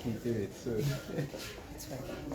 Can't do it, so. It's fine.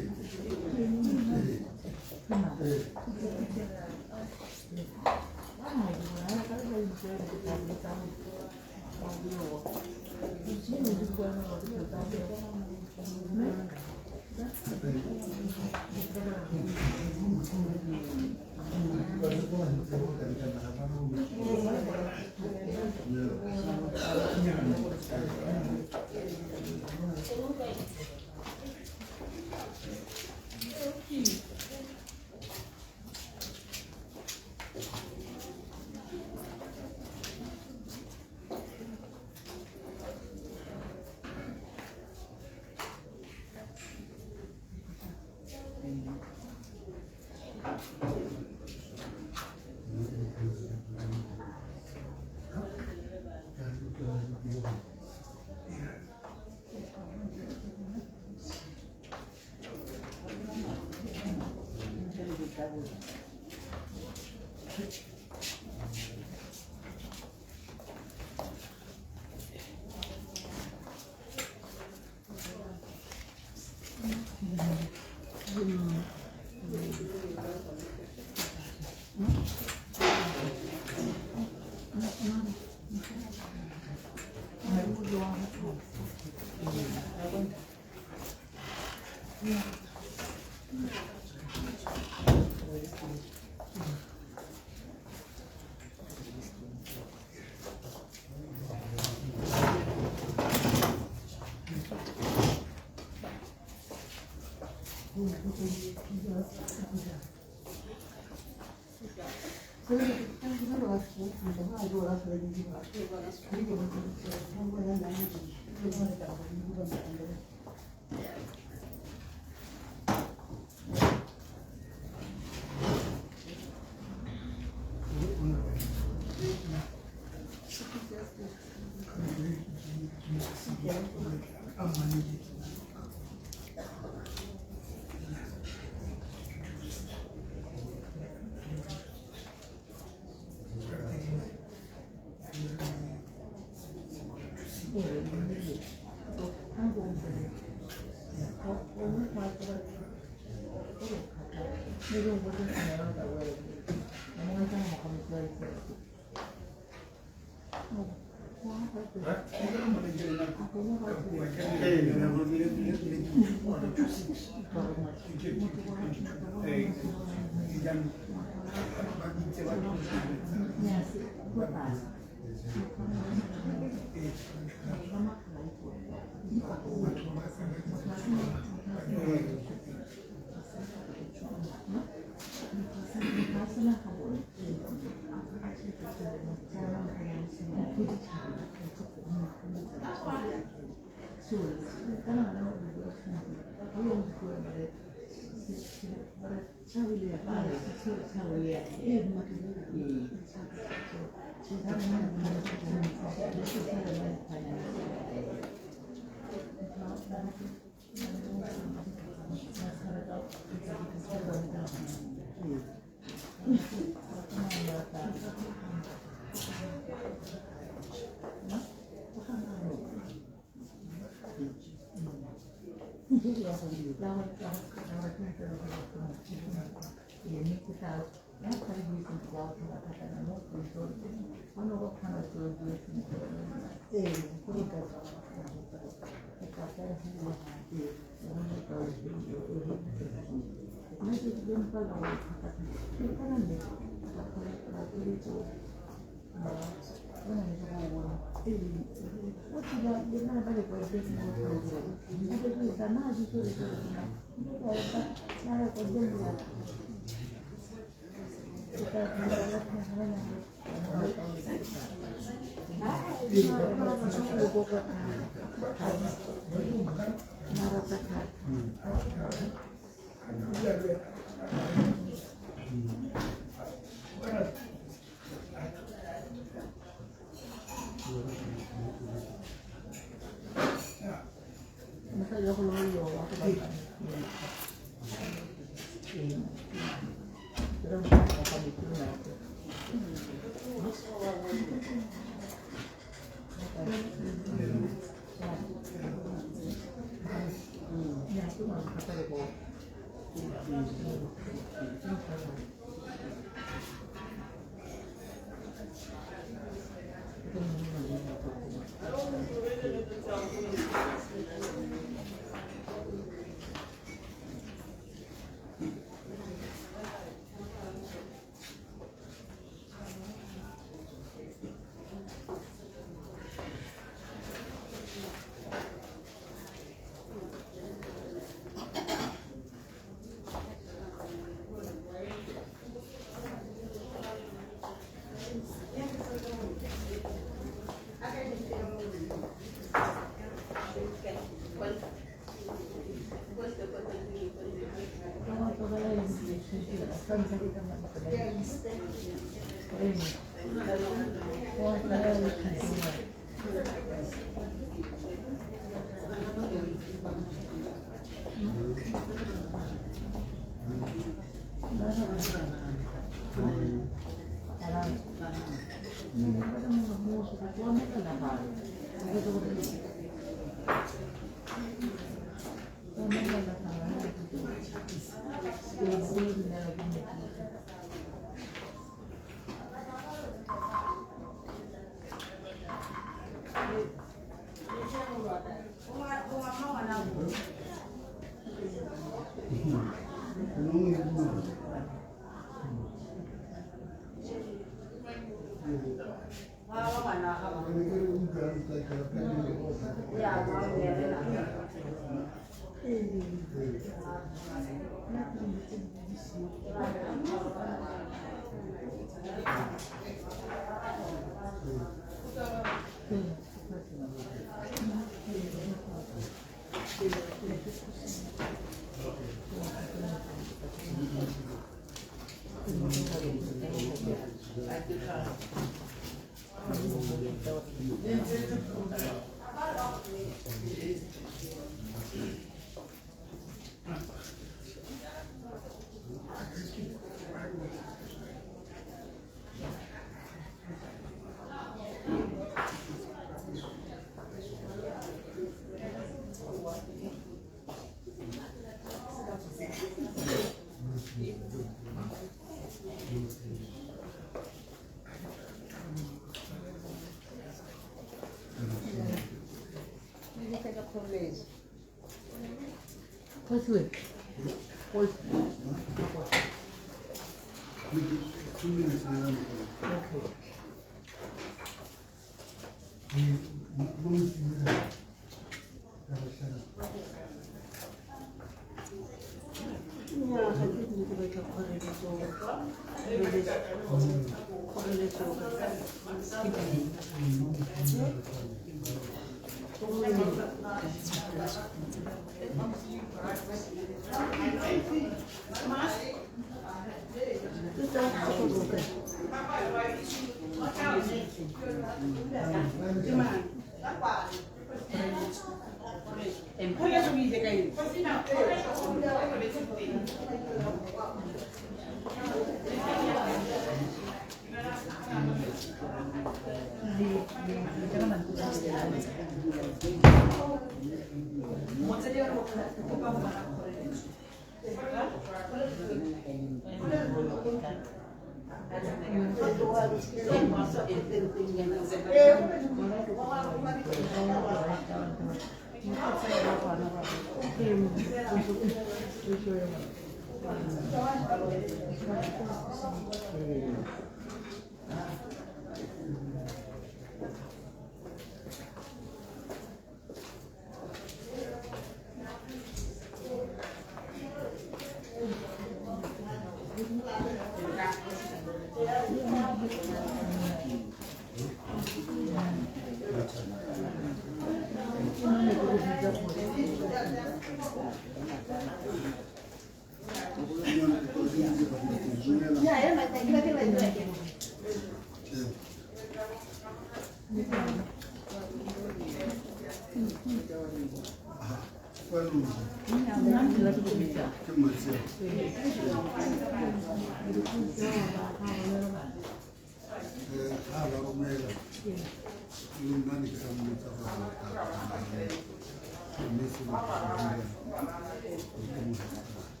Mme selo ke se dira go itemogela ke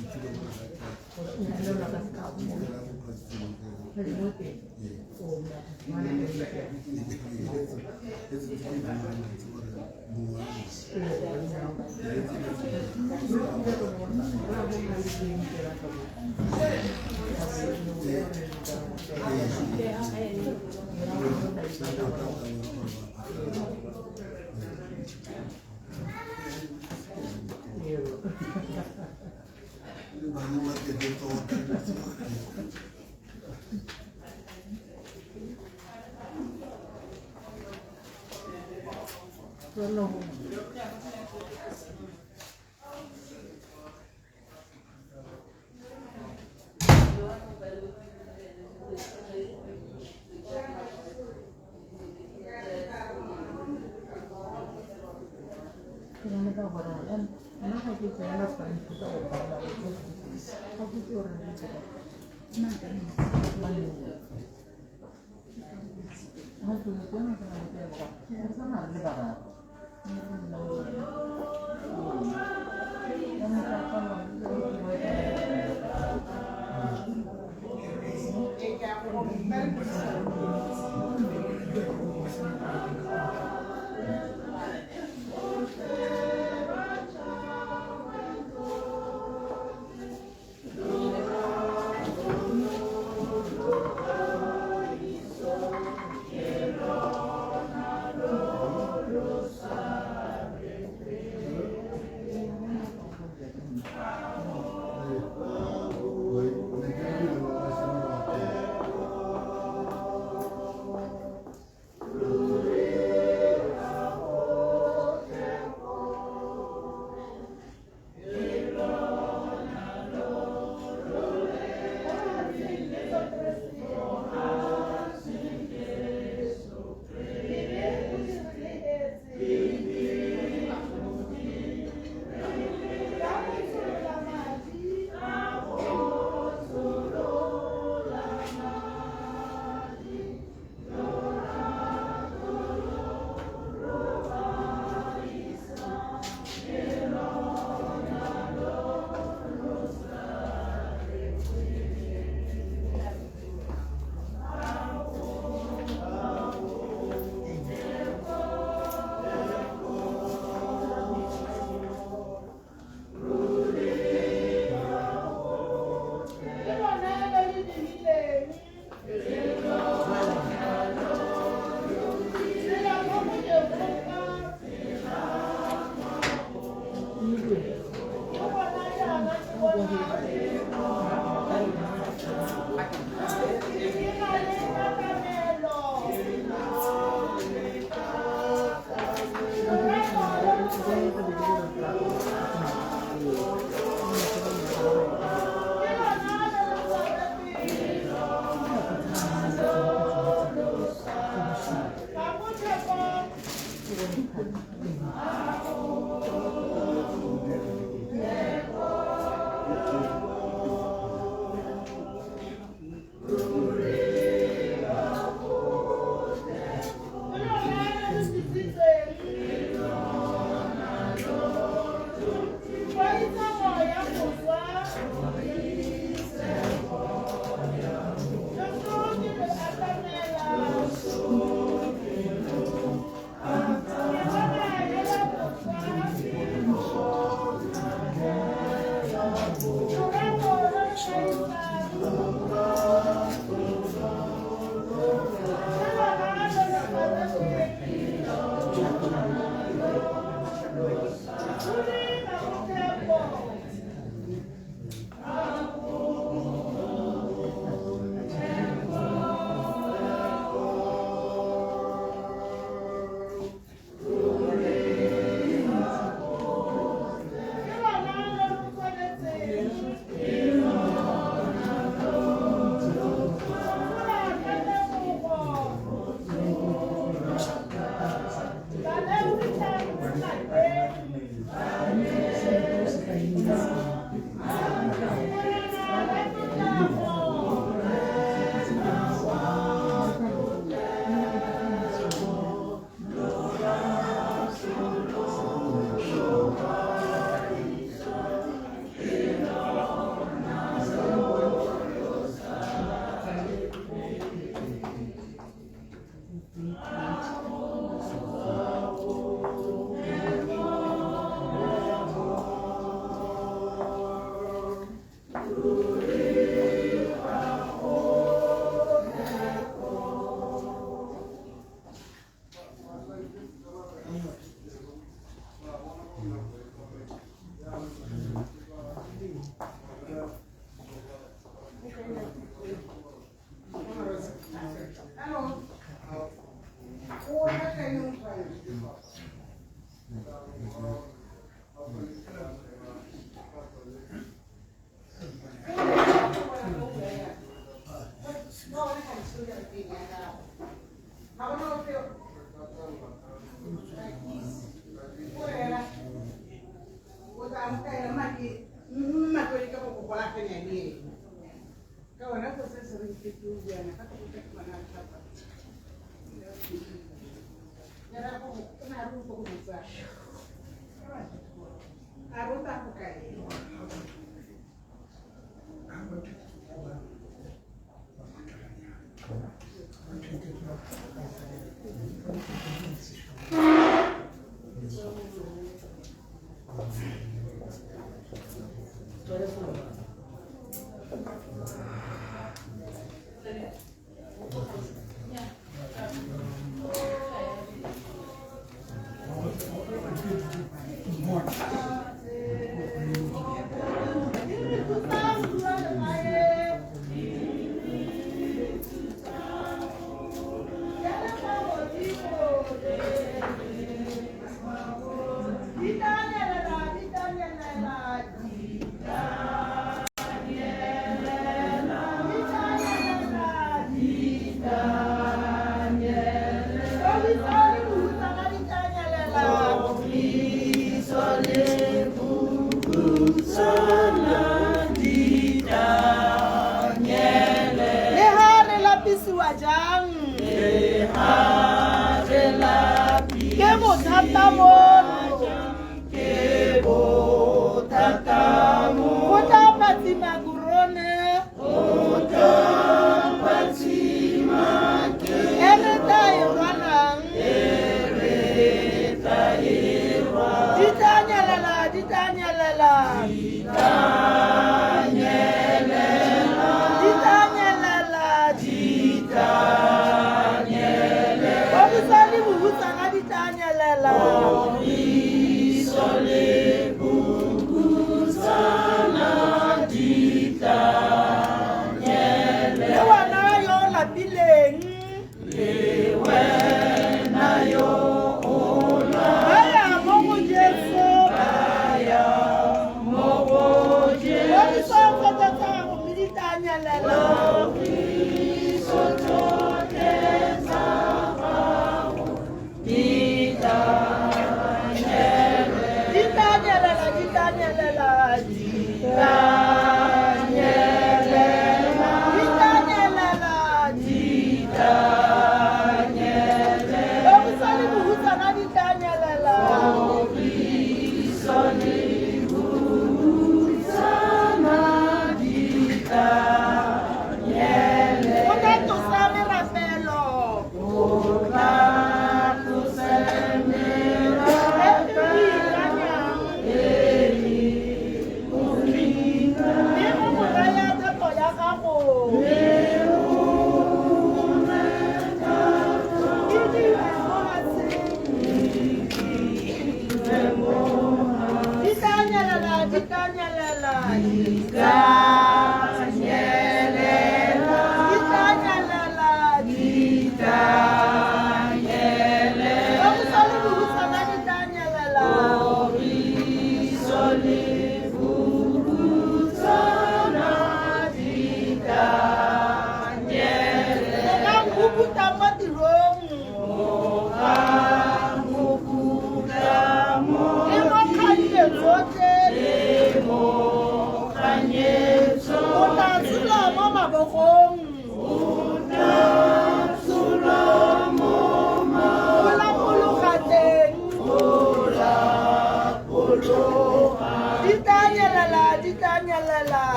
itsile gore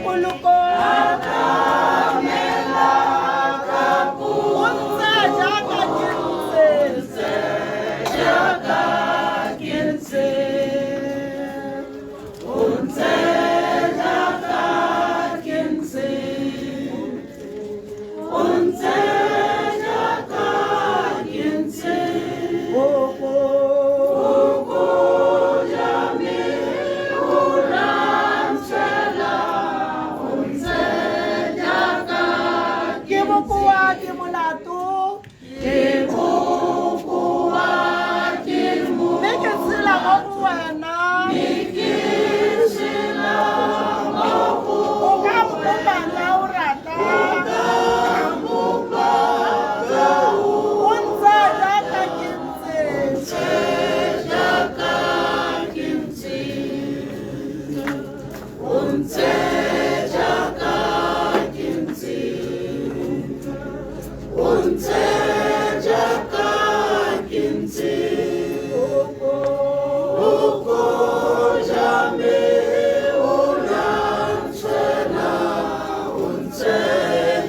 Poloko. O ntse jaaka ke ntse. Jaaka ke ntse. O ntse jaaka ke ntse. O ntse jaaka ke ntse. Boko. Boko ja me o rantshwela. O ntse jaaka ke bokoa ke molato. Ke bokoa ke molato. Mme ke tshela mo go wena. Mme ke tshela mo go O ka mpopa ka o rata. O ka mpopa ka o ntse jaaka ke ntse. Ntse jaaka ke ntse. O ntse jaaka ke ntse. O ntse jaaka ke ntse. Boko ja me o rantshwela. O ntse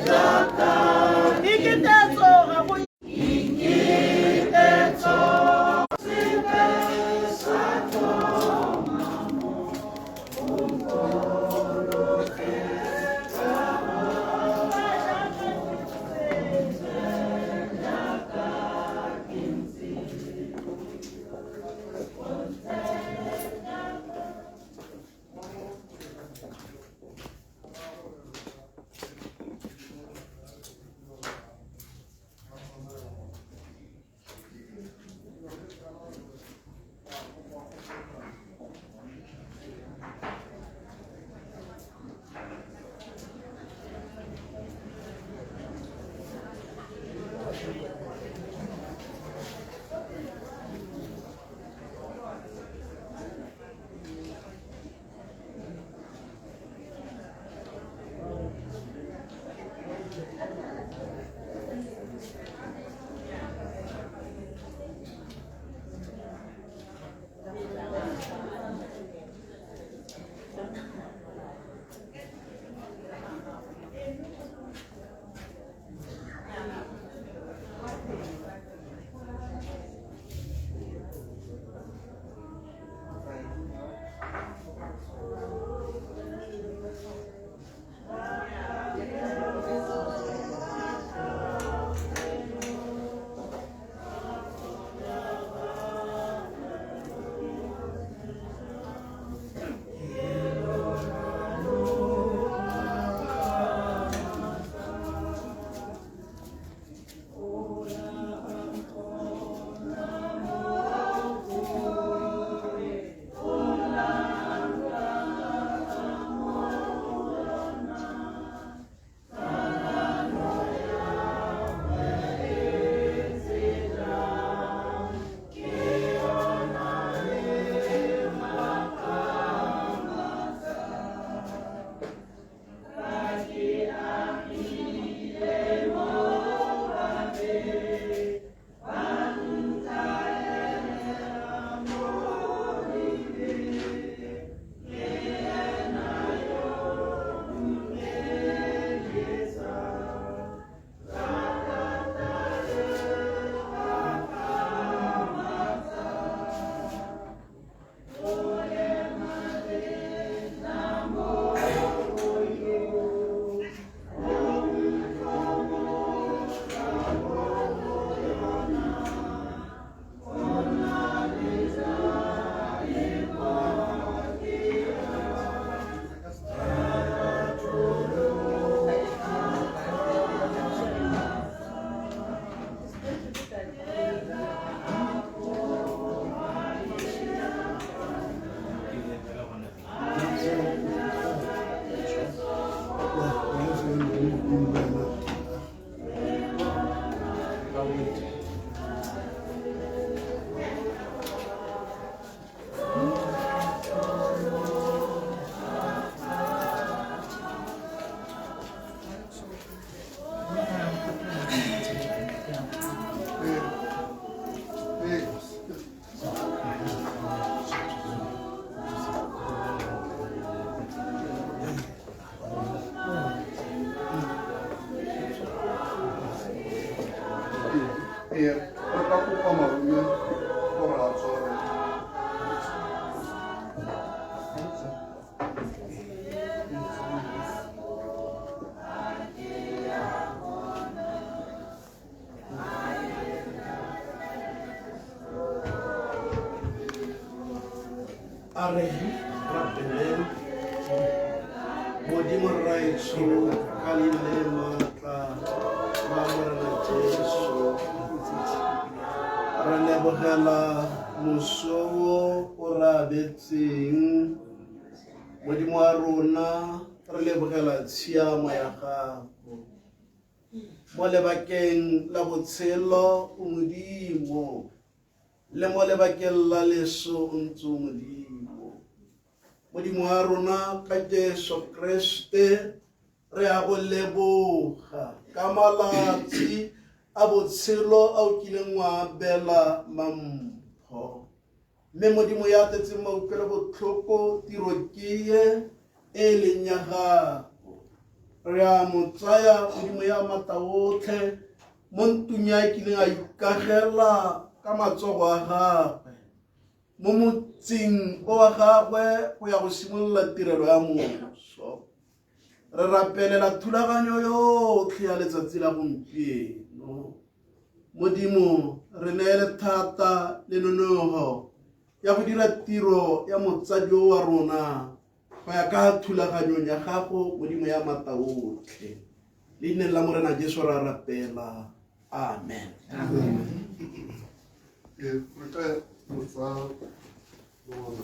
jaaka Iketetso ga go Iketetso sepe sa tlhomamo. O mpoloke ka jaaka ke ntse. O ntse jaaka A re rapeleng. Modimo Rraetsho, ka leina le le maatla la Morena Jesu, re lebogela moso o o re abetseng. Modimo wa rona, re lebogela tshiamo ya gago mo lebakeng la botshelo, o Modimo, le mo lebakeng la leso o ntse o Modimo. Modimo wa rona, ka Jesu Kriste re a go leboga ka malatsi a botshelo a o kileng wa abela mampho. Mme Modimo ya tletseng mautlwelo botlhoko, tiro ke ye e leng ya gago. Re a mo tsaya, Modimo ya maatla otlhe, mo ntlong ya kileng a ikagela ka matsogo a gagwe mo motseng o wa gagwe go ya go simolola tirelo ya moso. Re rapelela thulaganyo yotlhe ya letsatsi la gompieno. Modimo, re neele thata le nonogo ya go dira tiro ya motsadi o wa rona go ya ka thulaganyong ya gago, Modimo ya maatla otlhe. Leineng la Morena Jesu ra rapela, amen. Re ka botsa bona.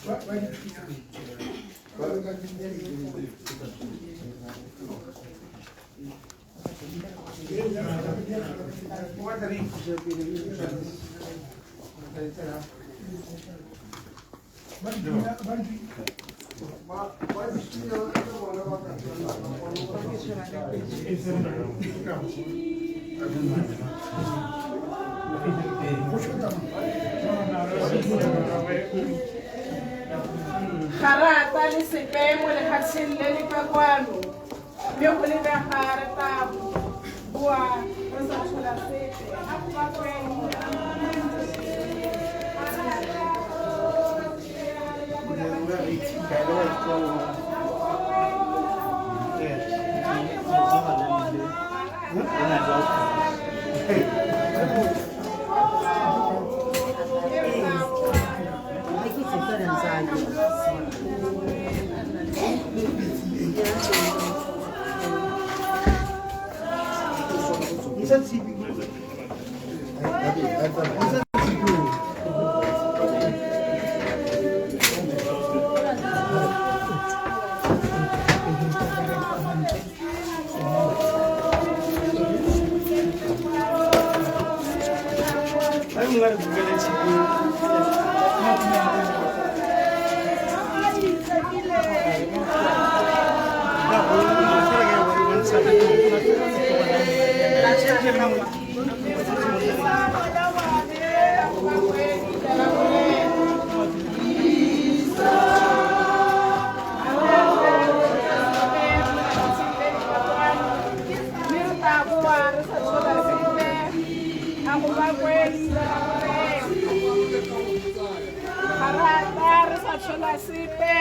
Ba dithunya le bona ba ka tsena ba Ga re ata le sepe mo lefatsheng le le ka kwano, mme go lebega re tla boa re sa tshola sepe. A go bakwe. Mme re tla boa re sa tshola sepe. A go bakwe leina la Morena. Ga re ata re sa tshola sepe,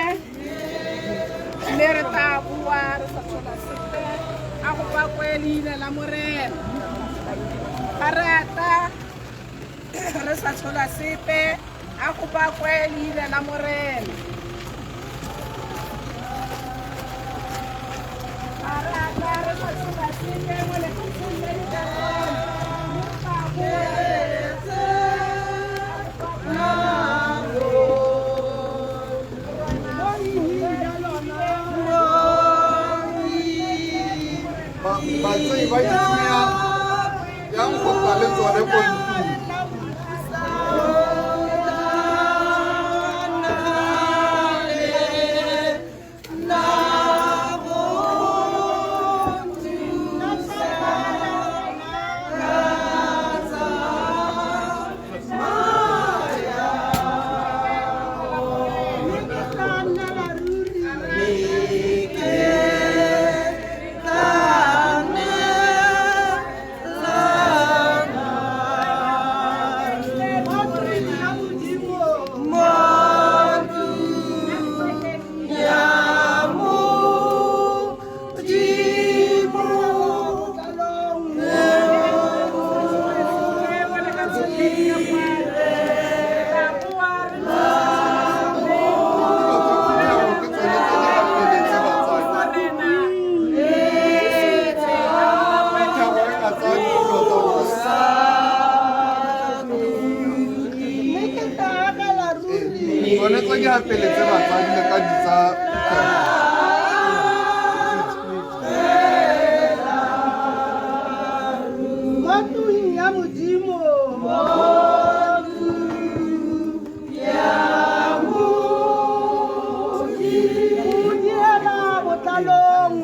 mme re tla boa re sa tshola sepe. A go bakwe leina la Morena. Ga re ata re sa tshola sepe, a go bakwe leina la Morena. Ga re ata re sa tshola sepe mo lefatsheng le le ka kwano, mme re tla boa re sa. Batsei ba dithunya yang go tla le tsone ko ntlong. pele tse batsadi le ka di tsa Mo tlung ya Modimo. Go direla botlalong.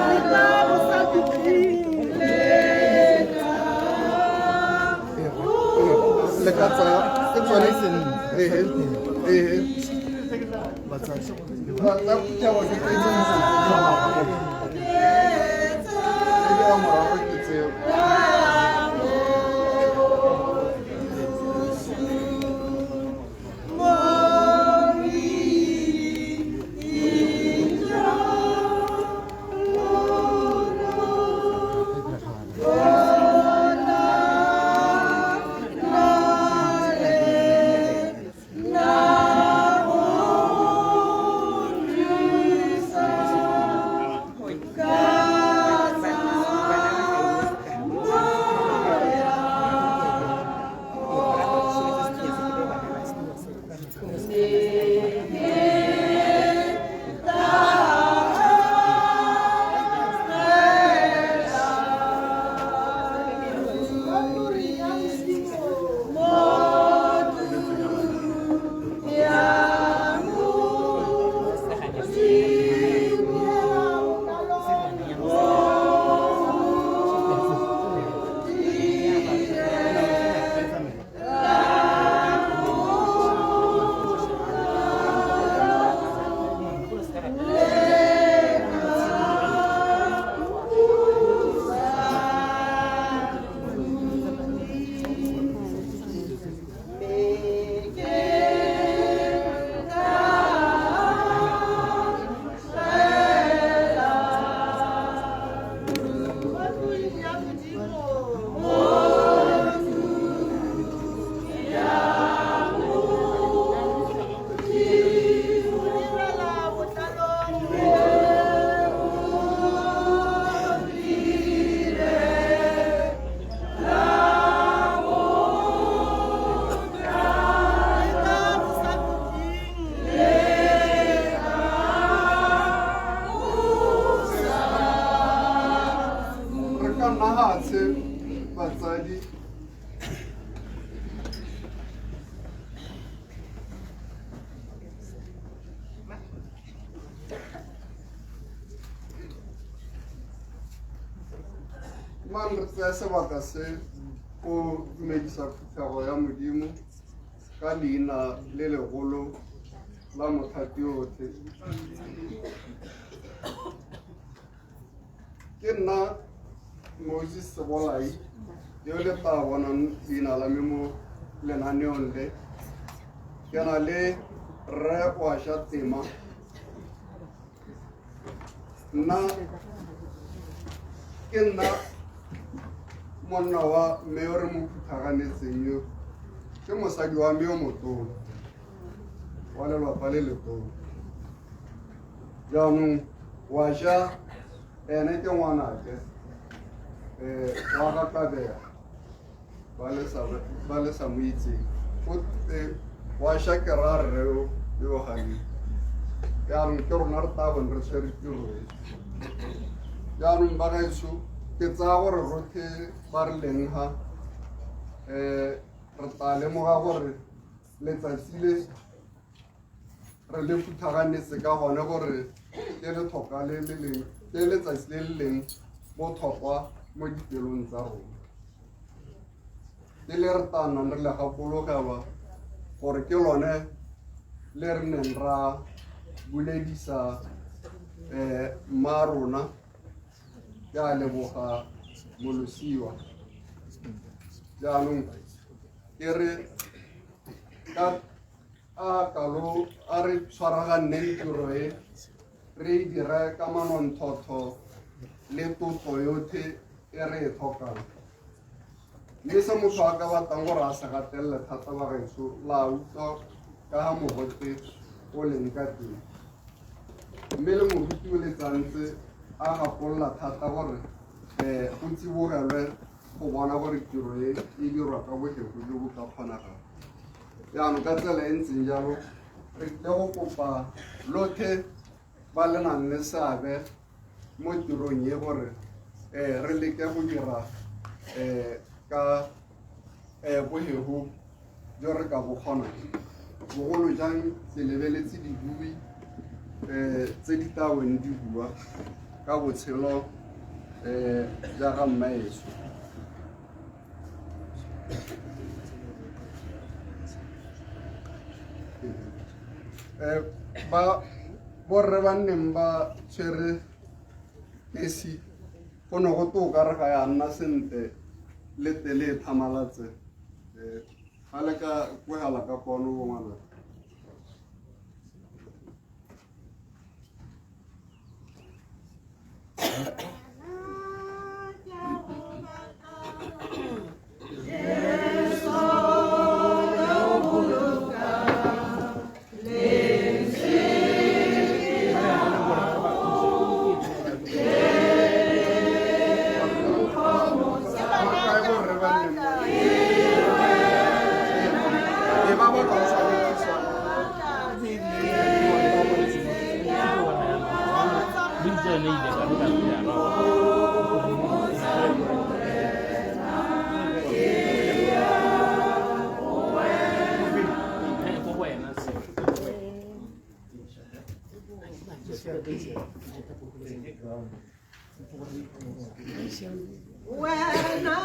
Le ka bosakhutleng. Le ka tsaya ke tsone ehe ehe tsa phuthego ke tse dintsi tse di ya morago ke tseo. Mo tlung ya Modimo. Mo tlung ya Modimo. Go direla botlalong. Le ka bosakhutleng. Re ka nna gatshe batsadi. Mang re tsaya sebaka se go dumedisa phuthego ya Modimo ka leina le legolo la Mothati otlhe. Ke nna Moses Sebolai yo le tla bonang leina la me mo lenaneong le. Ke na le rre Washa Tema. Nna ke nna monna wa mme yo re mo phuthaganetseng yo, ke mosadi wa me yo motona wa lelapa le letona. Jaanong Washa ene ke ngwanake wa ga Kabega ba le sa mo itseng. Washa ke ra rre yo ganeng. Jaanong ke rona re tla bong re tshwere tiro e. Jaanong ba gaetsho, ke tsaya gore rotlhe ba re leng ga re tla lemoga gore letsatsi le re le phuthaganetse ka gone gore ke letlhokwa le le leng, ke letsatsi le le leng botlhokwa mo dipelong tsa rona, ke le re tla nnang re le gakologelwa gore ke lone le re neng ra buledisa mma rona. Ke a leboga molosiwa. Jaanong ke re ka a kalo a re tshwaraganneng tiro e re e dire ka manontlhotlho le tlotlo yotlhe e re e tlhokang. Mme se motho a ka batlang gore a se gatelele thata bagaetsho, la utlwa ka ga mogote o leng ka teng, mme le moruti o le tsantse a gakolola thata gore Go tsibogelwe go bona gore tiro e e dirwa ka bofefo jo bo ka kgonagang. Jaanong ka tsela e ntseng jalo re tlile go kopa lotlhe ba le nang le seabe mo tirong e gore re leke go dira ka bohego jo re ka bo kgonang. Bogolo jang ke lebeletse dibui tse di tla bong di bua ka botshelo ja ga mmaetsho. Ba borre ba nneng ba tshwere esi go ne go to ka re ga ya nna sentle le tele e tlhamalatse. Ga le ka kwegela ka kwano bo ngwana. Ba kae borre ba nneng ba e ba ba gautshwane thusa? Wena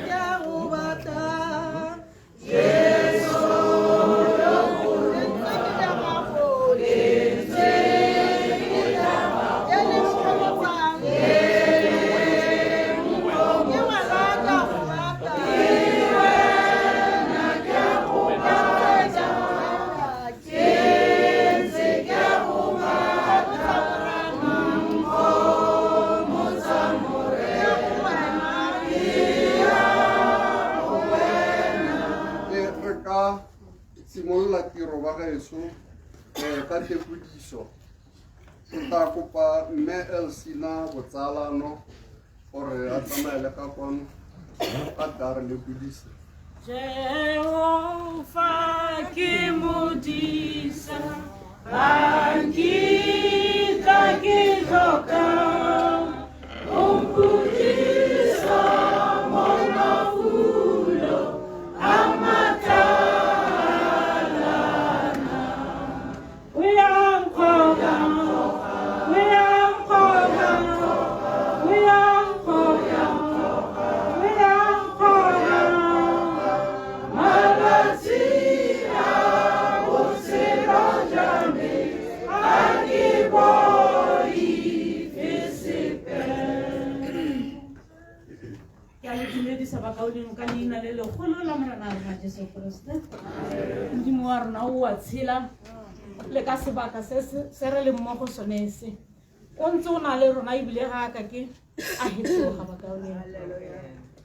ke go batla Jesu yo lentswe ke la gago, lentswe ke la gago, le le nkgomotsang, ke wena ke a go rata, ke wena ke a go batla, ke ntse ke go batla, nkgomotsa Morena, ke ya go wena. Re ka simolola tiro ba gaetsho ka tekodiso. Ke tla kopa mme Elsina Botsalano gore a tsamaele ka kwano a tla re lekodise. Jehova ke modisa, ga nkitla ke tlhoka, o mphodisa mo mafulo a matalana. Uyankgoga, uyankgoga, uyankgoga, uyankgoga. Malatsi a botshelo jwa me ga ke boife sepe. Ke a le dumedisa bakaulengwe ka leina le legolo la Morena wa rona Jesu Keresete. Modimo wa rona o a tshela le ka sebaka se se re leng mo go sone se. O ntse o na le rona ebile ga a ka ke a hetoga bakaulengwe.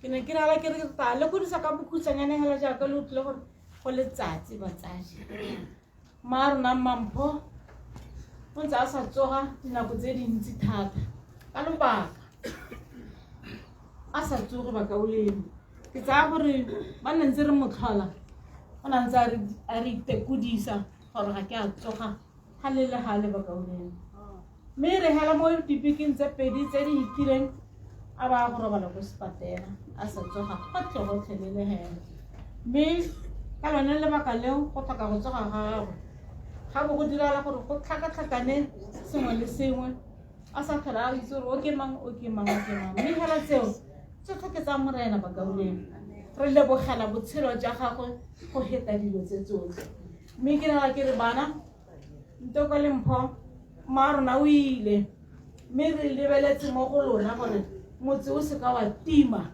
Ke ne ke rala ke re tla lekodisa ka bokhutshwanyane hela jaaka le utlwile gore go letsatsi batsadi. Mma rona Mampho o ntse a sa tsoga dinako tse dintsi thata ka lobaka a sa tsoge bakaulengwe. Ke tsaya gore ba ne ntse re mo tlhola o na ntse a re itekodisa gore ga ke a tsoga ga le le gale bakaulengwe. Mme re hela mo dibekeng tse pedi tse di fetileng a ba go robala ko sepatela a sa tsoga gotlhe gotlhelele hela. Mme ka lone lebaka leo go tlhoka go tsoga ga gagwe ga bo go diragala gore go tlhakatlhakane sengwe le sengwe a sa tlhola a itse gore o ke mang, o ke mang, o ke mang. Mme hela tseo tsotlhe ke tsa Morena bakaulengwe. Re lebogela botshelo jwa gagwe go heta dilo tse tsotlhe. Mme ke nagana ke re bana Ntoko le Mpho mma rona o ile, mme re lebeletse mo go lona gore motse o seka wa tima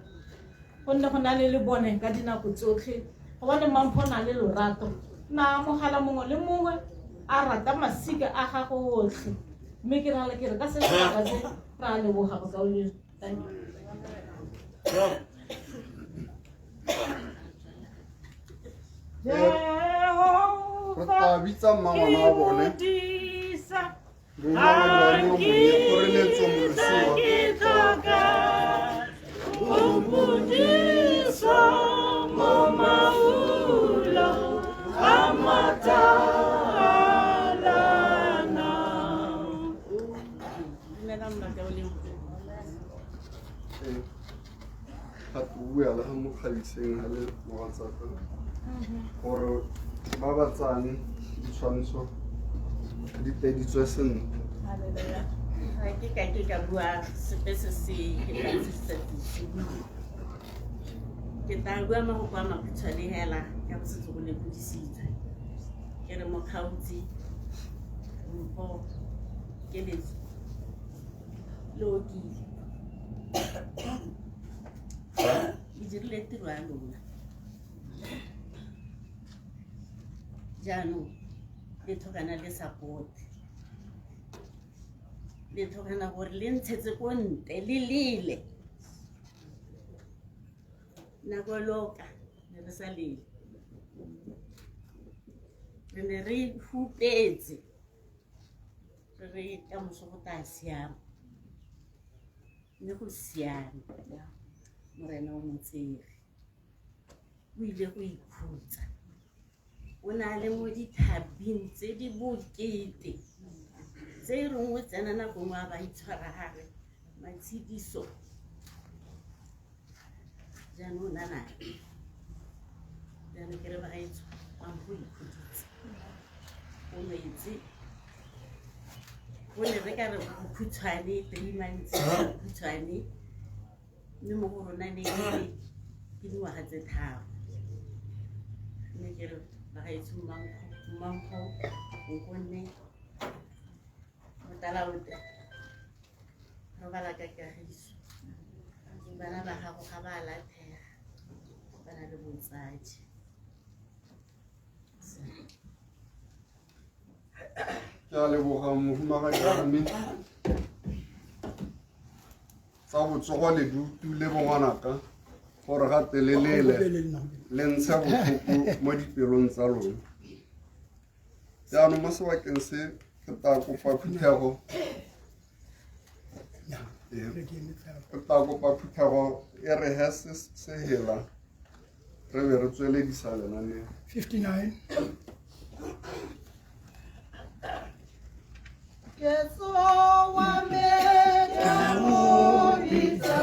gonne go na le lebone ka dinako tsotlhe, gobane Mampho o na le lorato, na amogela mongwe le mongwe a rata masika a gago otlhe. Mme ke nagana ke re ka se sebaka se re a leboga bakaulengwe. Thank you. Re tla bitsa mmangwana wa bone Modisa, mohumagadi wa yo monnye Kgoreletso Molosiwa. ke tlhoka. O mpodisa mo maula a matalana. Dumelang bakaulengwe. Ee, gape o bua le ga mo kgabiseng ga le mogatsaka gore ba ba tsang ditshwantsho di teditswe sentle. Ga ke ka ke ka bua sepe se se fetang se se se bua. Ke tla bua mafoko a makhutshwane hela ka go setse go lekodisitswe. Ke re mokgaotsi mpho keletso le okile le dirile tiro ya lona jaanong le tlhokana le support le tlhokana gore le ntshetse ko ntle le lele nako loka ne re sa lele re ne re hupetse re re ka moso go tla siama mme go siame morena o motsere o ile go ikhutsa o ne a le mo dithabing tse di bokete tse e reng o tsena nako nngwe a ba itshwara gare matshediso jaanong o na nae jaanong ke re bagaetsho ampo ikhuditse o nwetse go ne re ka re bokhutshwane 3 months bokhutshwane mme mo go rona ne ke ke dingwaga tse 3. Mme ke re bagaetsho, mmankgo, nkonne motalaote, robala ka kagiso. Bana ba gago ga ba lathega ba na le botsadi. Ke a leboga mohumagadi wa me tsa botsogo le dutu le bongwanaka gore ga telelele le ntshe botlhoko mo dipelong tsa lona. Jaanong mo sebakeng se ke tla kopa phuthego ke tla kopa phuthego e re he se se hela re be re tsweledisa lenaneo. 59. Jesu wa me ke mo bitsa,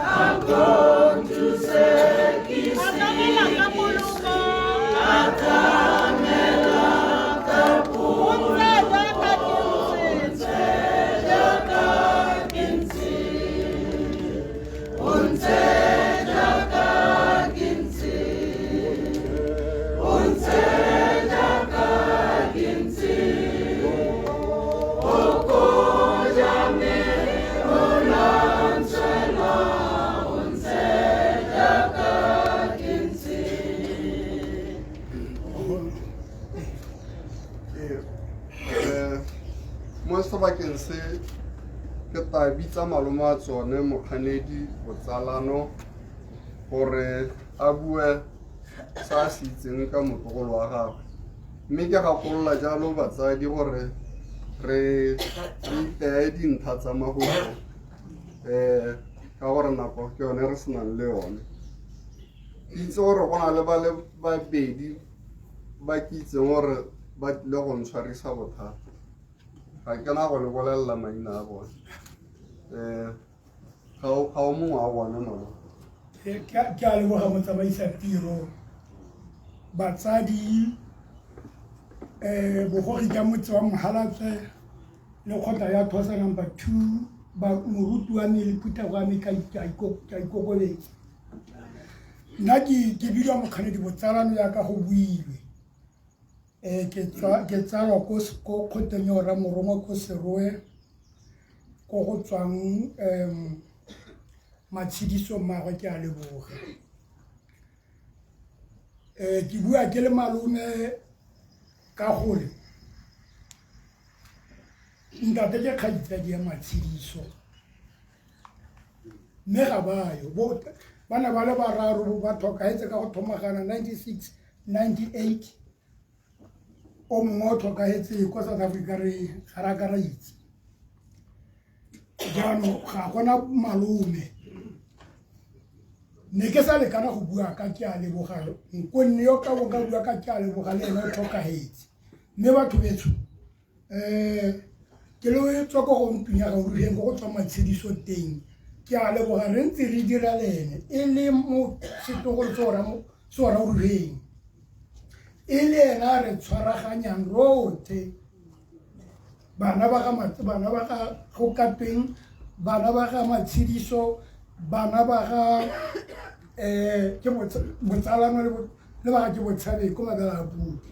a ko nthuse ke Atamela ka poloko. Atamela ka O ntse jaaka ke ntse. Jaaka ke ntse, o ntse jaaka ke ntse, o ntse jaaka ke ntse, o ko ja me o la ntswela, o ntse jaaka ke ntse. Ee, mo sebakeng se ke tla bitsa malome a tsone mokganedi botsalano gore a bue se a se itseng ka motlogolo wa gagwe, mme ke gakolola jalo batsadi gore re re iteye dintlha tsa mafoko ka gore nako ke yone re senang le yone. Ke itse gore go na le ba le babedi ba ke itseng gore ba tlile go ntshwarisa bothata. Ga ke na go le bolelela maina a bone. Ga o mongwe wa bone malo. Ke a leboga motsamaisa tiro, batsadi, bogogi jwa motse wa Mogalatswe le kgotla ya Thosa number 2, ba moruti wa me le phuthego ya me, ka ikokobetsa. Nna ke bidiwa Mokganedi Botsalano yaka go builwe. Ke tsalwa ko kgoteng ya Ramorongwa ko Serowe, ko go tswang Matshediso mmagwe. Ke a leboga. Ke bua ke le malome ka gore ntate ke kgaitsadi ya Matshediso, mme ga bayo. Bana ba le bararo bo ba tlhokahetse ka go thomagana 96, 98. O mongwe o tlhokahetse kwa South Africa, re ga ra ka ra itse. Jaanong ga gona malome. Ne ke sa lekana go bua ka ke a leboga nkonne yo ka bo ka bua ka ke a leboga le ene o tlhokagetse. Mme batho betsho ke le tswa ko go ntlong ya Gaorugeng ko go tswa matshediso teng ke a leboga re ntse re dira le ene e le mo setlogolo se o Raorugeng e le ena a re tshwaraganyang rotlhe bana ba ga bana ba ga Gokatweng bana ba ga Matshediso bana ba ga ke botsalano le ba ga ke botshabeng ko mabela a pudi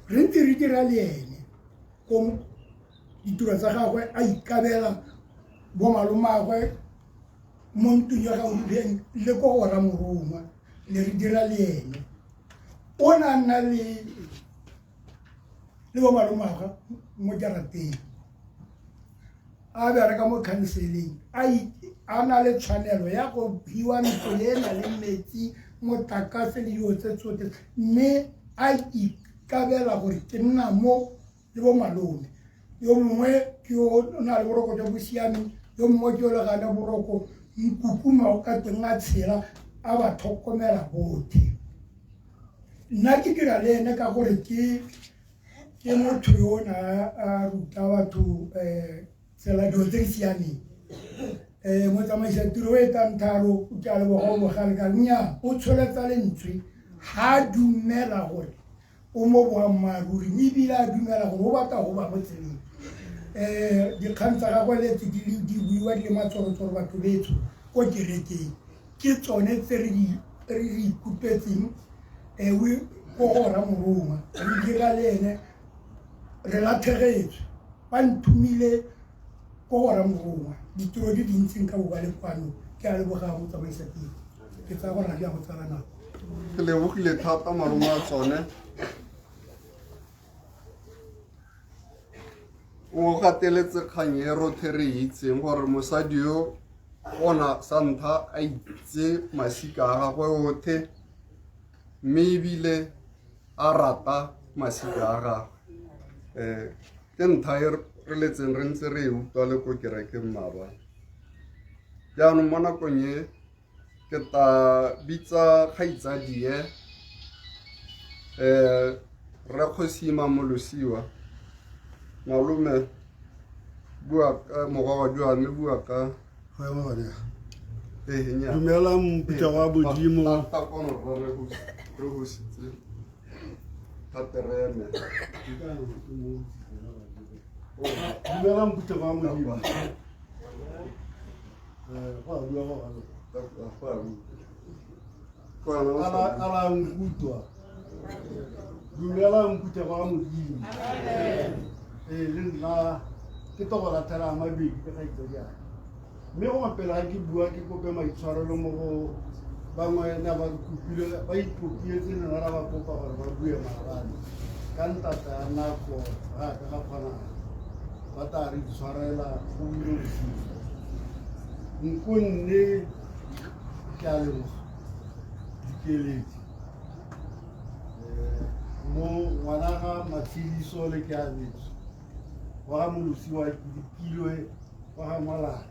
re ntse re dira le ene ko ditiro tsa gagwe a ikabela bo malomagwe mo ntlong ya Gaorugeng le ko go Ramorongwa ne re dira le ene o ne a nna le bo malomagwe mo jarateng a bereka mo counseling a na le tshwanelo ya go fiwa ntlo e na le metsi motlakase le dilo tse tsotlhe mme a ikabela gore ke nna mo le bo malome yo mongwe ke yo o na le boroko jo bo siameng yo mongwe ke yo le gane boroko nkukuma o ka teng a tshela a ba tlhokomela botlhe nna ke dira le ene ka gore ke ke motho yo o ne a ruta batho tsela dilo tse di siameng motsamaisa tiro e tang tharo o ke a leboga o bogale ka nnyaa o tsholetsa lentswe ga a dumela gore o mo boammaaruring ebile a dumela gore o batla go ba mo tseleng dikgang tsa gagwe letse di di buiwa di le matsorotsoro batho betsho ko kerekeng ke tsone tse re di re di ikutlwetseng ko go Ramorongwa re dira le ene re latlhegetswe ba nthomile ko go Ramorongwa ditiro di dintseng ka bo ba le kwano ke a leboga motsamaisa tiro ke tsaya gore ga di a go tsala nako. Ke lebogile thata malome a tsone o gateletse kgang e rothe re e itseng gore mosadi yo ona sa ntlha a itse masika a gagwe othe mme ebile a rata masika a gagwe ke ntlha e re letseng re ntse re e utlwa le ko kerekeng maabane. Jaanong mo nakong e ke tla bitsa kgaitsadie rre Kgosima Molosiwa malome bua ka mogwagadi wa me bua ka Dumelang phuthego ya Modimo. Ta kono rre re hositse gape re eme. Dumelang phuthego ya Modimo. Go a bua go gana. Ala nkutlwa. Dumelang phuthego ya Modimo. Ee le nna ke to go latlhela mabedi ke kgaitsadiaka. Mme gongwe pele ga ke bua ke kope maitshwarelo mo go bangwe ne ba kopile ba ikopietse ne ra ba kopa gore ba bue maabane ka ntata ya nako ga ka ga kgona ba tla re itshwarela go buile bosigo. Nkonne ke a leboga dikeletso mo ngwana ga Matshediso le ke abetswe wa ga Molosiwa ke dikilwe wa ga Molale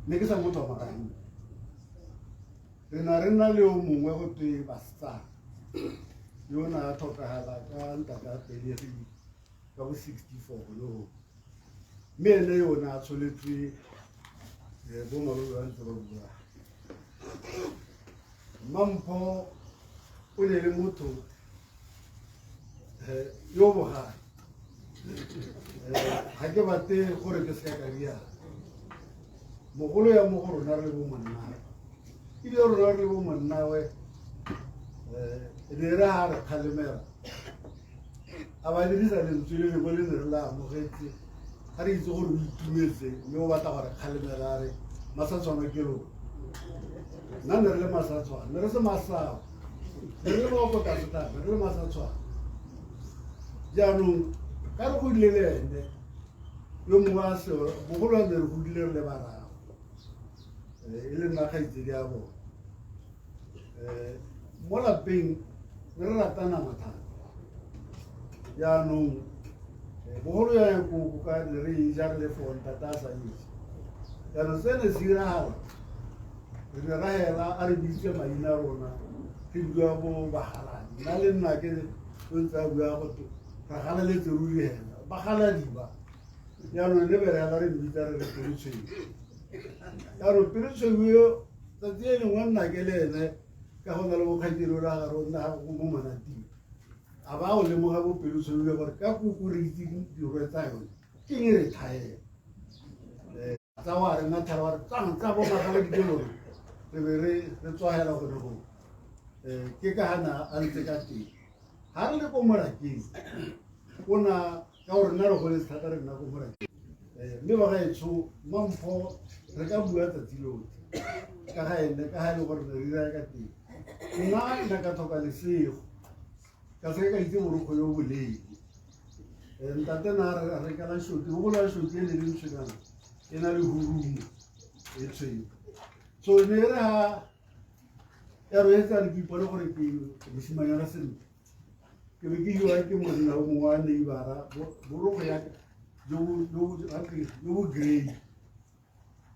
ne ke sa motho wa Maranyi re na re na le yo mongwe go twe Basetsana yo na a tlhokagala ka ntata a pelegi ka bo 64 le go mme ene yo o ne a tsholetswe bo malome ba ntse ba bua. Mampho o ne le motho yo bogale ga ke batle gore ke seka ka riana mogolo ya mo go rona re le bo monnawe ebile rona re le bo monnawe ne re ga re kgalemela a ba dirisa lentswe le lengwe le ne re le amogetse ga re itse gore o itumetse mme o batla gore kgalemela a re masatshwana ke lona nna ne re le masatshwana ne re se masao ne re le maokotase thata re le masatshwana jaanong ka re godile le ene yo mongwe a se bogolo a ne re godile re le bararo e le nna kgaitsedi ya bone mo lapeng ne re rata nama thata jaanong bogolo ya koko ka ne re e ja re le fone thata a sa itse Jaanong se ne se diragala, re ne ra hela a re biditse maina a rona, re bidiwa bo bagaladi. Nna le nna ke o ntse a bua gote re galaletse ruri hela, bagaladi ba. Jaanong le be re hela re mmitsa re re pelotshweu. Jaanong pelotshweu eo tsatsi le lengwe nna ke le ene ka go na le bokgaitsedi o ra gare o nna mo monating. A ba o lemoga bopelotshweu gore ka koko re itse dirwe tsa yone, ke eng e re tlhaela. Tsa wa re ngathela wa re tsang tsa bo magala di lona re be re re tswahela gone go ke ka hana a ntse ka teng ha re le ko morakeng o na ka gore nna re goletse thata re nna ko morakeng mme ba gaetsho mampho re ka bua tsatsi lotlhe ka ga ene ka ga e le gore re dira ka teng nna nna ka tlhoka lesego ka se ka itse borokgo yo boleele. Ntate na a re rekela shoti, go bola shoti e le le ntshwenyana e na le hurumo e tshweu. So ne re ha ya re etsa re ke ipone gore ke mosimanyana sentle. Ke be ke iwa ke monna o mongwe wa neibara borokgo ya jo bo grey.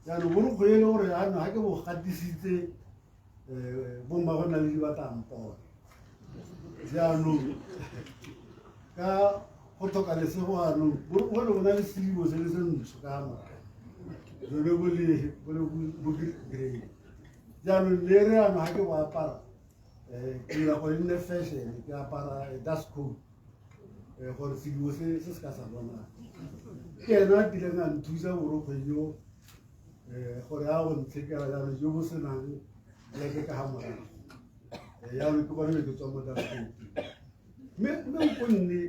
Jaanong borokgo e le gore ano ha ke bo gatisitse bomma go na le dibatampone. Jaanong ka go tlhoka lesego anong borokgo bo na le selibo se le se ntsho ka morago jone bo le bo grey. Jaanong le re ano ha ke bo apara ke dira gore e nne fashion, ke apara dust coat gore sedibo se se ka sa bonang. Ke ena a tileng a nthusa borokgwe jo gore a go ntshekela jaanong jo bo senang leke ka ga morago. Jaanong ke gone ke tswa mo dust coat. Mme mme nne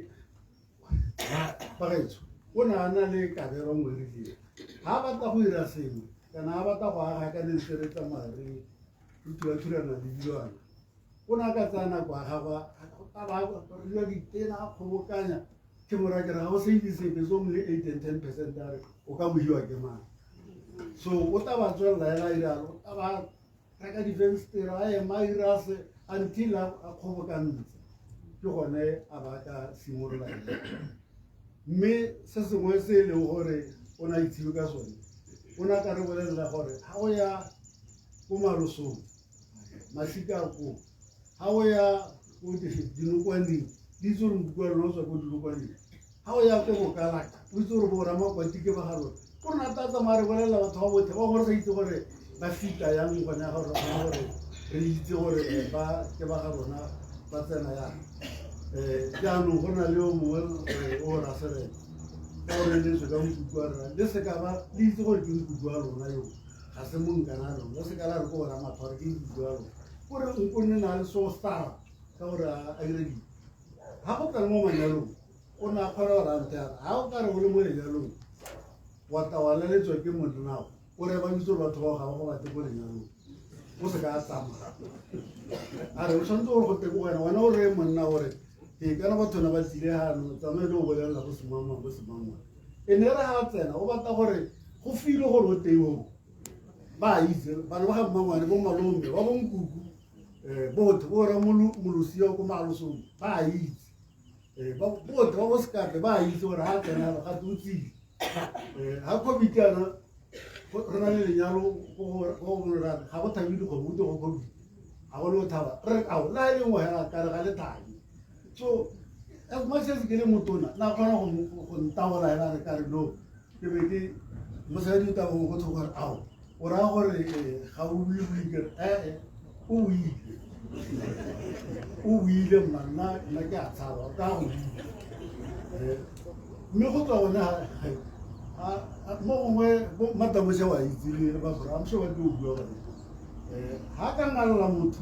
bagaetsho o ne a na le kabelo nngwe e rileng. Ha a batla go dira sengwe kana a batla go aga ka ne ntse re tsamaya re thulathulana le dilwana. O ne a ka tsaya nako ya gagwe a ba dira ditena a kgobokanya ke mo raya ke re ga o save sepe so le 8 and 10% a re o ka mohiwa ke mang. So o tla ba tswelela hela a iralo, o tla ba reka difensetere a ema a ira se until a kgobokantse ke gone a ba ka simolola. Mme se sengwe se e leng gore o ne a itsiwe ka sone, o ne a ka re bolelela gore ha o ya ko malosong masika a koo, ha o ya ko dinokwaneng di itse gore nkuku wa lona o tswa ko dinokwaneng, ha o ya ko bokalaka o itse gore bo ramakwati ke ba ga rona. Ko rona tla tsamaya re bolelela batho ba botlhe ba gore sa itse gore ba fita yang gone ga gore kgone gore re itse gore ba ke ba ga rona ba tsena yang. Jaanong go na le yo mongwe o raserete ka gore le tswe ka nkuku wa rona le seka ba le itse gore ke nkuku wa lona yo ga se monkana a lona, le seka la re ko bona matho gore ke nkuku wa lona. Kore nko nne na le so star ka gore a dire dilo. Ha go tla mo manyalong o ne a kgona gore a nte a re ha o ka re o le mo lenyalong wa tla wa laletswa ke monnao o re ba bitse gore batho bao ga ba go batle ko lenyalong o se ka a tsamaya. A re o tshwanetse gore go teng wena, wena o reye monna gore ee kana batho ne ba tsile gano tsamaye le o bolelela go semangmang go semangmang. E ne re ha a tsena o batla gore go file gore o teng o ba itse bana ba ga mmangwane bo malome ba bo nkuku botlhe bo ra molosi yo ko malosong ba itse botlhe ba bo sekape ba itse gore ha tsena ga o tsile. Ha COVID yana re na le lenyalo go ga go thabe dikgomo go go COVID ga go le go thaba re ao la e le nngwe hela ka re ga le thabe. So as much as ke le motona na kgona go ntaola hela re ka re no ke be ke mosadi o tla go go thoko gore ao o raya gore ga o bue bue ke re o buile o buile mma nna ke a tshaba o ka go buile. Mme go tswa gone mo gongwe bo Matabose wa itse le ba gore I'm sure ba tlo bua gone. Ha ka ngalela motho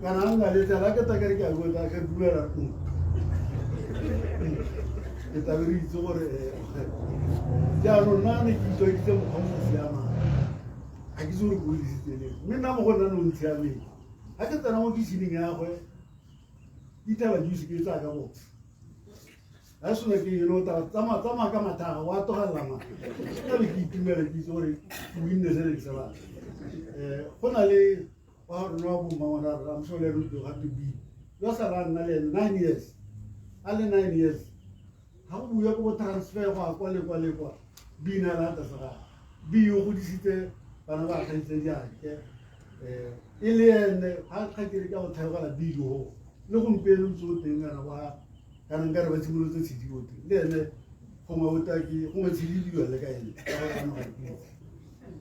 kana a ngaletse la ke tla ke re ke a bua tla ke dumela ke tla be re itse gore jaanong nna ne ke itlwaeditse mokgwa o sa siamang ga ke itse gore ke o disitse leng mme nna mo go nna ne o ntshiameng. Ha ke tsena mo kitchening ya gagwe ke ithela juice ke e tsaya ka box. Ha sone ke eno taba tsamaya tsamaya ka mathaga wa tlogelela ma ka be ke itumela ke itse gore o winne se ne ke se batla. Go na le wa rona wa bomma ngwana rra I'm sure le ene o tlo gape buile yo sala a nna le ene 9 years a le 9 years ga go bua ko bo transfer go ya kwa le kwa le kwa bina la tlase ga Bi o godisitse bana ba kgaitsediake um e le ene ga kgakere ka go theogela bidio le gompieno ntse o teng kana wa kana nkare ba tshimolotse tshidio teng le ene gongwe o taki gongwe tshididiwa le ka ene ka gore ano ga ke itse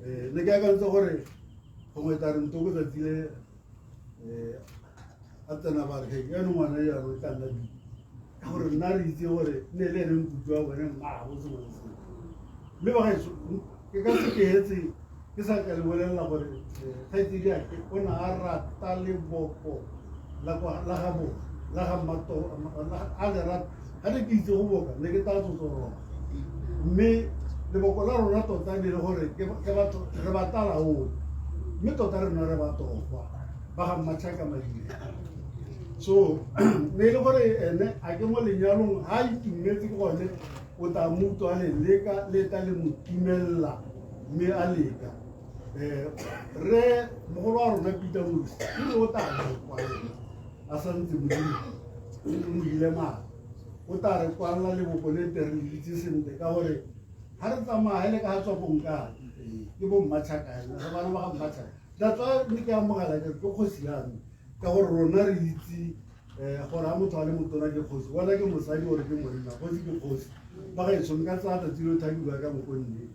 um ne ke akantse gore gongwe tla re ntoko tsatsi le um a tsena ba re he yaanong ngwana jaanong e tla nna bi ka gore nna re itse gore ne le ene nkutu wa bone mmaabo sengwe le sengwe mme bagaetso ke ka se ke hetse ke sa ka le bolelela gore kgaitsedi ake o ne a rata leboko la ga boka la ga mmato a le rata ga ne ke itse go boka ne ke tla tsotsoroga mme leboko la rona tota ne le gore ke batho re ba talaole mme tota re nna re ba togwa ba ga mmatšhaka madire so ne e le gore ene a ke mo lenyalong ga a itumetse ke gone o tla mo utlwa le leka le tla le mo timelela mme a leka um re mogolo wa rona Peter Mosi o ne o tla re a santse modimo o mo ile maatla o tla re kwalela leboko le te re le itse sentle ka gore ga re tsamaya le ka ga tswa bonkane ke bo mmatšhaka re bana ba ga mmatšhaka that's why ne ke amogela ke ke kgosi ya me ka gore rona re itse um gore ga motho a le motona ke kgosi bona ke mosadi gore ke monna kgosi ke kgosi ba gaetsho nka tsaya tsatsi lo thakiwa ka mokonne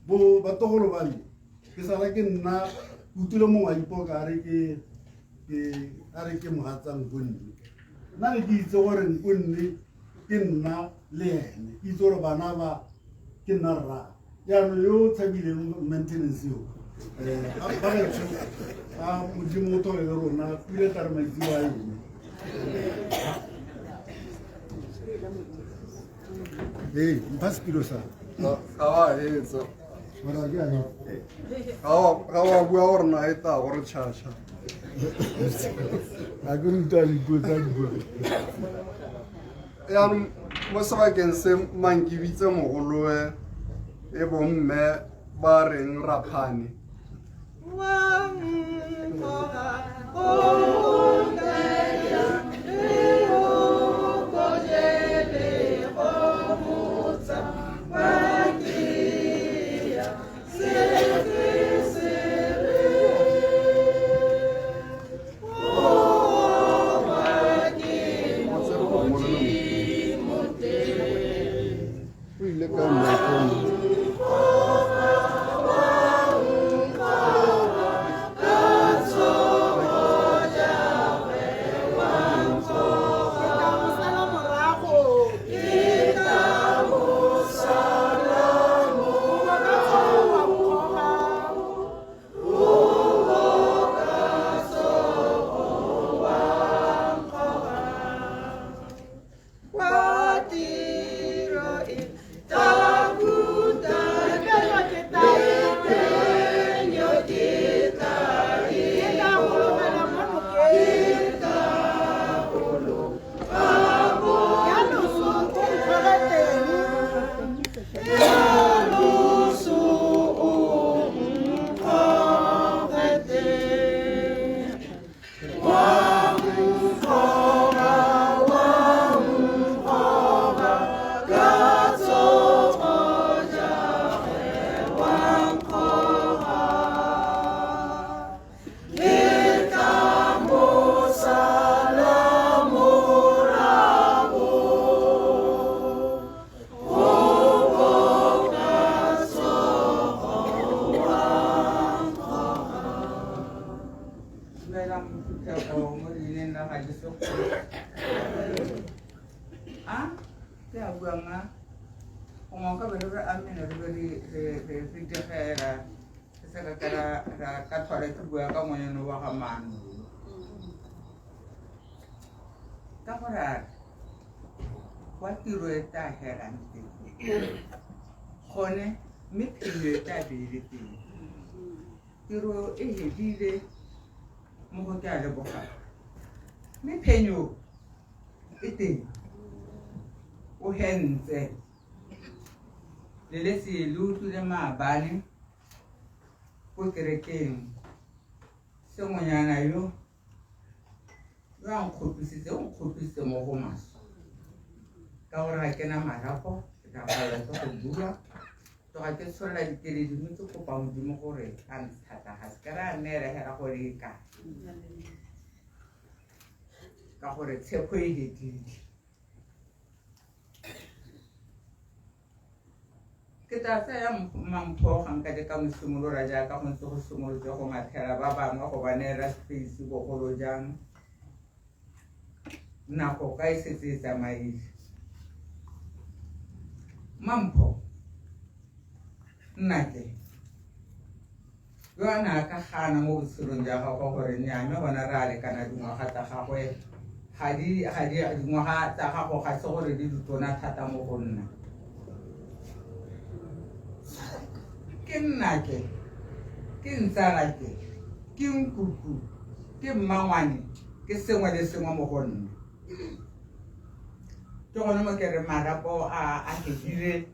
bo batogolo ba me ke sala ke nna utlwile mongwe a ipoka a re ke a re ke mogatsa nkonne nna ne ke itse gore nkonne ke nna le ene ke itse gore bana ba ke nna rra jaanong yo o tshabileng maintenance yo um ba gaetsho a modimo o thole le rona pule tla re maitsewa a ene ee mpha sepilo sa ga wa etsa Ora ke a ga wa bua gore na e tla gore tšhatšha a ke ruta dipuo tsa dipuo yaanong mo sebakeng se mankibitse mogoloe e bong mme ba reng raphane o ile ka mmerekong. Dumelang phuthego mo leineng la ga Jesu a ke a buang a gongwe ka be re re amene re be re digela re se ka ka ra ka tlhola ke bua ka ngwanyana wa ga maano ka gore a re kwa tiro e tla helang teng gone mme phenyo e tla be e le teng tiro e hedile mo go ke a lebogang mme phenyo e teng o hentse leletse le utlwile maabane ko kerekeng sengwenyana yo yo a nkgopisitse o nkgopisitse mo go maswe ka gore ga ke na marapo ke tla palelwa ke go bua Tloga ke tsholola dikeledi mme ke kopa Modimo gore a ntshata ga se ka ra neela hela gore e ka ka gore tshepo e hedile. Ke tla tsaya mampho ga nka ke ka mo simolola jaaka go ntse go simolotse go mathela ba bangwe go ba neela space bogolo jang nako ka e setse e tsamaile. Mampho nnake yo a ne a ka gana mo botshelong jwa gagwe gore nnyaa mme gona re a lekana dingwaga tsa gagwe ga di ga di dingwaga tsa gago ga se gore di ditona thata mo go nna ke nnake ke ntsalake ke nkuku ke mmangwane ke sengwe le sengwe mo go nna ke gone mo ke re marapo a a hedile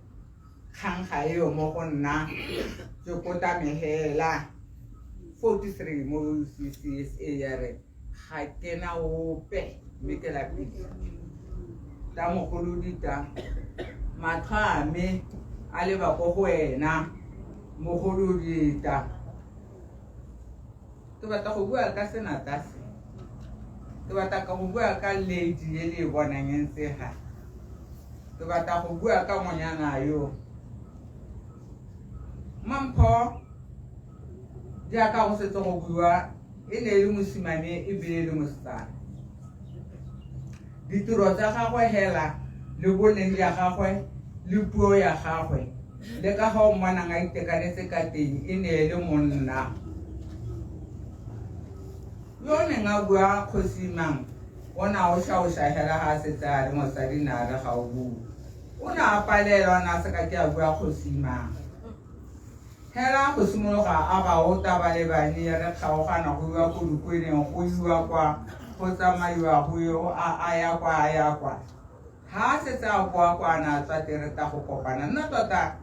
kgang ga eo mo go nna ke kotame hela 43 mo CCSA ya re ga ke na ope mme ke lapile ta mogolo dita matlho a me a leba ko go wena mogolo dita ke batla go bua ka senata se ke batla ka go bua ka lady e le e bonang e ntse ga ke batla go bua ka ngwanyana yo mampho jaaka go setse go buiwa e ne e le mosimane ebile e le mosetsana ditiro tsa gagwe hela le boleng ja gagwe le puo ya gagwe le ka ga o mmonang a itekanetse ka teng e ne e le monna yo o neng a bua kgosi mang o ne a o šaoša hela ga a setse a le mosadi ne a re ga o bue o ne a palelwa o ne a se ka ke a bua kgosi mang hela go simologa a ba ota ba le bane re kgaogana go iwa ko dikweneng go iwa kwa go tsamaiwa go yo a a ya kwa a ya kwa ha a setse a boa kwa a ne a tswa tereta go kopana nna tota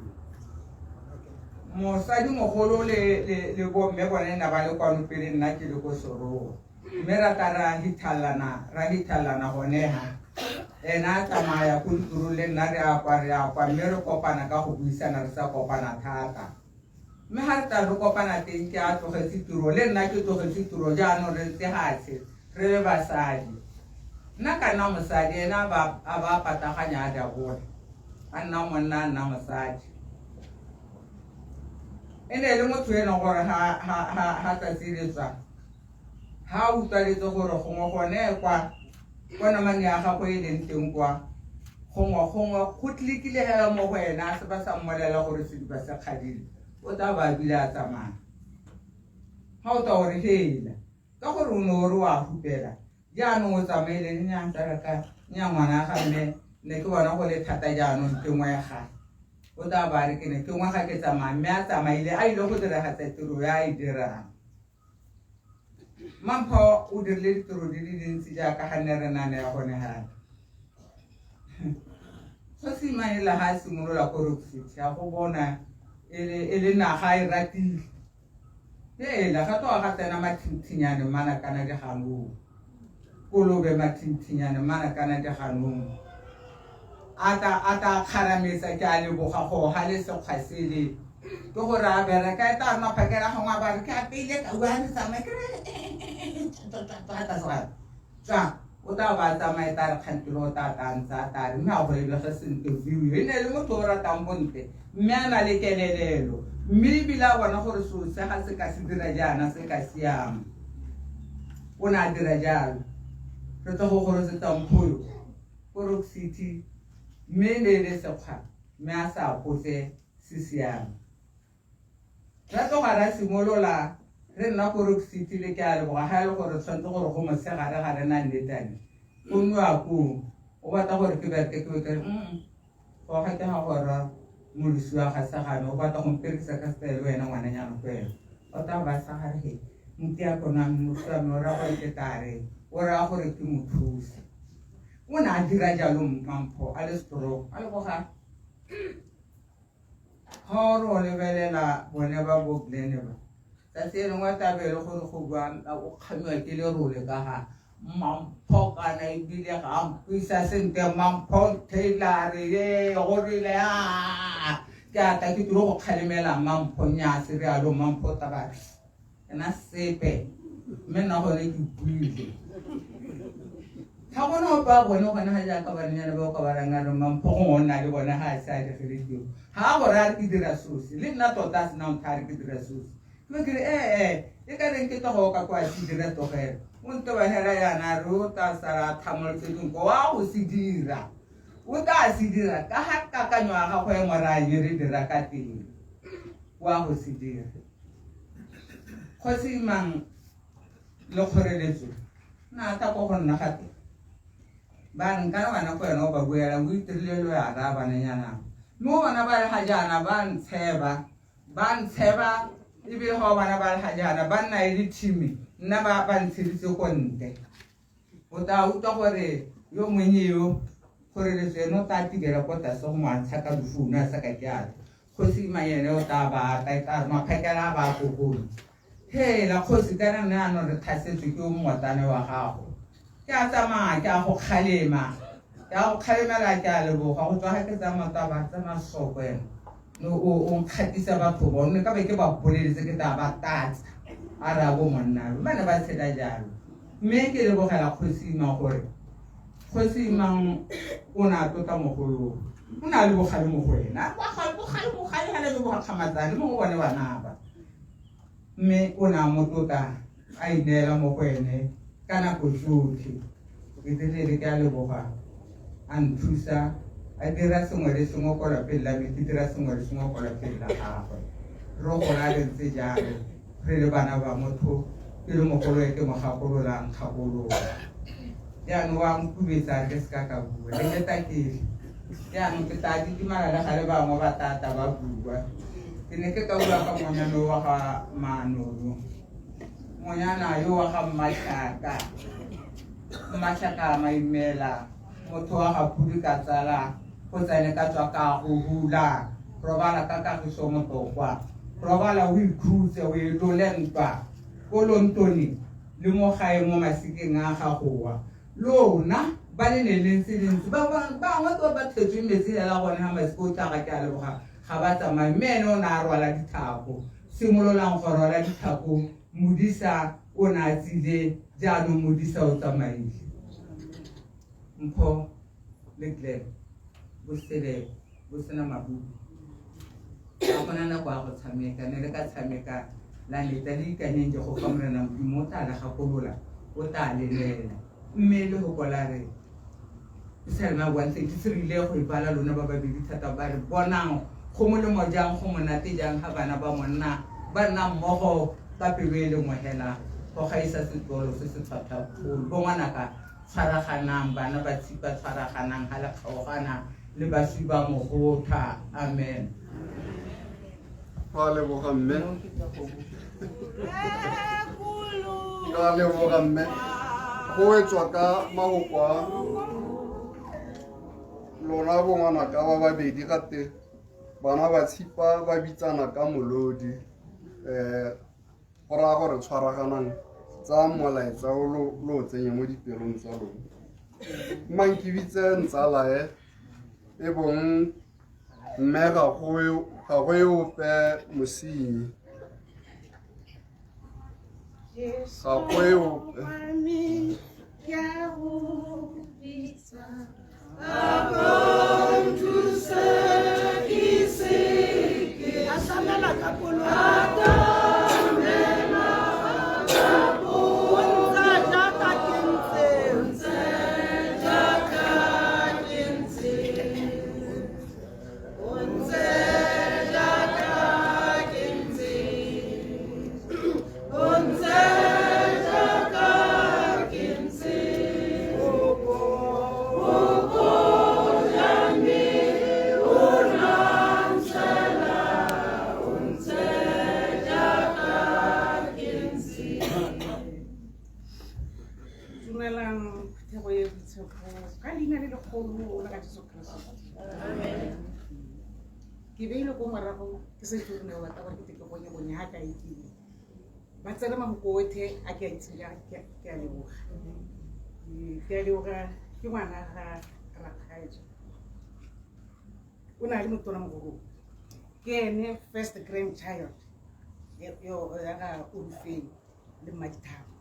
mosadimogolo le le le bomme bone ne ba le kwano pele nna ke le ko soroa mme ra tla ra hithallana ra hithallana gone ha ena a tsamaya ko ditirong le nna re a kwa re a kwa mme re kopana ka go buisana re sa kopana thata mme ga re tla re kopana teng ke a tlogetse tiro le nna ke tlogetse tiro jaanong re ntse gatshe re le basadi nna ka nna mosadi ena a ba pataganya a dabola a nna monna a nna mosadi e ne e le motho e leng gore ha tsatsi le tswa ha a utlwaletse gore gongwe gone kwa kwa namane ya gagwe e leng teng kwa gongwe gongwe go tlikile hela mo go ena a se ba sa mmolela gore sediba se kgadile o tla ba bile a tsamaya ga o tla gore hela ka gore o ne o re wa hupela jaanong o tsamaile nnya tsala ka nya ngwana ga mme ne ke bona go le thata jaanong ke ngwega o tla ba re ke ne ke ngwega ke tsamaya mme a tsamaile a ile go diragatsa tiro ya a e dirang mampho o dirile ditiro di le dintsi jaaka ga nne re nane ya gone gape kgosi maela ga a simolola ko rock city a go bona e le naga e ratile Hela ga tloga ga tsena mathinthinyane mana kana diganong. Kolobe mathinthinyane mana kana diganong. A ta a ta kgarametsa ke a leboga go ga le sekgwa sele. Ke gore a bereka e tla nna phakela gongwe a ba re ke apeile ka bua re tsamaye ke re tswa o tla ba tsamaye tla re kgantele o tla tla ntse a tla re mme a go lebege sentle view e ne e le motho o ratang bontle mme a na le kelelelo mme ebile a bona gore seo se ga se ka se dira jaana se ka siama o ne a dira jalo re tlo go gorosetsa mphoyo ko rock city mme e ne e le sekgwa mme a sa kotse se siame Ra tloga ra simolola re nna ko Rock City le ke a leboga ga e le gore tshwanetse gore go motshegare ga re na nnetane go nniwa koo o batla gore ke bereke ke be go ga ke ga gora molosi wa ga segame o batla go mperekisa ka style wena ngwananyana ko wena o tla ba sa gare he nti ya kona molosi wa me o raya gore ke tare o raya gore ke mo thuse o ne a dira jalo mampho a le strong a leboga Ga o re o lebelela bone ba bo Glen ba, tsatsi e lengwe tla be e le gore go bua o kgamiwa ke lerole ka ga Mampho kana ebile ga a mpuisa sentle Mampho Taylor ye go rile a Ke a tla ke tiro go kgalemela Mampho, nnyaa se rialo Mampho taba ena sepe, mme nna gone ke buile. Ga gona ope a bone gone ga jaaka banenyana ba o ka ba rang a re Mampho gongwe o nna le bone ga a se a digele tiro. Ga a gore a re ke dira sosi, le nna tota a sena ntho a re ke dira sosi. Ke be ke re ee, e ka reng ke tloga o ka kwa se dira tlogela. O nteba hela yana a re o tla sala a thamolotse dinko wa go se dira. O tla se dira ka ga kakanyo ya gagwe e moranye re dira ka teng. Wa go se dira. Kgosi Mang le Kgoreletso na tla ko go nna gape. Ba re nka bana ko wena o ba buela o itirile lo ya ra bananyana. Mme bona ba re ga jaana ba ntsheba, ba ntsheba ebile ga o bana ba re ga jaana ba nna e le team nna ba ba ntsheditse ko ntle. O tla utlwa gore yo monnye yo Kgoreletso ene o tla tibela ko tlase go mo antsha ka difounu a sa ka ke a tla. Kgosi Mang ene o tla ba atla e tla re maphakela a ba kokone. Hela kgosi kana nna anong re tlhasetswe ke yo mmotlane wa gago. Ke a tsamaya ke a go kgalema. Ke a go kgalemela ke a leboga go tswa ga ke tsaya maoto a ba tsamaya soko ena. No o nkgatisa batho bone ka be ke ba boleletse ke tla ba tatsa. A re a bo monna ba ne ba tshela jalo. Mme ke lebogela kgosi Mang gore kgosi Mang o ne a tlotla mogolo o ne a le bogale mo go ena. Bogale bogale ga le bo gakgamatsane mo go bone bana ba. Mme o ne a mo tlotla a ineela mo go ene ka nako tsotlhe. Ke tlile ke a leboga a nthusa a dira sengwe le sengwe ko lapeng la me, ke dira sengwe le sengwe ko lapeng la gagwe. Re gola re ntse jalo re le bana ba motho, ke le mogolo e ke mo gakololang kgakolola. Jaanong wa nkubetsa re ke seka ka bua, le ke takele. Jaanong ke tla didimala le gale bangwe ba tata ba bua. Ke ne ke ka bua ka ngwanyana wa ga Manolo, ngwanyana yo wa ga Mmatlhaka. Mmatlhaka a maimela, motho wa ga Pudi ka tsala, go tsene ka tswa ka go hula, robala ka kagiso motokwa, robala o ikhutse o e lole ntwa, ko Lontone le mo gae mo masikeng a gagowa. Lona ba le ne le ntse le ntse, bangwe ke ba thetswe metsi hela gone ga masiko o tla ga ke a leboga ga ba tsamaye, mme ene o ne a rwala ditlhako. Simololang go rwala ditlhako, modisa o ne a tsile, jaanong modisa o tsamaile. Mpho le Glen bo sele bo sena mabubu. Ga gona nako ya go tshameka, ne le ka tshameka la leta le ikanyeng Jehofa Morena Modimo o tla le gakolola, o tla le neela. Mme lehoko la re Psalm 133 le go e bala lona ba babedi thata ba re bonang go molemo jang go monate jang ga bana ba monna ba nna mmogo ka pelo e le nngwe hela go gaisa setlolo se se tlhwatlhwa kgolo. Bo ngwanaka tshwaraganang, bana ba tshipa tshwaraganang ga le kgaogana le baswi ba mogotha. Amen. Ra leboga mme. Ra leboga mme. Go etswa ka mahoko a lona bongwana ka ba babedi gate bana ba tshipa ba bitsana ka molodi go raya gore tshwaraganang tsaya molaetsa o lo o tsenye mo dipelong tsa lona. Mang ke bitse ntsalae e bong mme ga go e ope mosenyi, ga go e ope. Dumelang phuthego e boitshepo ka leina le legolo la ga Jesu Keresete. Ke beile ko morago ke sa itse gore ne ba batla gore ke tle ke bonye bonye ga ka e kile. Ba tsere mafoko otlhe a ke a itseng ke a leboga. Ke a leboga ke ngwana ga rakgaetso. O ne a le motona mogolo. Ke ene first grandchild yo ya ga Orufeng le Mmadithabo.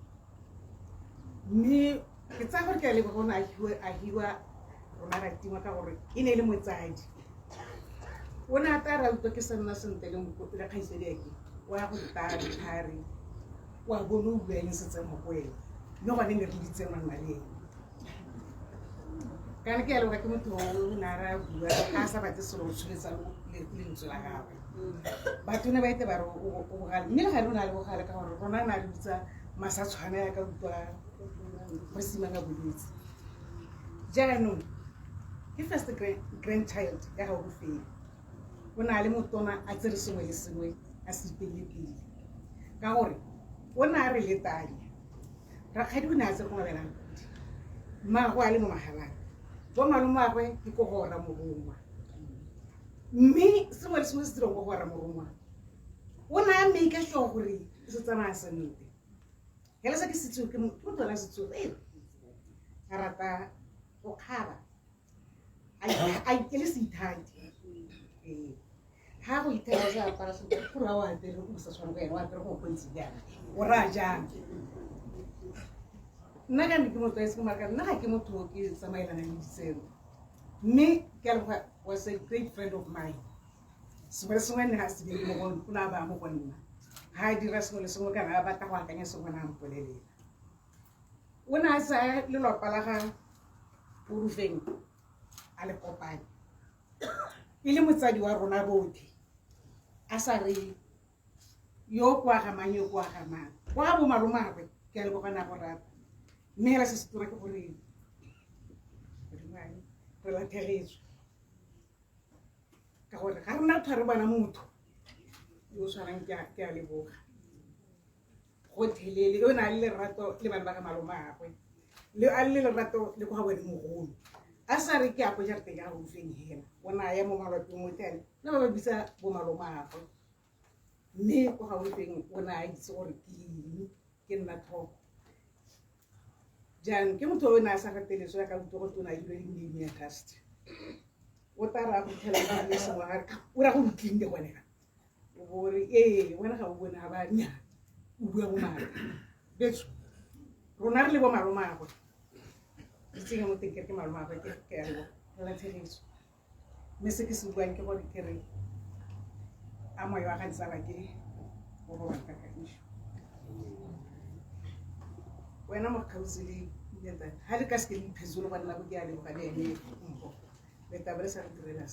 Mme ke tsaya gore ke a leboga o ne a hiwa rona ra tingwa ka gore e ne e le motsadi. O ne a tla ra utlwa ke sa nna sentle le le kgaitsadi ake o ya go ntaya ditlhare o a bone o bua eng setse mo go ene mme gone ne re ditse manna le ene. Kana ke a leboga ke motho o ne a re a bua ga a sa batle selo o tsholetsa lentswe la gagwe. Batho ne ba ete ba re o bogale mme le gale o ne a le bogale ka gore rona ne a re bitsa masa tshwana ya ka utlwa mosimane a bolwetse. Jaanong ke first grandchild ya ga Orufeng. O ne a le motona a tsere sengwe le sengwe a se ipeile pele ka gore o ne a re letanya. Rakgadi o ne a tsere go mabelang podi, mmaagwe a le mo magaleng, bo malomagwe ke ko go ora morongwa, mme sengwe le sengwe se dirang ko go ora morongwa o ne a make sure gore se tsamaya sentle. Hela se ke setso ke motho a setso e a rata go kgaba a ikele seithati. Ee, ha go ithata o sa apara sentle gore ga o apere o sa tshwane go ena o apere go gontsi jaana o raya jang. Nna ka ne ke motho a se mara nna ga ke motho o ke tsamaelanang le ditseno, mme ke a leboga was a great friend of mine. Sengwe le sengwe ne ga se mo go o ne a baya mo go nna, ga a dira sengwe le sengwe kana a batla go akanya sengwe ne a mpolelela. O ne a tsaya lelapa la ga Orufeng a le kopanya e le motsadi wa rona botlhe, a sa re yo kwa ga mang yo kwa ga mang kwa bo malomagwe. Ke a leboga na go rata, mme hela se se tura ke gore re latlhegetswe ka gore ga rena thwa re bona motho yo o tshwanang. Ke a leboga gotlhelele o ne a le lerato le bana ba ga malomagwe le a le lerato le ko ga bone mogolo a sa re ke a ko jarateng ya Orufeng hela o ne a ya mo malapeng otlhe le ba ba bitsa bo malomagwe, mme ko ga Orufeng o ne a itse gore ke eng ke nna tlhoko. Jaanong ke motho o ne a sa rate leswe ya ka utlwa go tona ile le name ya trust o tla ra go tlhela le sengwe ga o ra go ntlinde gone ga o bo re ee wena ga o bone ga ba nya o bua bo maaka betso rona re le bo malomagwe itseng mo teng ke re ke malomagwe ke a leboga re latlhegetswe. Mme se ke se buang ke gore ke re a moya wa ga ntsala ke o robala ka kagišo wena mokgautsi le ntate ga le ka seke le iphetse le gone nako ke a leboga le ene mpo letaba le sa re direla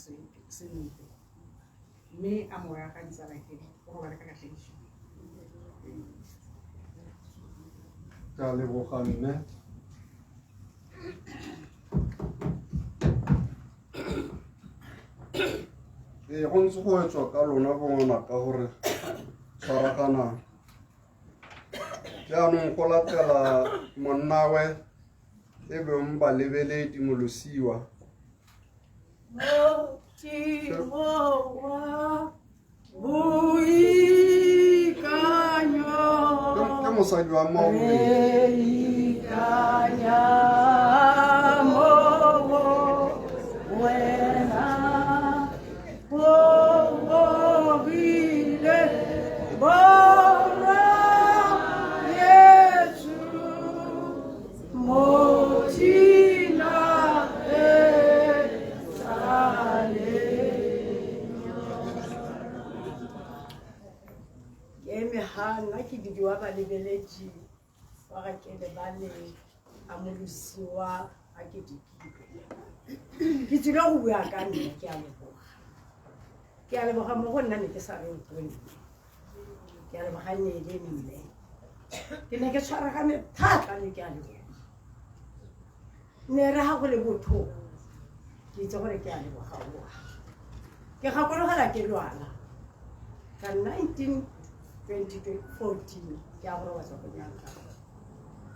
sentle mme a moya ga ntsala ke o robala ka kagišo. Ke a leboga mme. Ee, go ntse go etswa ka lona bo ngwanaka gore tshwaraganang. Jaanong go latela monnawe e beng balebeledi molosiwa. Modimo wa boikanyo Ke mosadi wa Maobeng. Re ikanya mo go wena go bogile borra Yesu mo tina e Ke eme ga nna ke bidiwa balebeletši wa ga kele ba le a molosiwa a ke dikile ke tsile go bua ka nna. Ke a leboga, ke a leboga mo go nna ne ke sa re o nne. Ke a leboga nne le mme ke ne ke tshwaragane thata ne ke a leboga ne re ga go le botlhoko ke itse gore ke a leboga oa ke gakologela ke lwala ka 19 2014 ke a go robatsa go nyaka.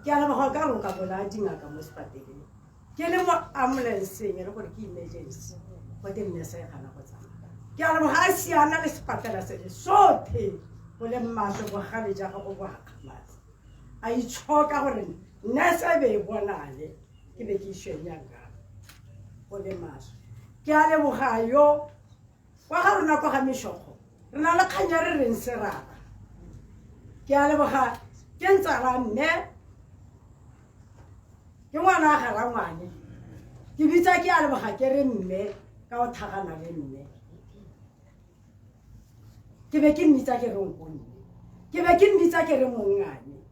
Ke a leboga ka re o ka bolaya dingaka mo sepateleng ke le mo ambulanceng e le gore ke emergency gote nne se gana go tsamaya. Ke a leboga a siana le sepatela se le sothe go le maswe bogale ja gago bo gakgamatsa a itshoka gore nurse e be e bonale ke be ke išwenyanga go le maswe. Ke a leboga yo Kwa ga rona kwa ga Mešogo re na le kgang ya re reng serara. Ke a leboga ke ntsala mme ke ngwana a ga rangwane. Ke bitsa ke a leboga ke re mme ka o thagana le mme. Ke be ke mmitsa ke re nkonne. Ke be ke mmitsa ke re mongane.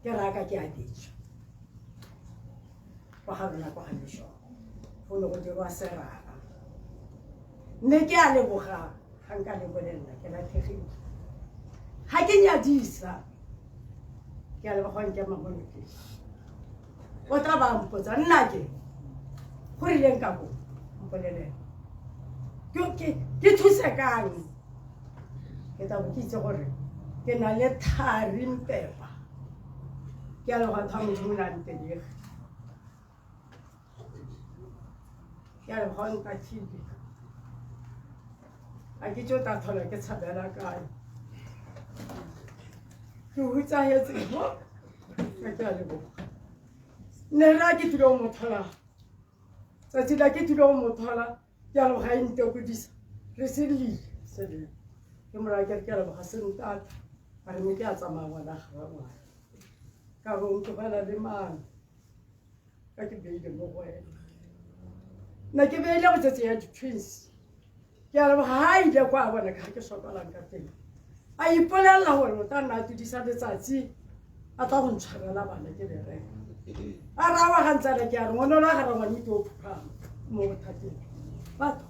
Ke raka ke a betswa. Kwa ga rona kwa ga Mešogo go ne go dirwa serara. Mme ke a leboga ga nka le bolelela ke latlhegile. Ga ke nyadisa ke a leboga nkema mo nokeng. O tla ba mpotsa nna ke go rileng ka bo mpolelela. Ke thuse kang? Ke tla bo ke itse gore ke na le thari mpepa. Ke a leboga tha Modimo na mpelege. Ke a leboga ntatlhile. Ga ke tso tla tlhola ke tshabela kae. Ke hutsahetse mo ka ke a leboga. Ne re a ke tlile go mo thola. Tsatsi la ke tlile go mo thola ke a leboga e ntekodisa. Re se lile selelo. Ke moraya ke re ke a leboga se ntata. A re mme ke a tsamaya ngwana ga rangwane. Ka re o ntlogela le mang? Ka ke beile mo go wena. Nna ke beile botsetse ya di-twins. Ke a leboga ha a ile kwa a bona ka ga ke sokolang ka teng. A ipolelela gore o tla nna a tlodisa letsatsi a tla go ntshwarela bana ke bereka. A rawa ga ntsana ke a re ngwana la ga rangwane ke o phuphama mo bothateng. Batho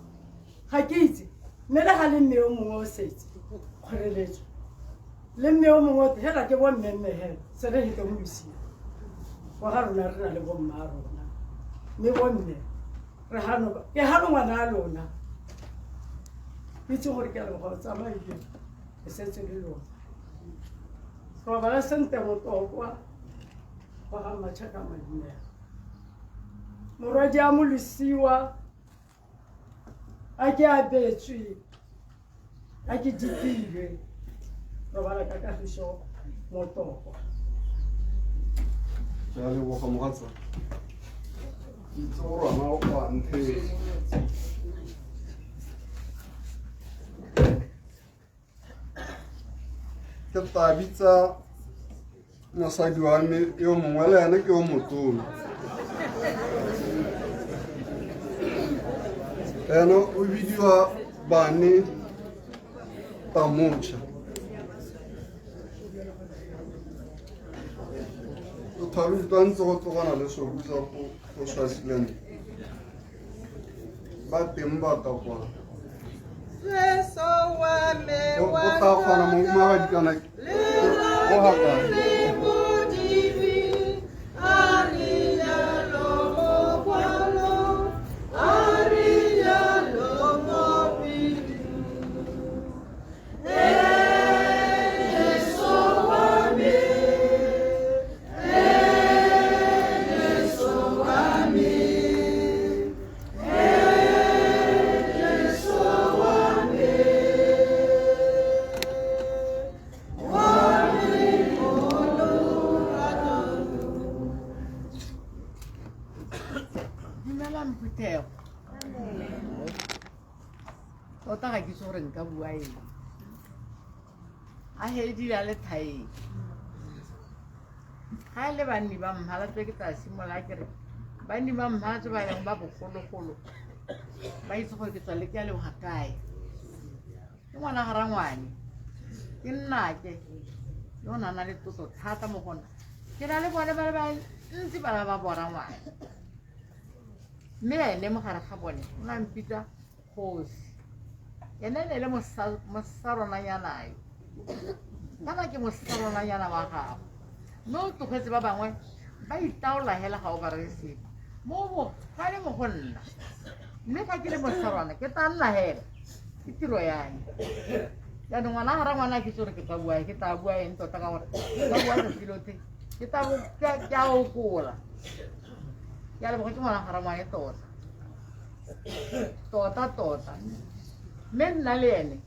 ga ke itse mme le ga le mme yo mongwe o setse kgoreletso. Le mme yo mongwe hela ke bo mme mme hela se re hete mo losika. Kwa ga rona re na le bo mma rona. Mme bo mme re hano ke hano ngwana a lona. Itse gore ke a leboga o tsamaile ke setse le lona. Robala sentle motokwa wa ga Mmatšhaka Madumela. Morwadi a molosiwa a ke abetswe a ke dipilwe robala ka kagiso motokwa. Ke a leboga mogatsa. Ke itse gore wena o a ntheetsa. Ke tla bitsa mosadi wa me yo mongwe le ene ke yo motona. Ene o bidiwa Bane Tamocha. O thware utlwa ntse go tlogana le Sobukwe ko Swaziland. Ba teng ba ka kwa. Jesu wa me O wa tla kgona mo magadi kana o ga kae? Dumelang phuthego. Tota ga ke itse gore nka bua eng. A hedile a le thaeng. Ga e le banni ba Mmalatwe ke tla simolola ke re banni ba Mmalatwe ba e leng ba bogologolo ba itse gore ke tswa le ke a leboga kae. Ke ngwana ga rangwane, ke nnake yo o nang le tlotlo thata mo go nna. Ke na le bone ba le bantsi bana ba borangwane. Mme ene mo gare ga bone o ne a mpitsa kgosi. Ene ne le mosaronanyana yo. Kana ke mosaronanyana wa gago. Mme o tlogetse ba bangwe ba itaola hela ga o ba reye sepe. Mo bogale mo go nna. Mme fa ke le mosarwana ke tla nna hela. Ke tiro ya me. Jaanong ngwana ga rangwana ke itse gore ke tla bua ke tla bua eng tota ka gore ka bua tsatsi lotlhe ke tla ke a okola. Ke a leboga ke ngwana ga rangwane tota. Tota tota. Mme nna le ene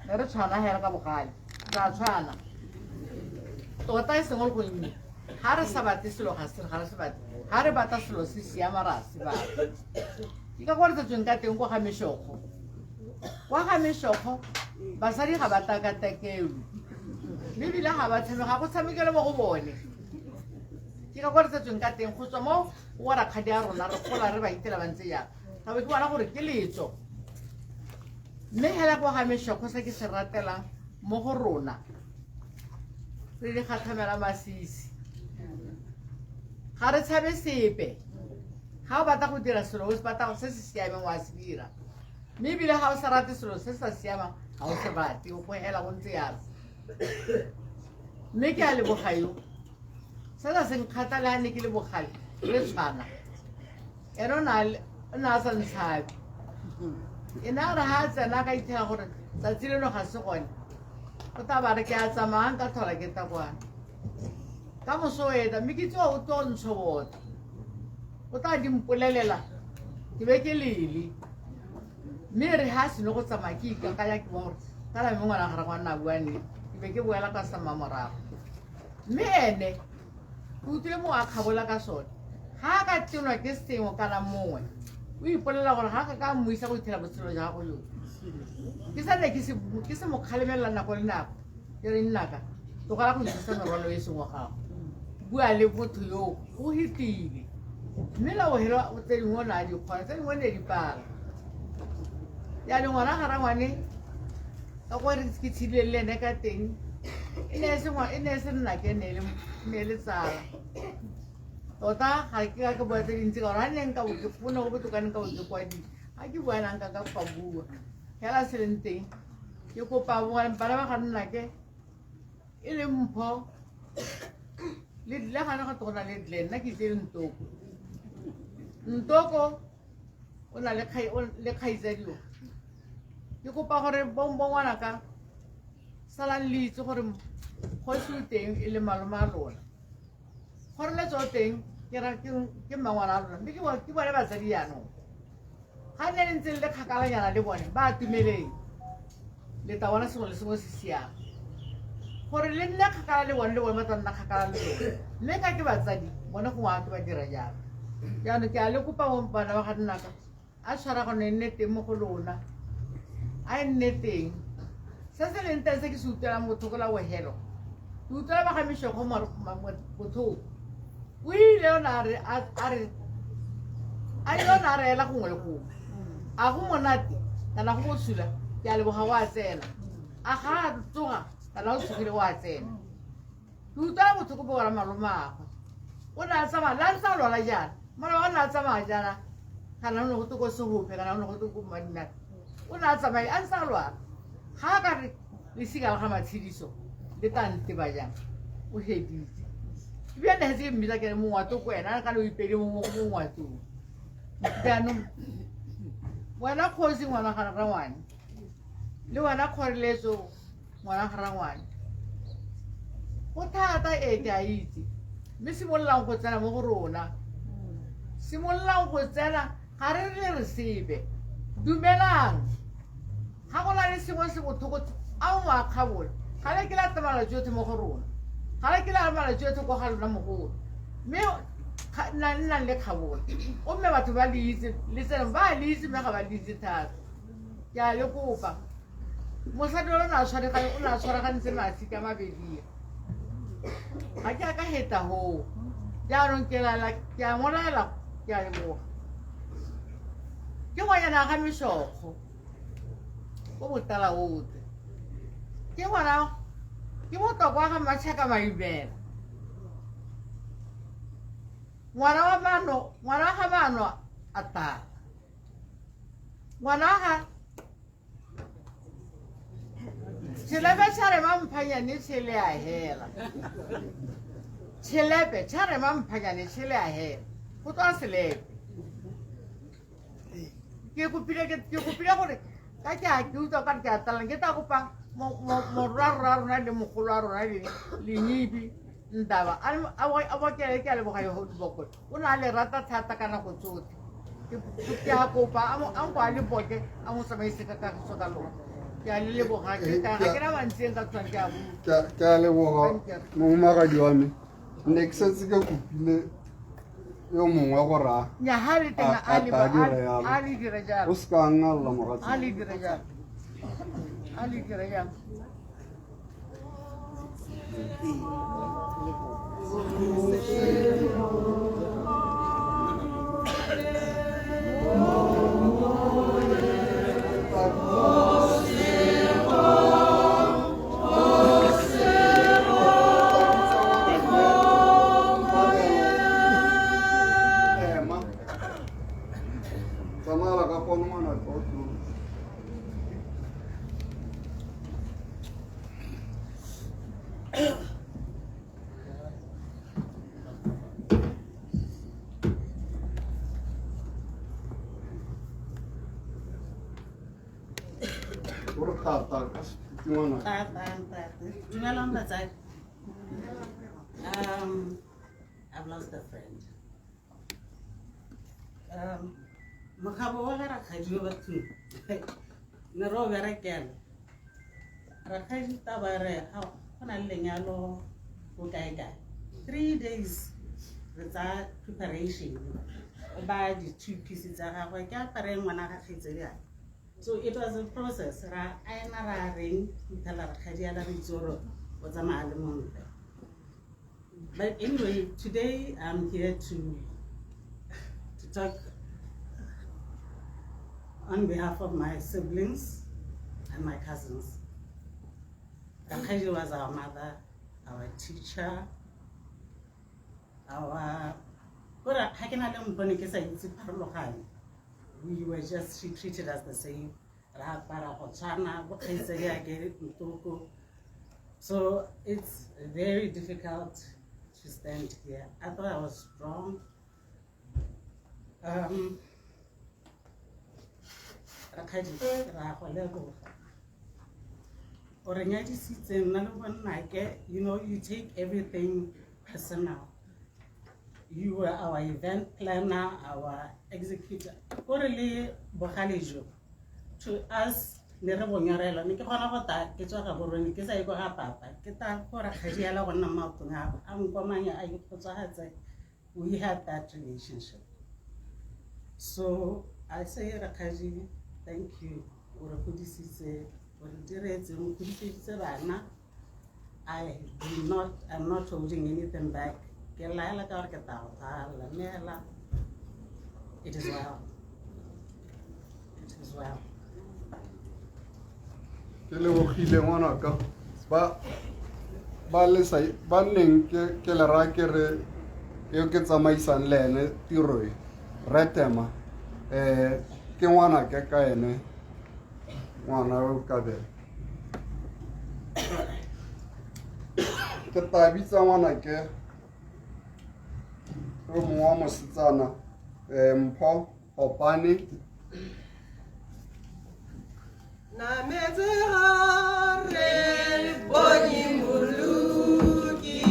ne re tshwana hela ka bogale. Ra tshwana. Tota e seng go le gonnye. Ga re sa batle selo ga se ga re se batle. Ga re batla selo se siama ra se batla. Ke ka gore tsetsweng ka teng ko ga Mešogo. Kwa ga mešokgo basadi ga ba takatakelwe mme ebile ga ba tshameka, ga go tshamekelwe mo go bone. Ke ka kwa re tsetsweng ka teng go tswa mo go rakgadi a rona re gola re ba itela ba ntse jang. Ka be ke bona gore ke letso. Mme hela kwa ga mešokgo se ke se ratelang mo go rona re di gatlhamela masisi. Ga re tshabe sepe. Ga o batla go dira selo o se batla se se siameng wa se dira. Mme ebile ga o sa rate selo se sa siamang ga o se rate, o go hela go ntse yalo. Mme ke a leboga yo. Sena se nkgatha le ga ne ke le bogale re tshwana. Ene o ne a sa ntshabe. E ne a re ga a tsena ka ithela gore tsatsi leno ga se gone. O tla ba re ke a tsamayang ka tlhola ke ta kwana. Ka moso o eta mme ke tsewa o tlo ntshobotla. O tla di mpolelela ke be ke lele. Mme e re ha seno go tsamaya ke ikakanya ke bona gore kana mme ngwana ga rangwane a bua nnete. Ke be ke boela ka sama morago. Mme ene ke utlwile mongwe a kgabola ka sone. Ga a ka tenwa ke sengwe kana mongwe o ipolela gore ga a ka ka mmuisa go ithela botshelo jwa gago yotlhe. Ke sa ne ke se mo kgalemelela nako le nako ke re nnaka tlogela go ithusa merwalo e seng wa gago. Bua le motho yo o hetile. Mme la bohelo tse dingwe o ne a di kgona tse dingwe ne di pala. Jaanong ngwana ga rangwane ka gore ke tshedile le ene ka teng e ne e se e ne e se nnake e ne e ne e le tsala. Tota ga ke ka ke bua tse dintsi ka gore ga nne nka bo ke go ne go botoka ne nka bo ke kwadile. Ga ke bua nang ka ka ka bua. Fela se leng teng ke kopa bana ba ga nnake e le mpho le le gane ga go na le dle nna ke itse le ntoko. Ntoko o na le le kgaitsadio. Ke kopa gore bo ngwanaka salang le itse gore kgosi o teng e le malome a lona. Kgoreletso o teng ke ra ke mmangwana a lona mme ke bone batsadi jaanong. Ga nne le ntse le le kgakalanyana le bone ba atumeleng le tla bona sengwe le sengwe se siame. Gore le nne kgakala le bone le bone ba tla nna kgakala le lona. Mme ka ke batsadi bone gongwe ga ke ba dira jalo. Jaanong ke a le kopa bo bana ba ga nnaka a tshwaragano e nne teng mo go lona. A e nne teng. Se se leng teng se ke se utlwelang botlhoko la bogelo. Ke utlwela ba ga Mešego botlhoko. O ile o ne a re a re a ile o ne a re ela gongwe le gongwe. A go monate kana go bosula ke a leboga wa tsena. A ga a tsoga kana o tsogile wa tsena. Ke utlwela botlhoko bo bona malomaagwe. O ne a tsamaya le a ntse a lwala jaana. Maloba o ne a tsamaya jaana kana o ne go te ko Segope kana o ne go te ko Mmadinare. O ne a tsamaya a ntse a lwala. Ga a ka re lesika la ga Matshediso le tla nteba jang o heditse. Ebile ne setse ke mmitsa ke re mongwato ko wena kana o ipedi mo mongwatong. Jaanong wena kgosi ngwana ga rangwane le wena kgoreletso ngwana ga rangwane go thata ee ke a itse mme simololang go tsena mo go rona simololang go tsena ga re re re sepe dumelang ga go na le sengwe se botlhoko a o mo a kgabola ga le ke la tsamala tsotlhe mo go rona ga le ke la malatsi otlhe ko ga lona mogolo mme nnang le kgabola o mme batho ba le itse le tsena ba le itse mme ga ba le itse thata ke a le kopa mosadi o ne a o ne a tshwaragantse masi ka mabedi ga ke a ka heta hoo jaanong ke lala ke a ngolaela ke a leboga ke ngwanyana ga mešokgo ko botala ote ke ngwana ke botlhokwa ga matšhaka maibela ngwana wa mano ngwana ga mano a tala ngwana ga tšhelepe tšha re mamphanyane tšhele a hela tšhelepe tšha re mamphanyane tšhele a hela go tswa selepe ke kopile ke kopile gore ka ke a ke utlwa ka re ke a talang ke tla kopa morwa rona le mogolo wa rona le lenyibi ndaba a bokele ke a leboga yo bokole o ne a le rata thata ka nako tsotlhe ke a kopa a nko a le boke a mo tsamaise ka kagiso ka lona ke a le leboga ga ke na mantseng ka tswang ke a bua ke a leboga mohumagadi wa me ne ke setse ke kopile yo mongwe gore a nya ha le teng a a le a dire jalo a le dire jalo o se ka ngalla mogatse a le dire jalo. A le dira jang? Ema. Tsamaya ka pono ngwana ka o tlo. O re thata ka sephuti ngwana. Thata, ntate. Dumelang batsadi. I've lost a friend. Mokgabo wa ga rakgadi wa bathong ne re o berekela rakgadi taba re "Ao, go na le lenyalo ko kae kae 3 days re tsaya preparation o baya di-two piece tsa gagwe ke apare ngwana ga kgaitsedi aka. So it was a process, ra aena ra reng fitlhela rakgadi ala re itse gore o tsamaya le montle. But anyway, today I'm here to talk on behalf of my siblings and my cousins. Rakgadi was our mother, our teacher, our kore ga ke na le mpone ke sa itse pharologanyo. We were just, she treated us the same. Ra apara go tshwana, bo kgaitsadiake Ntoko. So it's very difficult to stand here. I thought I was strong. Rakgadi, ra go leboga. O re nyadisitse nna le bonnake, you take everything personal. You were our event planner, our executor. Kore le bogale jo, to us ne re bonyorelwa ne ke kgona go ta ke tswa Gaborone ke sa ye ko ga papa ke ta go rakgadi ela go nna mo maotong a gagwe, a nkomanya a ikgotsogatse. We had that relationship. So I say, rakgadi, thank you. O re godisitse, o re diretse, o godiseditse bana. I do not, I'm not holding anything back. Ke laela ka gore ke tla go thalla mme hela it is well. It is well. Ke lebogile ngwanaka ba le sa ba nneng ke le raya ke re yo ke tsamaisang le ene tiro e re tema ke ngwanake ka ene ngwana o Kabelo ke tla bitsa ngwanake yo mongwe wa mosetsana Mpho Gopane. Nametse re bone Mmoloki,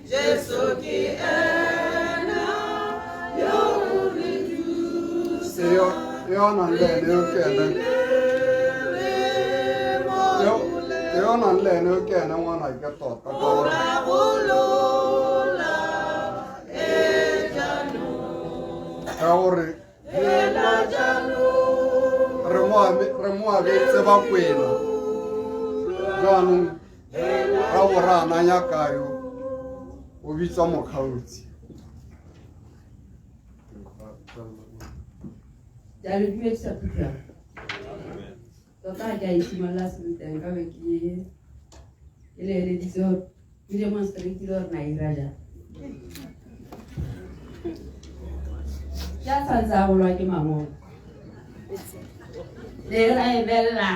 Jesu ke ena yo o re E yo yo nang le ene yo ke ene yo nang le ene yo ke ene ngwanake tota ka gore Golola e jaanong ka gore hela jaanong re mo abetse Bakwena jaanong ra bo ra ananya kayo o bitswa Mokgaotsi. Ke a le dumedisa phuthego. Tota ga ke a isimolola sentle nka be ke le eleditse gore ke demonstrate gore na ira jang. Ke a tshwanetse a bolwa ke mangolo. Le ra emelela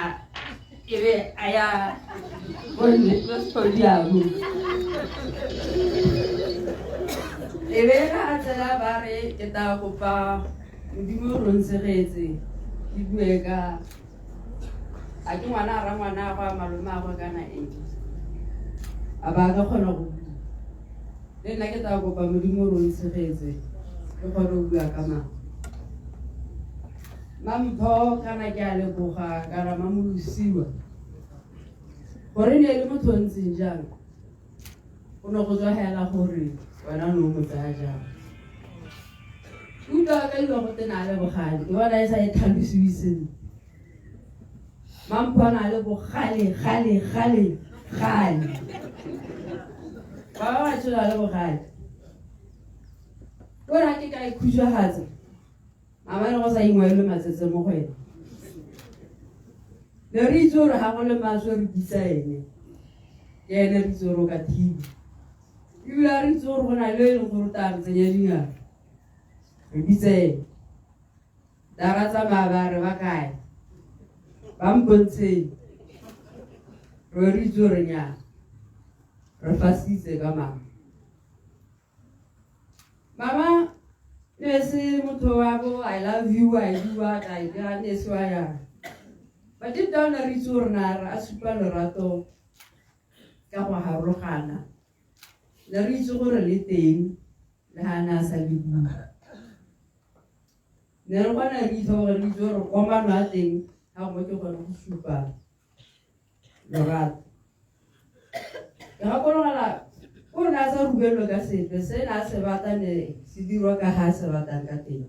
e be a ya ko podium. E be ga a tsena ba re ke tla kopa Modimo o ntshegetse ke bue ka a ke ngwana a ra ngwana a go a malome a go kana eng a ba ka kgona go bua le nna ke tla kopa Modimo o ntshegetse ke kgone go bua ka mang Mampho kana ke a leboga kana Mamolosiwa gore ne e le motho o ntseng jang go ne go tswa hela gore wena o ne o mo tsaya jang. Utlwa ka iwa go tena a le bogale ke bona e sa e tlhalosiwe sentle. Mampho a na le bogale gale gale gale. Ba ba tshola le bogale. Ko ra ke ka ikhutshwagatsa. Mama ne go sa ingwaelwe matsetse mo go ene. Ne re itse gore ga go le maswe re bitsa ene. Ke ene re itse gore o ka thiba. Ebile a re itse gore go na le e leng gore o tla re tsenya dingaka. Re bitsa ene. Da ra tsamaya ba re ba kae? Ba mpontsheng. Re re itse gore nyaa. Re fasitse ka mama. Mama ne se motho wa bo I love you, I do what I do, ne se wa yang. But deep down re itse gore na re a supa lerato ka go harologana. Ne re itse gore le teng le ha na sa le bua. Ne re kgona re itse gore re itse gore komano ya teng ga gongwe ke gone go supa lorato. Ke gakologela o ne a sa rubelwe ka sepe se ne a se batla ne se dirwa ka ga a se ratang ka teng.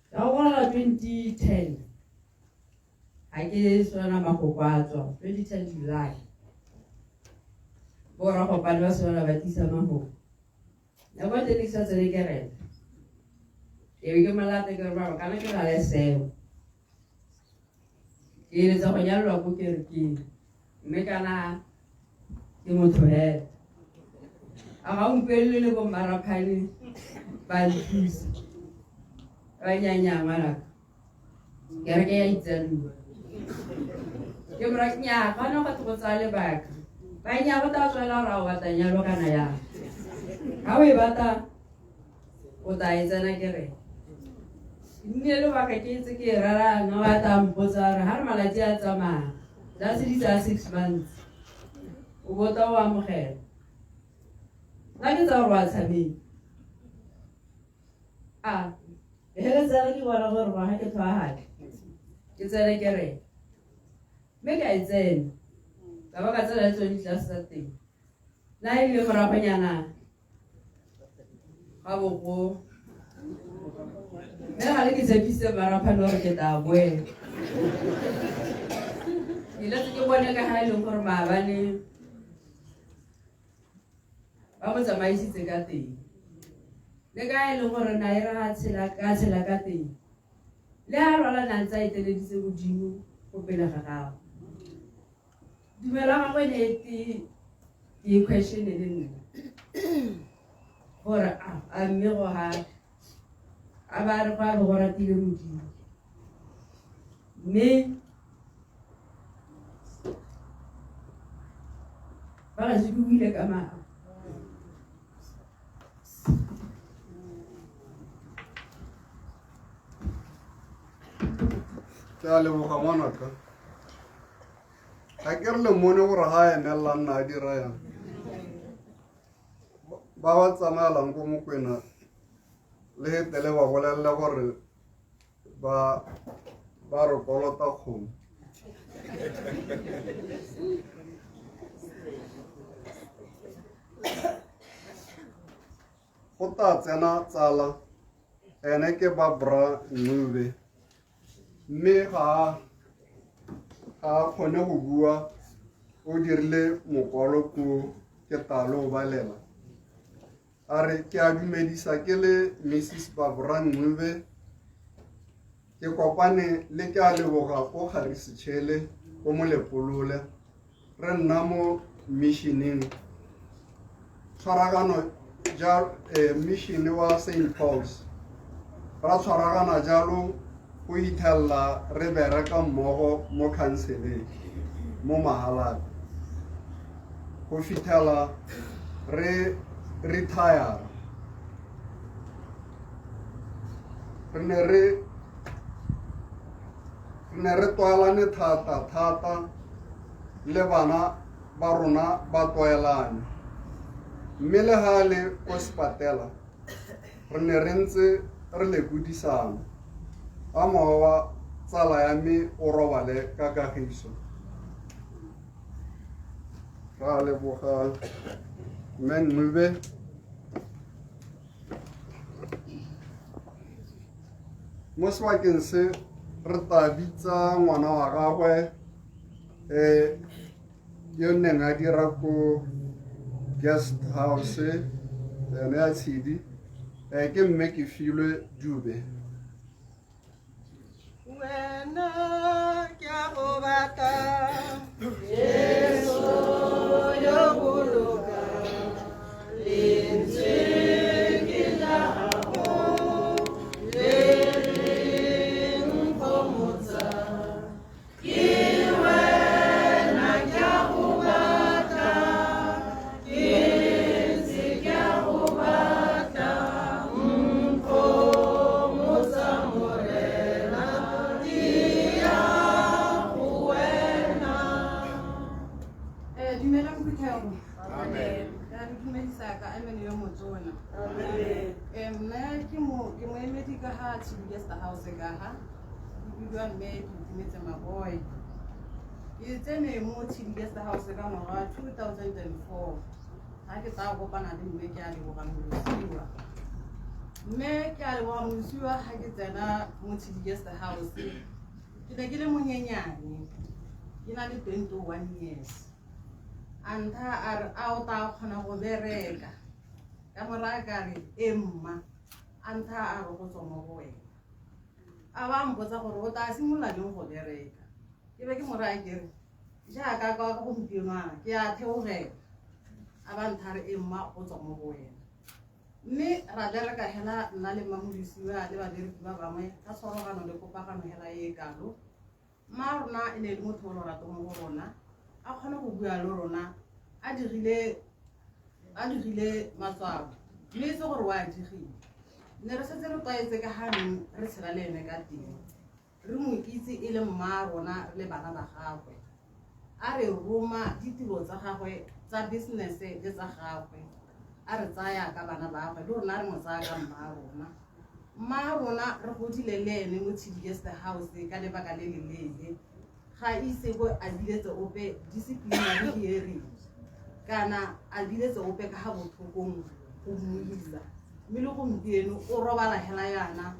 Ka gakologela 2010 ga ke sona mafoko a tswa 2010 July borra gopane ba sona ba tlisa mafoko. Nako ya teng ne ke sa tsene kereke. Ke be ke molata ke re baba kana ke na le seo. Ke eletsa go nyalelwa ko kerekeng mme kana ke motho hela. A ga umpelele le bo mmaraphane ba nthusa. Ba nyanya ngwanaka. Kereke ya itsaliwa. Ke mora nnyaa ga ona go go tsaya lebaka. Ba nnyaa go tla tswela gore a o batla nyalo kana yang. Ga o e batla o tla e tsena kereke. Nnile lobaka ke ntse ke e rarana ba tla mpotsa gore ga re malatsi a tsamaya tla se di tsaya 6 months o bota o amogela. Nna ke tsaya gore wa tshameka. A heletsa re ke bona gore ngwaga ke tlhwaagale ke tsene kereke mme ka e tsena ka ba ka tsena le tsone ditlase tsa teng. Nna ebile moragonyana ga bogo mme ga le ke tshepise maraphane gore ke tla boela. Ke iletse ke bone ka ga e leng gore maabane ba mo tsamaisitse ka teng. Le ka e leng gore nae re a tshela ka tshela ka teng. Le a rwala na ntse a eteleditse Modimo go pele ga gagwe. Dumela gagwe ne e te ke question le nna. Gore a mme go ha a ba re go a bo go ratile Modimo. Mme ba ga se ke buile ka maa. Ke a leboga ngwanaka. Ga ke re le mmone gore ga a emelela nna a dira yang. Ba ba tsamaelang ko Mokwena le hetele ba bolelele gore ba ba re kolota kgomo. Go tla tsena tsala ene ke Barbara Ncube mme ga a kgone go bua o dirile mokwalo ko ke talo o balela. A re ke a dumedisa ke le Mrs Barbara Ncube ke kopane le ke a leboga ko Garisetšhele ko Molepolole re nna mo missioneng tshwaragano ja mission wa St Paul's ra tshwaragana jalo go ithella re bereka mmogo mo khanseleng mo Mahalapye go fitlhela re retire. Re ne re tlwaelane thata thata le bana ba rona ba tlwaelane mme le ga le ko sepatela re ne re ntse re lekodisana a mowa wa tsala ya me o robale ka kagiso. Ra leboga mme Ncube. Mo sebakeng se Re tla bitsa ngwana wa gagwe yo neng a dira ko guest house yone ya Tshidi, ke mme ke filwe Dube. Wena ke a go batla, Jesu yo boloka, lentswe ke la gago le le nkgomotsa. Ke wena ke a go batla, ke ntse ke a go batla, nkgomotsa Morena, ke ya go wena. Dumelang phuthego. Amen. Ka re dumedisa ka amen yo motona. Amen. Nna ke mo ke moemedi ka ha Tshidi Guest House ka ha. Ke bidiwa mme ke itumetse Maboy. Ke tsene mo Tshidi Guest House ka ngwaga wa 2004. Ha ke tla kopana le mme ke a leboga Molosiwa. Mme ke a leboga Molosiwa ha ke tsena mo Tshidi Guest House. Ke ne ke le monyenyane. Ke na le 21 years. A ntha a re a o tla kgona go bereka. Ka moraya ka re e mma. A ntha a re go tswa mo go wena. A ba mpotsa gore o tla simolola leng go bereka. Ke be ke mo raya ke re jaaka ka gompieno ana ke a theogela. A ba ntha re e mma go tswa mo go wena. Mme ra bereka hela nna le Mmamolosiwa le babereki ba bangwe ka tshwaragano le kopagano hela e e kalo. Mma rona e ne e le motho o lorato mo go rona, a kgone go bua le rona a dirile matswalo, mme e se gore o a digile. Ne re setse re tlwaetse ka ga neng re tshela le ene ka teng, re mo itse e le mma rona re le bana ba gagwe. A re roma ditiro tsa gagwe tsa business-e le tsa gagwe, a re tsaya ka bana ba gagwe, le rona re mo tsaya ka mma rona. Mma rona re godile le ene mo Tshidi Guest House ka lebaka le le leele. Ga ise go a biletse ope disciplinary hearing kana a biletse ope ka ga botlhokong go mmuisa. Mme le gompieno o robala hela yana,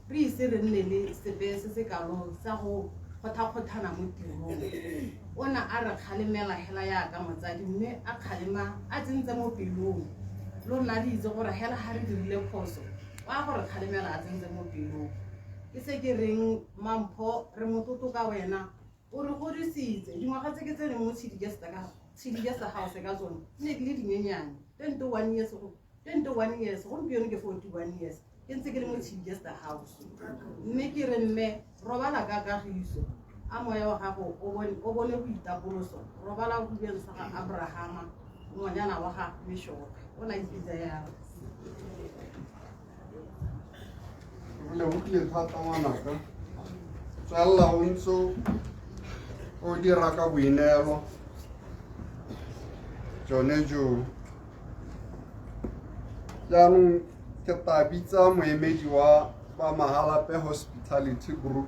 re ise re nne le sepe se se kalo sa go kgothakgothana mo tirong. O ne a re kgalemela hela yaka motsadi, mme a kgalema a tsentse mo pelong. Le rona re itse gore hela ga re dirile phoso, o a gore kgalemela a tsentse mo pelong. Ke se ke reng Mampho, re motlotlo ka wena, o re godisitse. Dingwaga tse ke tseneng mo Tshidi Guest House ka tsone ne ke le dinyenyane, 21 years go 21 years, gompieno ke 41 years ke ntse ke le mo Tshidi Guest House. Mme ke re mme robala ka kagiso, a moya wa gago o bone boitapoloso, robala hubeng sa ga Abrahama ngwanyana wa ga Meshope, o na ipitsa yalo. Re lebogile thata ngwanaka, tswelela o ntse o dira ka boineelo jone jo. Jaanong ke tla bitsa moemedi wa ba Mahalape Hospitality Group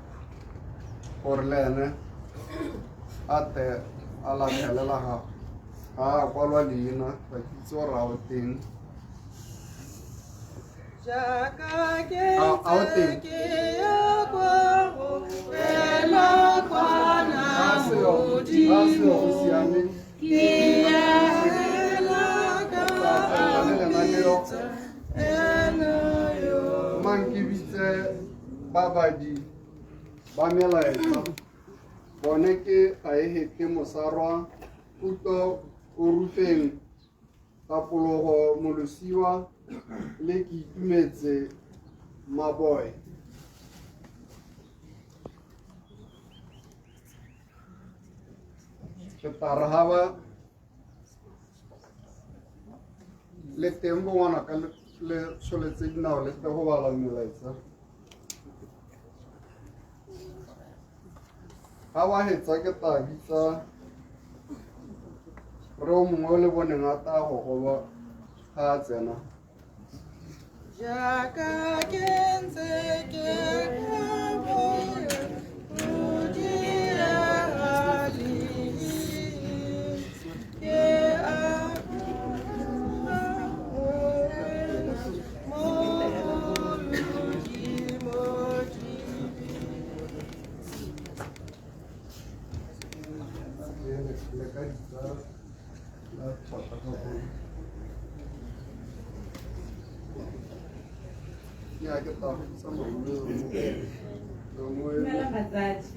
gore le ene a tle a latlhele la gagwe. Ga a kwalwa leina, ga ke itse gore a o teng. Jaaka ke A o teng? ntse ke ya kwa go wena kwana A seo, a seo, go siame. Ke ya hela ka Tla tswelela le lenaneo. ena yo. Mang ke bitse babadi ba melaetsa. Bone ke Gaehete Mosarwa, Kutlo Orufeng, Tapologo Molosiwa le ke Itumetse Maboy. Ke tla re ha ba le teng bo ngwana ka le tsholetse dinao le tle go bala melaetsa. Ga ba hetsa ke tla bitsa re o mongwe o le boneng a tla go goba ga a tsena. Jaaka ke ntse ke go diega ke a Ya ke tla sa malome. Dumela batsadi.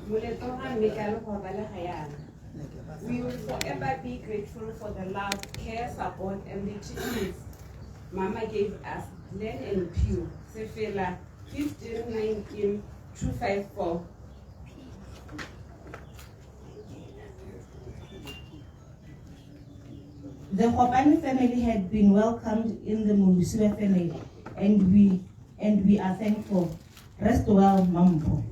Moletlo ga mme ka le go balega yana. We will forever be grateful for the love, care, support, and the teachings Mama gave us, Glenn and Pew, Sefela 15 19 254. The Gopani family had been welcomed in the Molosiwa family, and we are thankful. Rest well, Mampo.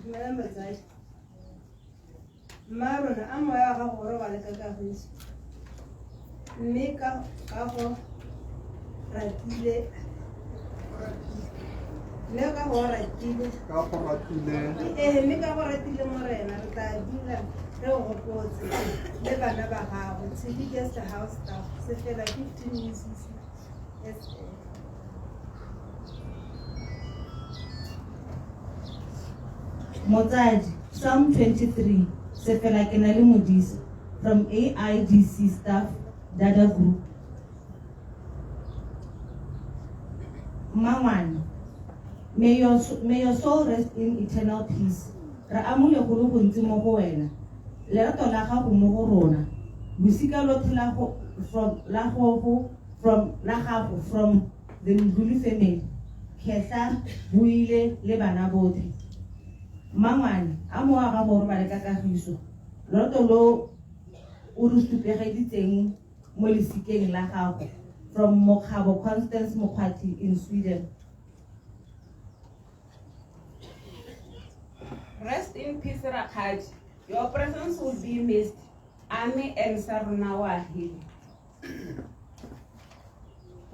Dumelang batsadi. Mma rona a moya wa gago o robale ka kagiso. Mme ka go ratile mme ka go ratile Ka go ratile. Ee, mme ka go ratile morena re tla dula re o gopotse le bana ba gago. Tshedi Guest House staff Sefela 15 UCC SA. Motsadi, Psalm 23, Sefela ke na le modisa, from AIDC staff, Dada Group. Mmangwane, may your, may your soul rest in eternal peace. Re amule go le gontsi mo go wena. Lerato la gago mo go rona. Losika lotlhe la go from la gogo from la gago from the Mdluli family. Khetla, Buile le bana botlhe. Mmangwane, a mowa wa gago o robale ka kagiso. Lorato lo o re supegeditseng mo lesikeng la gago. From Mokgabo Constance Mokgwathi in Sweden. Rest in peace, Rakgadi. Your presence will be missed. Ame and Saruna wa agile.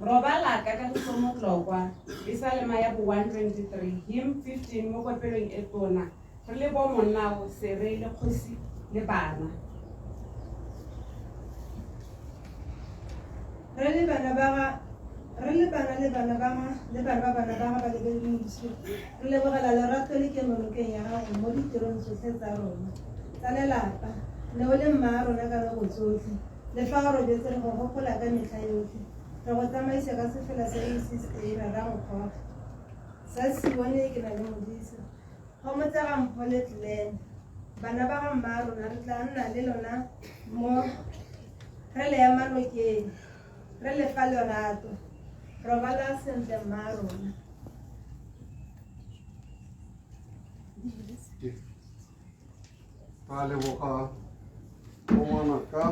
Robala ka kagiso motlokwa, Pesalema ya bo 123, hymn 15 mo kopelong e tona. Re le bo monnao, Sere le kgosi le bana. Re le bana ba ga re le bana le bana ba ga le bana ba bana ba ga balebedi Modise, re lebogela lerato le kemonokeng ya gago mo ditirong tsotlhe tsa rona tsa lelapa. Ne o le mma rona ka nako tsotlhe. Le fa o robetse re go gopola ka metlha yotlhe. Re go tsamaisa ka sefela sa UCCA ra ra go kgoga. Sa Sione ke na le Modise. Gomotsega Mpho le Glenn. Bana ba ga mma rona re tla nna le lona mo re le ema nokeng. Re le fa lerato. Robala sentle mma rona. Ra leboga bo ngwanaka.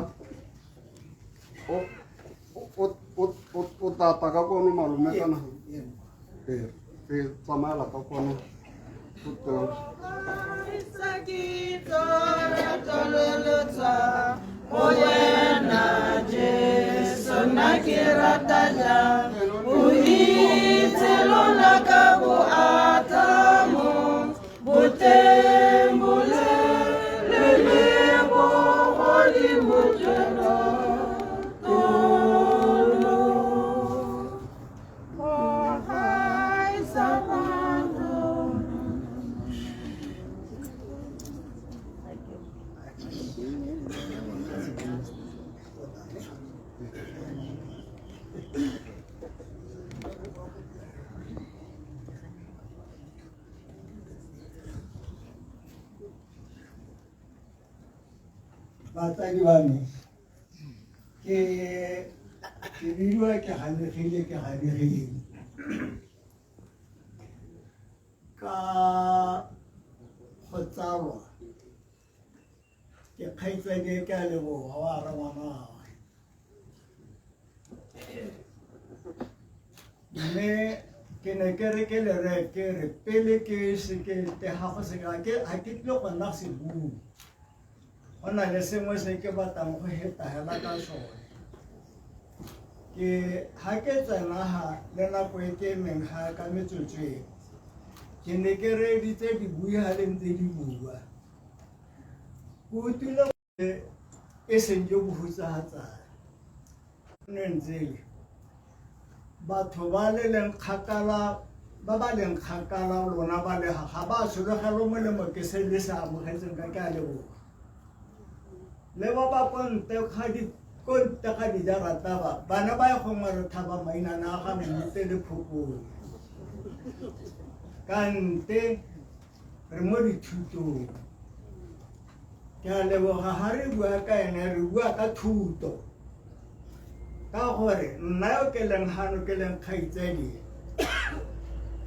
O tata ka kwano malome kana? Ee, re tsamaela ka kwano. O teng. Go wena Jesu nna ke rata jang o itse lona ka boatlamo boteng bolele le bogodimo jwa tolo go gaisa batho. Batsadi ba me ke ke bidiwa ke ganegile ke ganegile ka go tsalwa ke kgaitsadi ke a leboga wa rangwanagwe mme ke ne ke re ke lere ke re pele ke se ke tega go se ga ke ga ke tlile go nna sebui go na le sengwe se ke batlang go heta hela ka sone ke ha ke tsena ha le nako e ke emeng ga ka metsotso e ke ne ke reeditse dibui ha le ntse di bua ke utlwile e seng jo bo hutsahatsang ne ntse batho ba le leng kgakala ba ba leng kgakala lona ba le ga ba sologelo molemo ke se le se amogetseng ka ke a leboga le ba ba ko ntle ga di ko ntle ga dijarata ba bana ba ye gongwe re thaba mainana a ga mmute le phokong kante re mo dithutong ke a leboga ga re bua ka ene re bua ka thuto ka gore nna yo ke leng gano ke leng kgaitsadi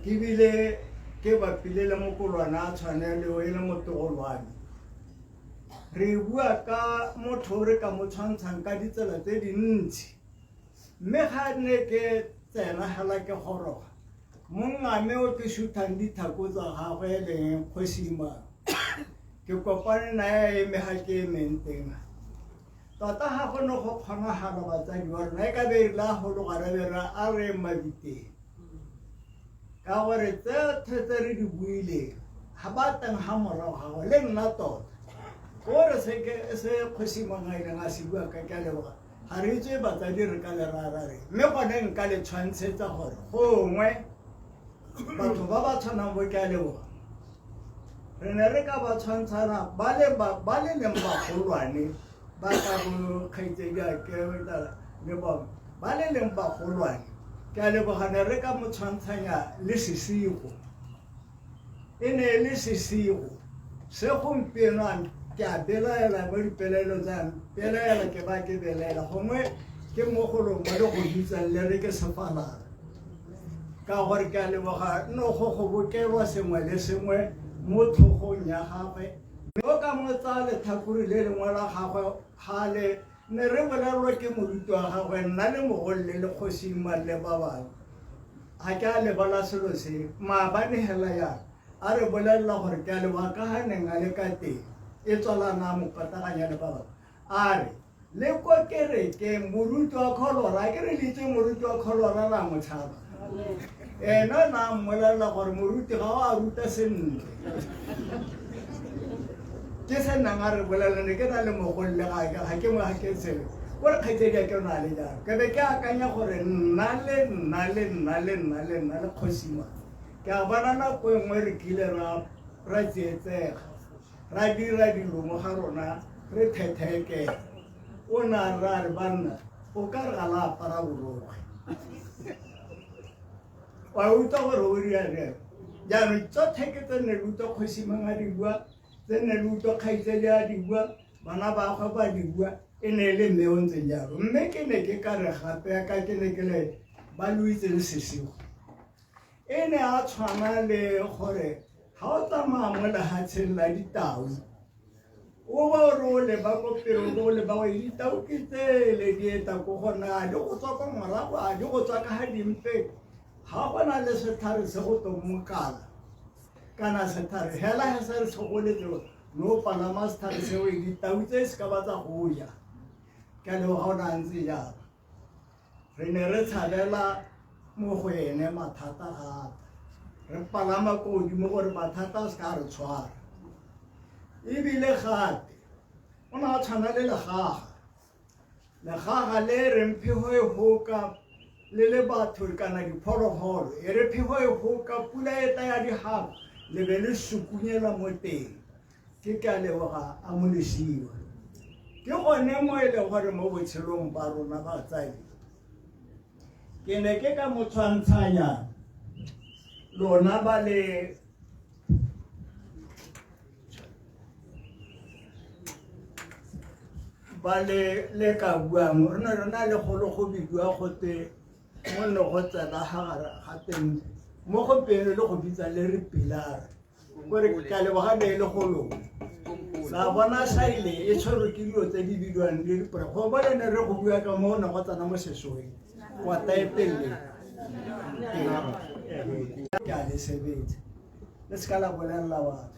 ke bile ke bapile le mokolwana a tshwaneleo e le motogolwane re bua ka motho re ka mo tshwantshang ka ditsela tse dintsi mme ga ne ke tsena hela ke goroga mongame o ke shuthang dithako tsa gagwe e leng kgosima ke kopane nae a eme ga ke emeng teng tota ga go ne go kgonagala batsadi ba rona e ka be e rile a gologa re be re a re mabiteng ka gore tsotlhe tse re di buileng ga ba teng ga morago gago le nna tota kore se se kgosi mongwe a ileng a se bua ka ke a leboga ga re itse batsadi re ka le rara re mme gone nka le tshwantshetsa gore gongwe batho ba ba tshwanang bo ke a leboga re ne re ka ba tshwantshana ba le ba le leng bagolwane ba ka bo kgaitsedi a ke le bone ba le leng bagolwane ke a leboga ne re ka mo tshwantshanya le sesigo e ne e le sesigo se gompieno a ke a belaela mo dipelaelo tsa belaela ke ba ke belaela gongwe ke mo golong mo le go bitsang le re ke sefalana ka gore ke a leboga no go gobokelwa sengwe le sengwe mo tlhogong ya gagwe mme o ka mo tsaya letlhakore le lengwe la gagwe gale ne re bolelelwa ke moruti wa gagwe nna le mogolle le kgosi le ba bangwe ga ke a lebala selo se maabane hela yana a re bolelela gore ke a leboga ka ga neng a le ka teng e tswalana a mo pataganya le ba bangwe a re le ko kerekeng moruti wa kholora ke re le itse moruti wa kholora ra mo tshaba ena na mmolelela gore moruti ga o a ruta sentle ke se nang a re bolelela ne ke na le mogolle ga ke mo ga ke sele o re kgaitsedi a ke o na le jalo ke be ke akanya gore nna le nna le nna le nna le nna le kgosima ke a bona nako e nngwe re kile ra tsietsega ra dira dilo mo ga rona re thetheke o ne a ra re banna o ka re ga la apara borokgwe wa utlwa gore o dira jang jaanong tsotlhe ke tse nne le utlwa kgosi mang a di bua tse nne le utlwa kgaitsedi a di bua bana bagwe ba di bua e ne e le mme o ntseng jalo mme ke ne ke ka re gape ka ke ne ke le ba lo itseng sesigo e ne a tshwana le gore ga o tsamaya mo lehatsheng la ditau o ba o re o leba ko pele o bo o leba o ditau ke tsele di eta ko gona a di go tswa ko morago a di go tswa ka ga dimpe ga go na le setlhare se go tong mokala kana setlhare hela he se re se goletse no palama setlhare seo ditau tse se ka ba tsa go ja ka leboga o ne a ntse jalo re ne re tshabela mo go ene mathata gape re palama ko godimo gore mathata a se ka re tshwara ebile gape o ne a tshwana le legaga legaga le reng phego e hoka le le batho kana diphologolo e re phego e hoka pula e tla ya digago le be le sukunyela mo teng ke ka leboga a molesiwa ke gone mo e leng gore mo botshelong ba rona batsadi ke ne ke ka mo tshwantshanya lona ba le ba le le ka buang re ne re na le golo go bidiwa gote mo ne go tsena ga gare ga teng mo go pele le go bitsa le re pilara kore ka leboga ne e le golong la bona saile e tshwerwe ke dilo tse di bidiwang le dipore go bone ne re go bua ka mo ne go tsena mo sesweng wa taetelele ke a le sebetsa le se ka la bolelela batho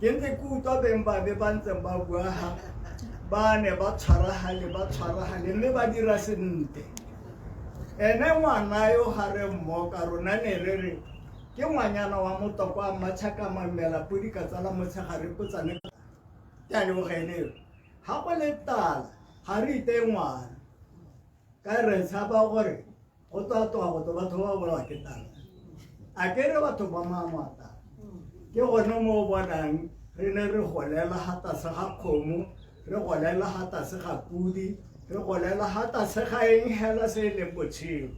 ke ntse ke utlwa beng ba be ba ntseng ba bua ga ba ne ba tshwaragale ba tshwaragale mme ba dira sentle ene ngwana yo ga re mmoka rona ne re re ke ngwanyana wa motoko a mmatšhaka mamela podi ka tsala motshegare potsane ke a leboga ene eo ga go le tala ga re iteye ngwana ka re tshaba gore Go tloga tloga go tlo batho ba bolawa ke tlala. A ke re batho ba maamata. Ke gone mo o bonang re ne re golela ga tlase ga kgomo, re golela ga tlase ga podi, re golela ga tlase ga eng hela se e leng botshelo.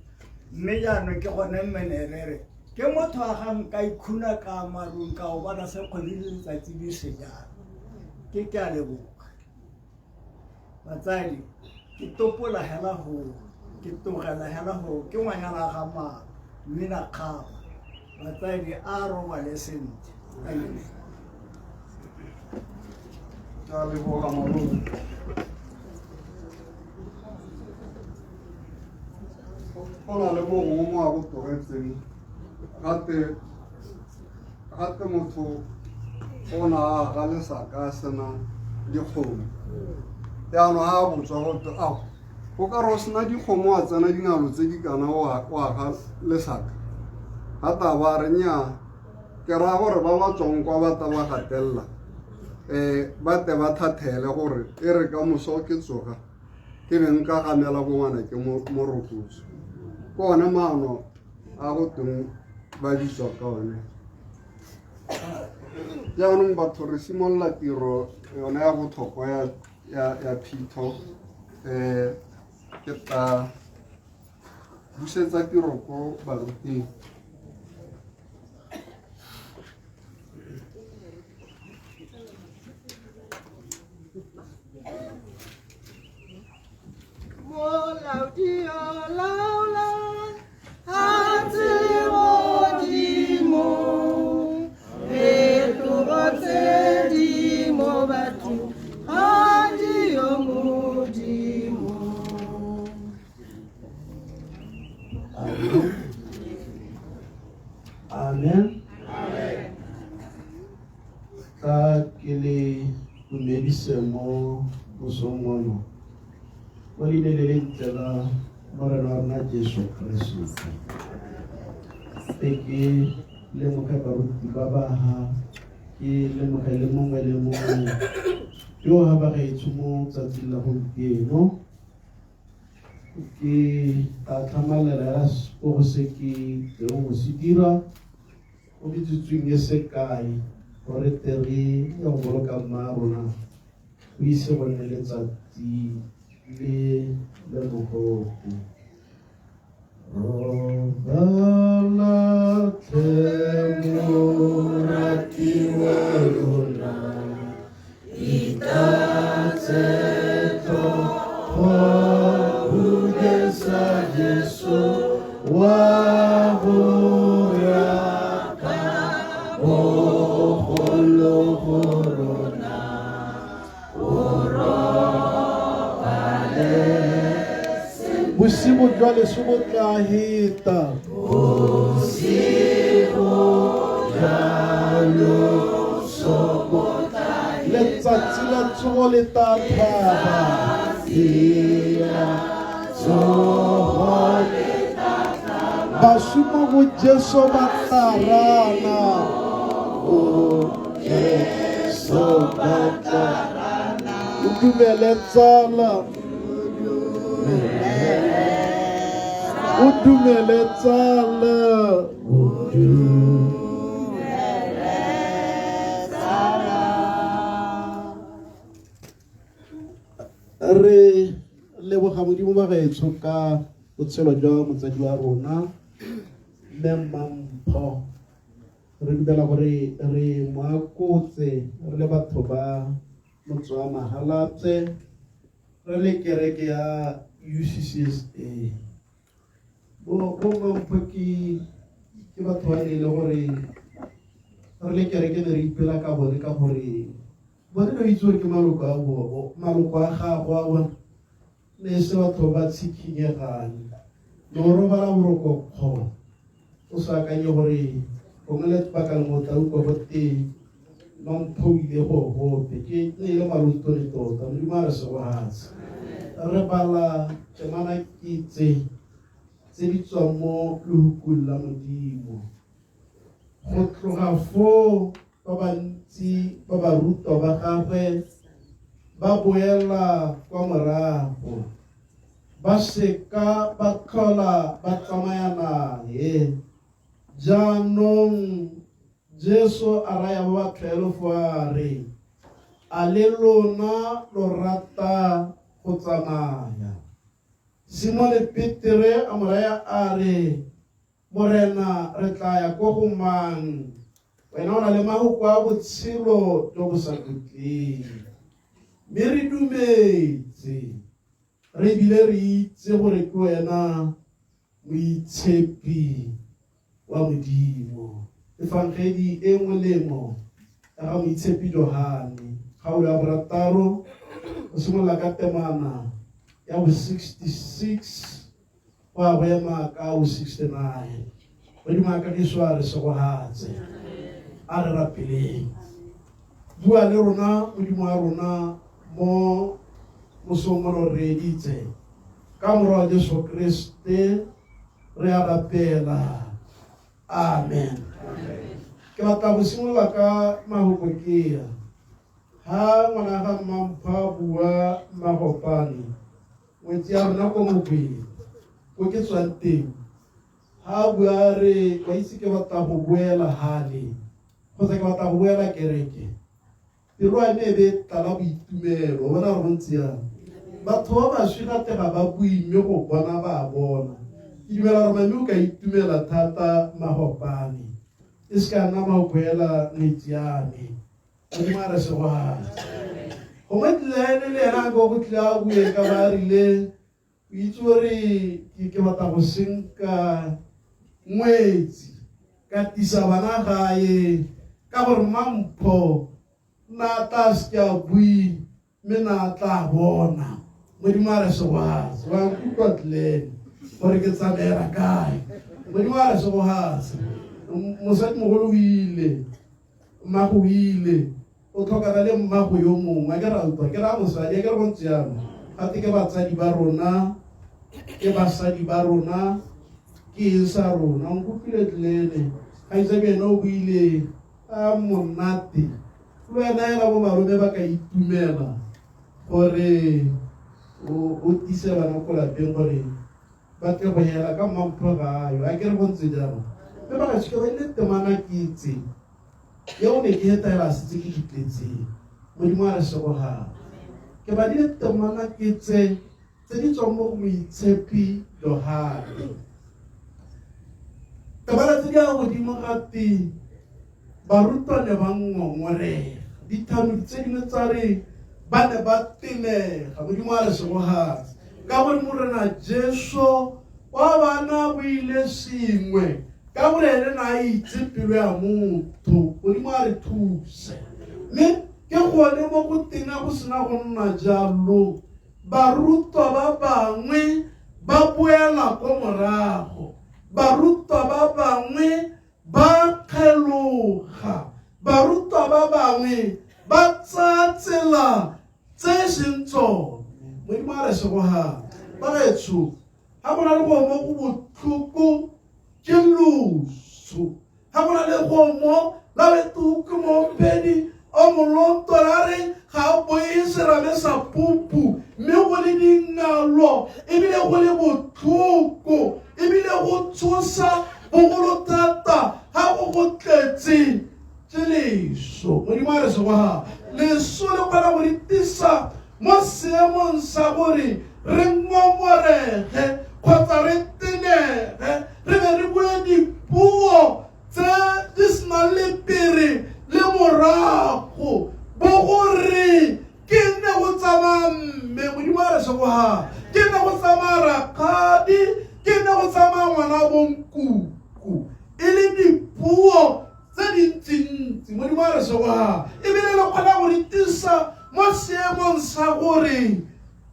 Mme jaanong ke gone mme ne re re ke motho wa ga nka ikhuna ka marung ka o bona se kgwedi le letsatsi di se jalo. Ke ke a leboga. Batsadi, ke topola hela go, ke tlogela hela go, ke ngwanyana ga ma, mmina kgaba. Batsadi a robale sentle. Amen. Ke a leboga malome. Go na le mongwe mo a go tlogetseng gate gate motho o na a aga lesaka a sena dikgomo jaanong ga a botswa gote ao go ka re o sena dikgomo wa tsena dingalo tse di kana o aga lesaka ga taba a re nnyaa ke raya gore ba ba tswang kwa ba ta ba gatelela um ba te ba thathele gore e re ka moso ke tsoga ke be nka gamela bongwana ke morokotso ke one maano a go teng ba bitswa ka one jaanong batho re simolola tiro yone ya botlhokwa ya phitlho um ke tla busetsa tiro ko baruting. Molaodi o laola ha legodimo, phetogo tse di mo bathong ga di yo Modimo. Amen. Tla ke le dumedise mo mosong ono mo leineng le lentle la Morena wa rona Jesu Keresete. E ke lemoge baruti ba ba ha, ke lemoge le mongwe le mongwe yo ha ba gaetsho mo tsatsing la gompieno. Ke tla tlhamalela ya ko go se ke tlileng go se dira mo metsotsong e se kae gore tle re ye go boloka mma rona go ise go nne letsatsi le le botlhoko. Robala tlhe moratiwa rona, itatse tlhogo sa Jesu wa go rata bogolo go rona. Bosigo jwa leso bo tla heta. Bosigo jwa loso bo tla heta. Letsatsi la tsogo le tla tlhaba. Tsogo le tla tlhaba. Baswi mo go Jesu ba tla rana. Go Jesu ba tla rana. O dumele tsala. O dumele tsala. O dumele tsala. Re leboga Modimo ba gaetsho ka botshelo jwa motsadi wa rona mme Mmampho. Re dumela gore re mo akotse re le batho ba motse wa Mahalapye, re le kereke ya UCCSA. Bo Mmampho ke batho ba ne e le gore re le kereke ne re ipela ka bone ka gore bone ne itse gore ke maloko a bo, maloko a gago a bona ne e se batho ba tshikhinyegang. Ne o robala boroko kgo o sa akanye gore gongwe le lebaka lengwe o tla utlwa go te Mampho o ile go gope. Ke ne e le malontone tota. Modimo a re segogatse. Re bala temana ke tse tse di tswang mo lehukung la Modimo. Go tloga foo ba bantsi ba barutwa ba gagwe ba boela kwa morago. Ba seka ba tlhola ba tsamaya nae. Jaanong Jesu a raya ba ba 12 a re, A le lona lo rata go tsamaya? Simone Petere a mo raya a re, Morena, re tla ya ko go mang? Wena o na le mahoko a botshelo jo bo sa khutleng. Mme re dumetse, re bile re itse gore ke wena Moitshepi wa Modimo. Efangedi e molemo ya ga Moitshepi Johane, kgaolo ya borataro, go simolola ka temana ya bo 66 go ya go ema ka bo 69. Modimo a kagiso a re segogatse, a re rapeleng. Bua le rona Modimo wa rona mo mosong mo re reeditse. Ka morwa wa Jesu Kriste re a rapela. Amen. Ke batla go simolola ka mahoko ke ya. Ha ngwana ga Mmampho a bua Mmagopane, ngwetsi ya rona ko Mokwena, ko ke tswang teng. Ha a bua a re, wa itse ke batla go boela hale, kgotsa ke batla go boela kereke. Pelo ya me e be e tlala boitumelo. O bona gore go ntse jang? Batho ba baswi gate ga ba bue mme go bona ba a bona. Ke dumela gore mame o ka itumela thata magopane. E se ka nna mahoko hela ngwetsi ya me. Modimo a re segogatse. Gongwe Glenn le ena a ko go tlile a bue ka ba rile o itse gore ke batla go senka ngwetsi ka tisa bana gae ka gore mampho na tla se ke a bui mme na tla bona modimo a re segogatse wa nkutlwa Glenn gore ke tsamaela kae modimo a re segogatse mosadimogolo o ile mmago o ile o tlhokana le mmago yo mongwe a ke ra utlwa ke ra mosadi a ke re go ntse jalo gate ke batsadi ba rona ke basadi ba rona ke eng sa rona o nkutlwile tlelene ga itse ene o buile a monate le wena ela bo malome ba ka itumela gore o tise bana ko lapeng gore ba tle go hela ka mampho ga ayo a ke re go ntse jalo mme ba gatsho ke ba ile temana ke itse eo ne ke hetaela setse ke ditletseng modimo a re segogang ke badile temana ke tse tse di tswang mo go moitshepi Johane temana tse di ya godimo ga teng barutwane ba ngongorega dithanodi tse dingwe tsa re ba ne ba tenega modimo a re segogatse ka gore morena jesu wa bana buile sengwe ka gore ene na a itse pelo ya motho modimo a re thuse mme ke gone mo go tena go sena go nna jalo barutwa ba bangwe ba boela ko morago barutwa ba bangwe ba kgeloga barutwa ba bangwe ba tsaya tsela tse e seng tsone modimo a re segogang ba gaetsho ga go na le gomo go botlhoko ke loso ga go na le gomo la betuke moopedi o molonto la re ga o boe serame sa pupu mme go le dingalo ebile go le botlhoko ebile go tshosa bogolo thata ga go go tletse ke leso modimo a re segoga leso le kgona go re tisa mo seemong sa gore re ngongorege kgotsa re tenege re be re bue dipuo tse di senang le pere le morago bo gore ke nne go tsamaya mme modimo a re segoga ke nne go tsamaya rakgadi ke nne go tsamaya ngwana bonkuku e le dipuo tse dintsintsi modimo a re segoga ebile le kgona go re tisa mo seemong sa gore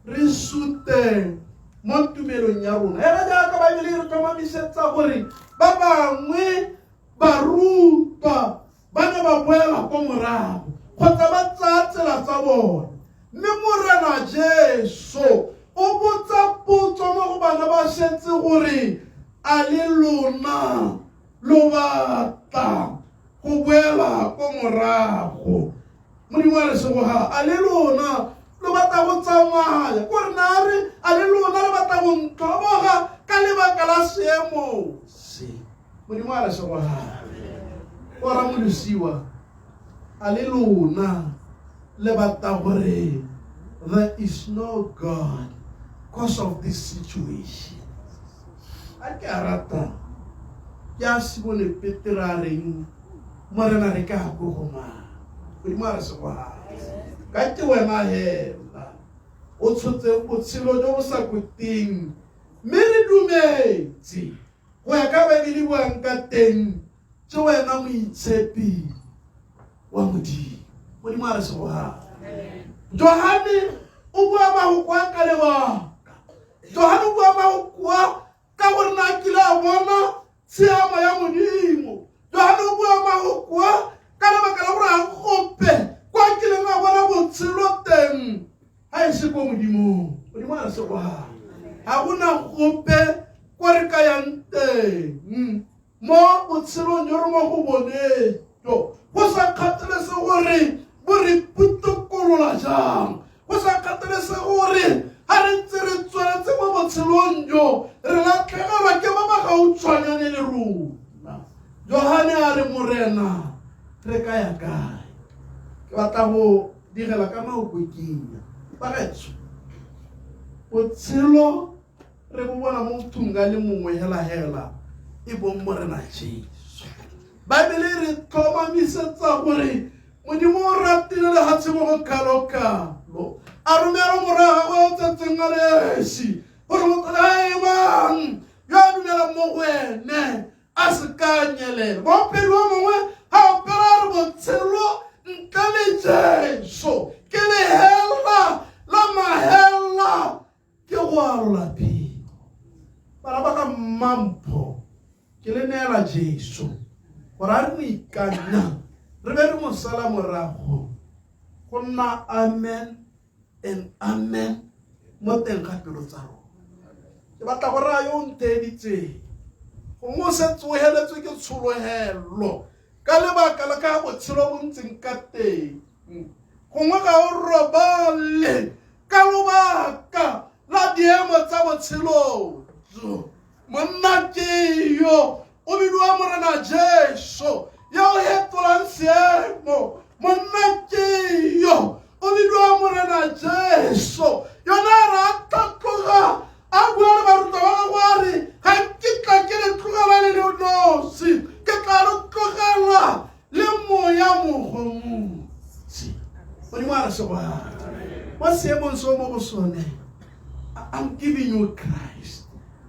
re sute mo tumelong ya rona ela jaaka baebele e re tlhomamisetsa gore ba bangwe barutwa ba ne ba boela ko morago kgotsa ba tsaya tsela tsa bone mme morena jesu o botsa potso mo go bana ba setse gore a le lona lo batla go boela ko morago modimo a re segoga a le lona lo batla go tsamaya ko re na re a le lona le batla lemose modimo a re segogane ora molosiwa a le lona le batla gore there is no god cause of this situation a ke a rata ke a simone petere a reng morena re ka ko go mang modimo a re segogane ka ke wena hela o tshotse botshelo jo bo sa koteng mme re dumetse go ya ka baebele buang ka teng ke wena moitshepi wa modimo modimo a re segogane johane o bua mahoko a ka lebaka johane o bua mahoko a ka gore na kile a bona tshiamo ya modimo johane o bua mahoko a ka lebaka la gore a gope kwa kileng a bona botshelo teng ga e se ko modimong modimo a re segogane ga gona gope ko re ka yang teng mo botshelong jo re mo go boneto go sa kgathalese gore bo re putokolola jang go sa kgathalese gore ga re ntse re tsweletse mo botshelong jo re latlhegelwa ke ba ba gautshwanyane le rona johane a re morena re ka ya kae ke batla go digela ka maokokinya bagaetsho botshelo re bo bona mo mothong ka le mongwe hela-hela e bong morena jesu baebele re tlhomamisetsa gore modimo o ratile lefatshe mo go kalo-kalo a romela morwa gagwe o tsetseng a le esi gore motho le a emang yo a dumelang mo go ene a se ka nyelela moopedi wa mongwe ga opela re botshelo ntle le jesu ke lehela la mahela ke go arola phelo bana ba ka mmampho ke le neela jesu gore a re mo ikanya re be re mo sala morago go nna amen and amen mo teng ga pelo tsa rona ke batla go raya yo o ntheeditseng gongwe o setse o heletswe ke tshologelo ka lebaka la ka botshelo bo ntseng ka teng gongwe ga o robale ka lobaka la diemo tsa botshelo jo monna ke yo o bidiwa morena jesu yo o hetolang seemo monna ke yo o bidiwa morena jesu yona a re a tlhatloga a bua le barutwa ba gagwe a re ga nkitla ke le tlogela le le nosi ke tla lo tlogela le moya mogomotsi modimo a re segwana mo seemong se o mo go sone I'm giving you Christ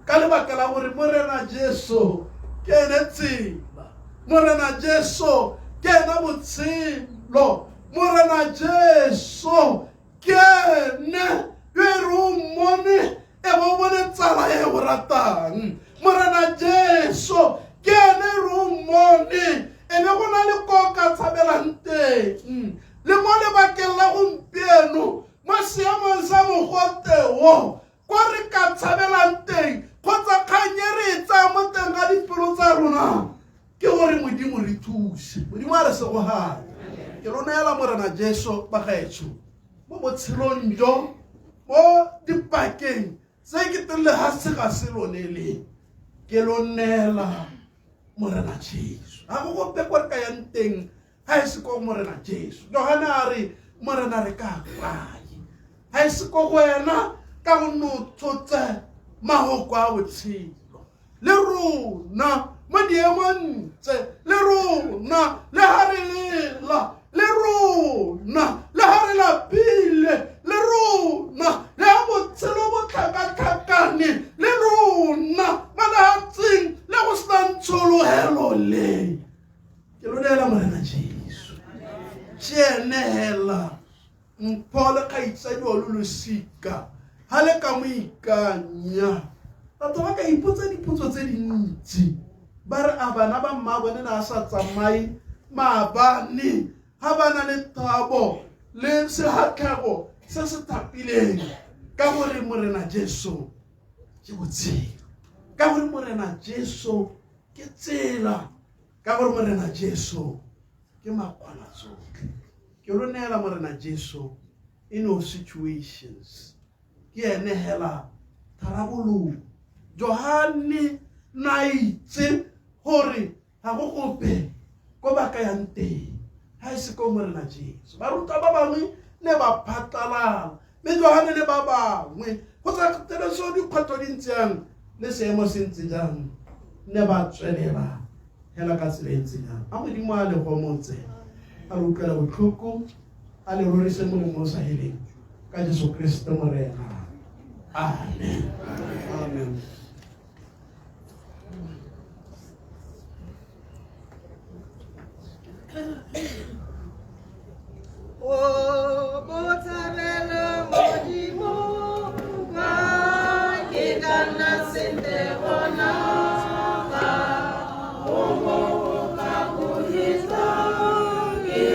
ka lebaka la gore morena jesu ke ene tsela morena jesu ke ena botshelo morena jesu ke ene yo e re o mmone e bo o bone tsala e go ratang morena jesu ke ene e re o mmone e be go na le ko ka tshabelang teng le mo lebakeng la gompieno mo seemong sa mogoteo ko re ka tshabelang teng kgotsa kgang e re e tsaya mo teng ga dipelo tsa rona ke gore modimo re thuse modimo a re segogane ke lo neela morena jesu bagaetsho mo botshelong jo mo dipakeng tse ke teng lefatshe ga se lone le ke lo neela morena jesu ga go gope ko re ka yang teng ga e se ko morena jesu johane a re morena re ka kae ga e se ko go wena ka gonne o tshotse mahoko a botshelo le rona mo diemong tse le rona le ga re lela le rona le ga re lapile le rona le ga botshelo bo tlhakatlhakane le rona mo lefatsheng le go senang tshologelo le ke lo neela morena jesu ke ene hela mpho le kgaitsadi wa lo losika ga le ka mo ikanya batho ba ka ipotsa dipotso tse dintsi ba re a bana ba mma bone na a sa tsamaye maabane ga ba na le thabo le sehatlhego se se thapileng ka gore morena jesu ke botshelo ka gore morena jesu ke tsela ka gore morena jesu ke makgwana tsotlhe ke lo neela morena jesu in all situations ke ene hela tharabololo johane Na itse gore ga go gope ko ba ka yang teng ga e se ko Morena Jesu. Barutwa ba bangwe ne ba phatlalala, mme Johane le ba bangwe go sa kgathalesego dikgwetlho di ntse jang le seemo se ntse jang, ne ba tswelela hela ka tsela e ntse jang. A Modimo a le gomotse, a re utlwela botlhoko, a le rorise molemo o sa heleng ka Jesu Kriste Morena. Amen. Amen. O botshabela Modimo kwa ke ka nna sentle gona ga go mo go ka go hetsang ke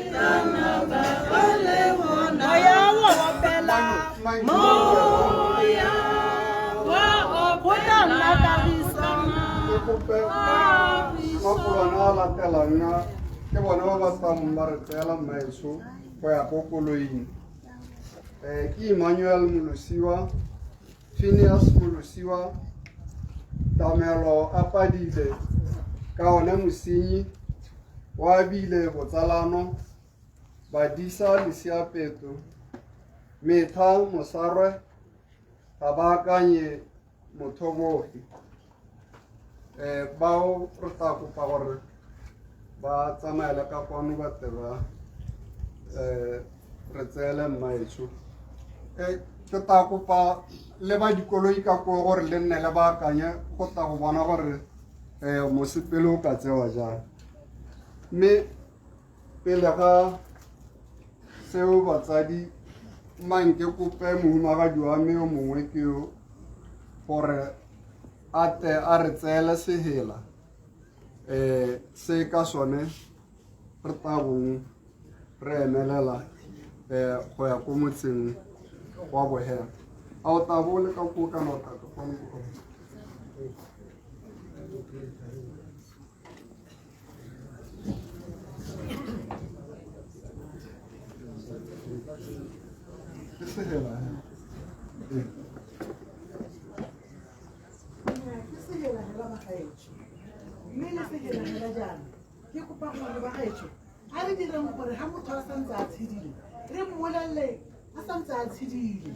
tla nna ka ba le gona. Moya wa opela, moya wa go tla nna kagiso. Ke kope makolwane a latelang a ke bone ba ba tlamong ba re tseela mmaetsho go ya ko koloing. Ke Emmanuel Molosiwa, Phineas Molosiwa, Tamelo Apadile, ka one Mosenyi, Oabile Botsalano, Badisa Lesiapeto, Metha Mosarwe, ga ba akanye Mothobogi. Bao re tla kopa gore ba tsamaele ka kwano ba tle ba re tseele mmaetsho. Ke tla kopa le ba dikoloi ka koo gore le nne le baakanye go tla go bona gore mosepele o ka tsewa jang. Mme pele ga seo batsadi, mang ke kope mohumagadi wa me yo mongwe ke yo gore a tle a re tseele sehela se ka sone re tla bong re emelela go ya ko motseng wa Bohela. A o tla bo le ka koo kana o tla ka kwano ko? Ke sehela, eh. Ke sehela hela bagaetsho, mme le sehela hela jaana ke kopa gore bagaetsho a re direng gore ga motho a santse a tshedile re mmolelele a santse a tshedile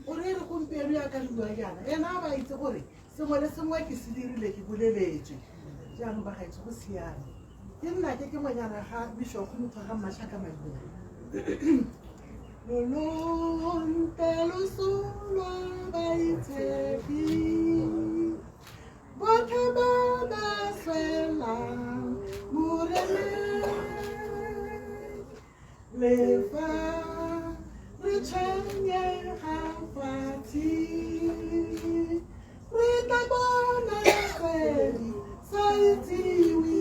gore e re gompieno ya ka re bua jaana ena a ba itse gore sengwe le sengwe ke se dirile ke boleletswe. Jaanong bagaetsho go siame, ke nna ke ngwanyana ga bishop motho ga Mmašaka Madibeng. Lolonte loso lwa baitshepi botlhe ba ba swelang Moreneng, le fa re tshwenyega fatshe re tla bona sedi sa itsiwe.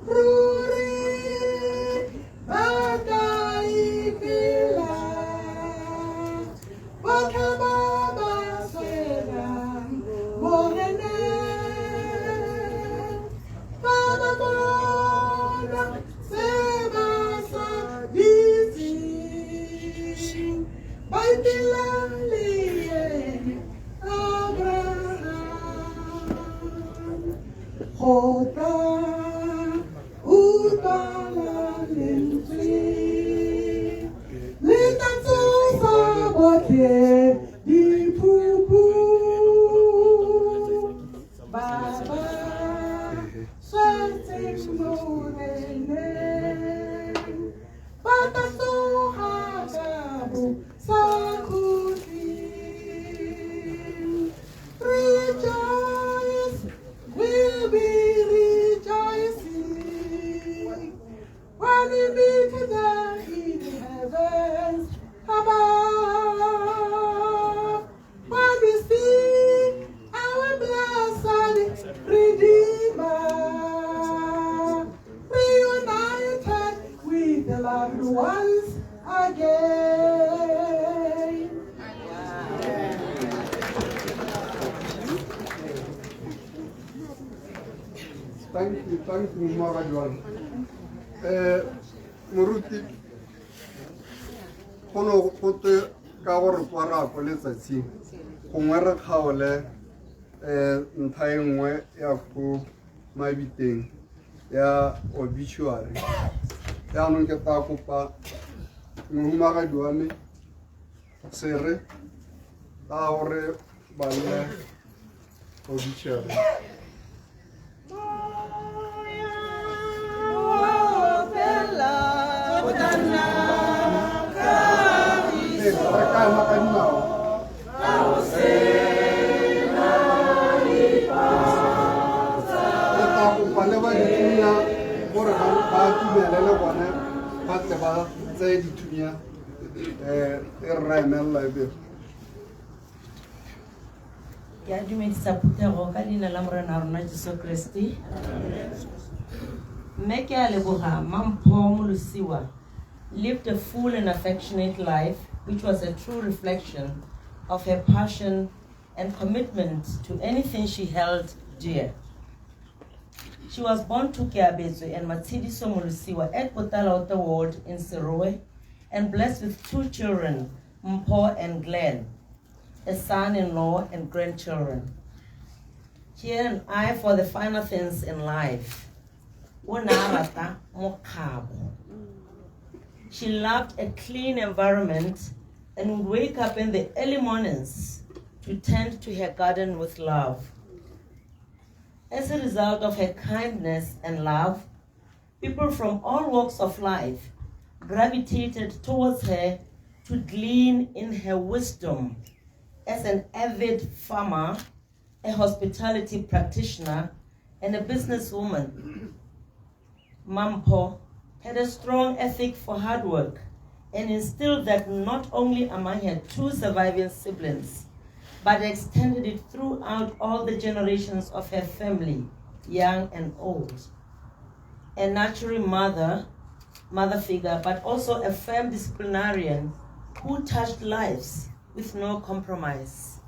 Ruri ba tla ipela botlhe ba ba swelang Moreneng, ba ba bona se ba sa itseng, ba ipela le ene Abraham. Go tla utlwala lentswe le tla tsosa botlhe diphupu ba ba swetseng Moreneng, ba tla tsoga ka bo sa khutleng. Rejoice, we'll be rejoicing when we meet them in heavens above. When we see our blessed Redeemer reunited with the loved ones again. Thank you, thank you, Mohumagadi wa me. Moruti, go ne go twe ka gore kwa re ya ko letsatsing, gongwe re kgaole um ntlha e nngwe ya ko mabiteng ya obituary. Jaanong ke tla kopa mohumagadi wa me sere ka gore ba nne obituary. Ee, re ka ema ka dinao. Re tla kopa le ba dithunya gore ba atumele le bone ba tle ba tseye dithunya um e re ra emelela e bego. Ke a dumedisa phuthego ka leina la Morena wa rona Jesu Kriste. Mme ke a leboga Mampho Molosiwa lived a full and affectionate life, which was a true reflection of her passion and commitment to anything she held dear. She was born to Keabetswe and Matshidiso Molosiwa at Botalaote Ward in Serowe and blessed with 2 children, Mpho and Glenn, a son-in-law and grandchildren. She had an eye for the finer things in life. O ne a rata mokgabo. She loved a clean environment and would wake up in the early mornings to tend to her garden with love. As a result of her kindness and love, people from all walks of life gravitated towards her to glean in her wisdom as an avid farmer, a hospitality practitioner, and a businesswoman. Mampho had a strong ethic for hard work and instilled that not only among her 2 surviving siblings, but extended it throughout all the generations of her family, young and old. A nurturing mother figure, but also a firm disciplinarian who touched lives with no compromise.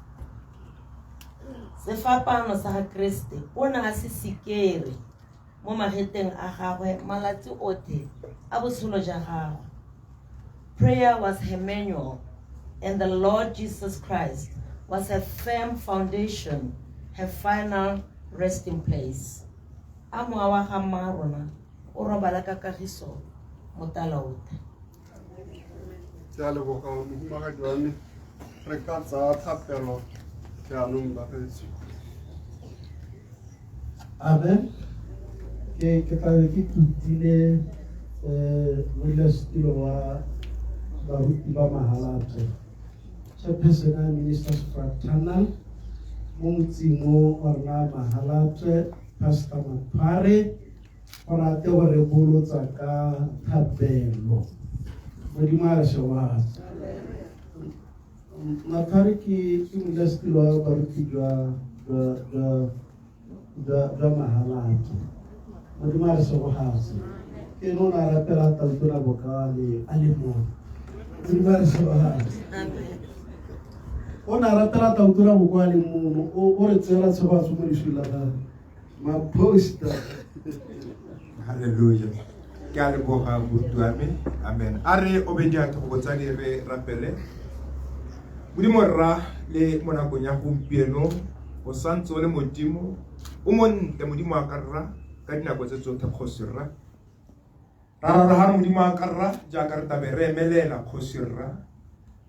Sefapano sa ga Kriste o ne a se sikere mo magetleng a gagwe malatsi otlhe a botshelo jwa gagwe. Prayer was her manual, and the Lord Jesus Christ was her firm foundation, her final resting place. A mowa wa ga mma rona o robala ka kagiso mo talaote. Ke a leboga mohumagadi wa me. Re ka tsaya thapelo jaanong bagaetsho. Amen. Ke tla be ke tlotile modulasetilo wa baruti ba Mahalapye, chairperson ya Ministers Fraternal mo motseng o wa rona Mahalapye, Pastor Maphare, go rate go re bolotsa ka thapelo. Modimo a re shegofatse. Maphare ke modulasetilo wa baruti jwa Mahalapye. Modimo a re shegofatse. Ke ene o ne a rapela Tautona Boka a le mongwe. Modimo a re shegofatse. O ne a rapela Tautona Boka a le mongwe, o re tseela tshegofatso mo leswing la gagwe. Maposta. Hallelujah. Ke a leboga moruti wa me. Amen. A re obe diatla go botsadi re rapele. Modimo rra le mo nakong ya gompieno o santse o le Modimo o montle Modimo a ka rra ka dinako tse tsotlhe kgosi rra. Ra ra ra Modimo a ka rra jaaka re tabe re emelela kgosi rra.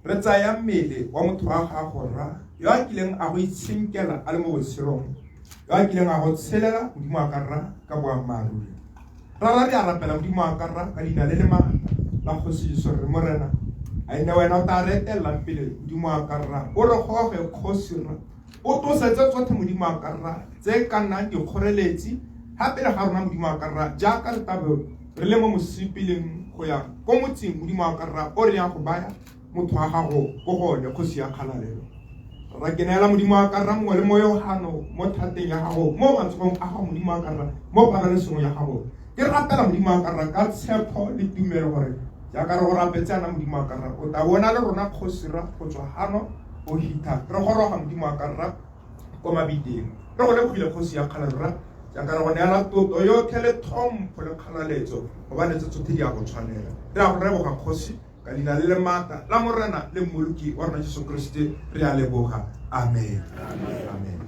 Re tsaya mmele wa motho wa gago rra yo a kileng a go itshenkela a le mo botshelong, yo a kileng a go tshelela Modimo a ka rra ka boammaaruri. Rara re a rapela Modimo a ka rra ka leina le le maatla la kgosi Jesu re Morena a ene wena o tla re etelelang pele Modimo a ka rra o re goge kgosi rra o tlosetse tsotlhe Modimo a ka rra tse ka nnang dikgoreletsi ga pele ga rona Modimo a ka rra jaaka re tabe re le mo mosepeleng go ya ko motseng Modimo a ka rra o re yang go baya motho wa gago ko go one kgosi ya kgalalelo. Rra ke neela Modimo a ka rra mongwe le moyo gano mo thateng ya gago mo matsogong a gago Modimo a ka rra mo pabalesegong ya gago. Ke rapela Modimo a ka rra ka tshepo le tumelo gore jaaka re go rapetse ana Modimo a ka rra o tla bona le rona kgosi rra go tswa gano go hitha re goroga Modimo a ka rra ko mabiteng. Re go lebogile kgosi ya kgalalelo rra jaaka re go neela tlotlo yotlhe le tlhompho le kgalaletso gobane tse tsotlhe di a go tshwanela. Re a go leboga kgosi ka leina le le maatla la Morena le Mmoloki wa rona Jesu Kriste re a leboga. Amen. Amen.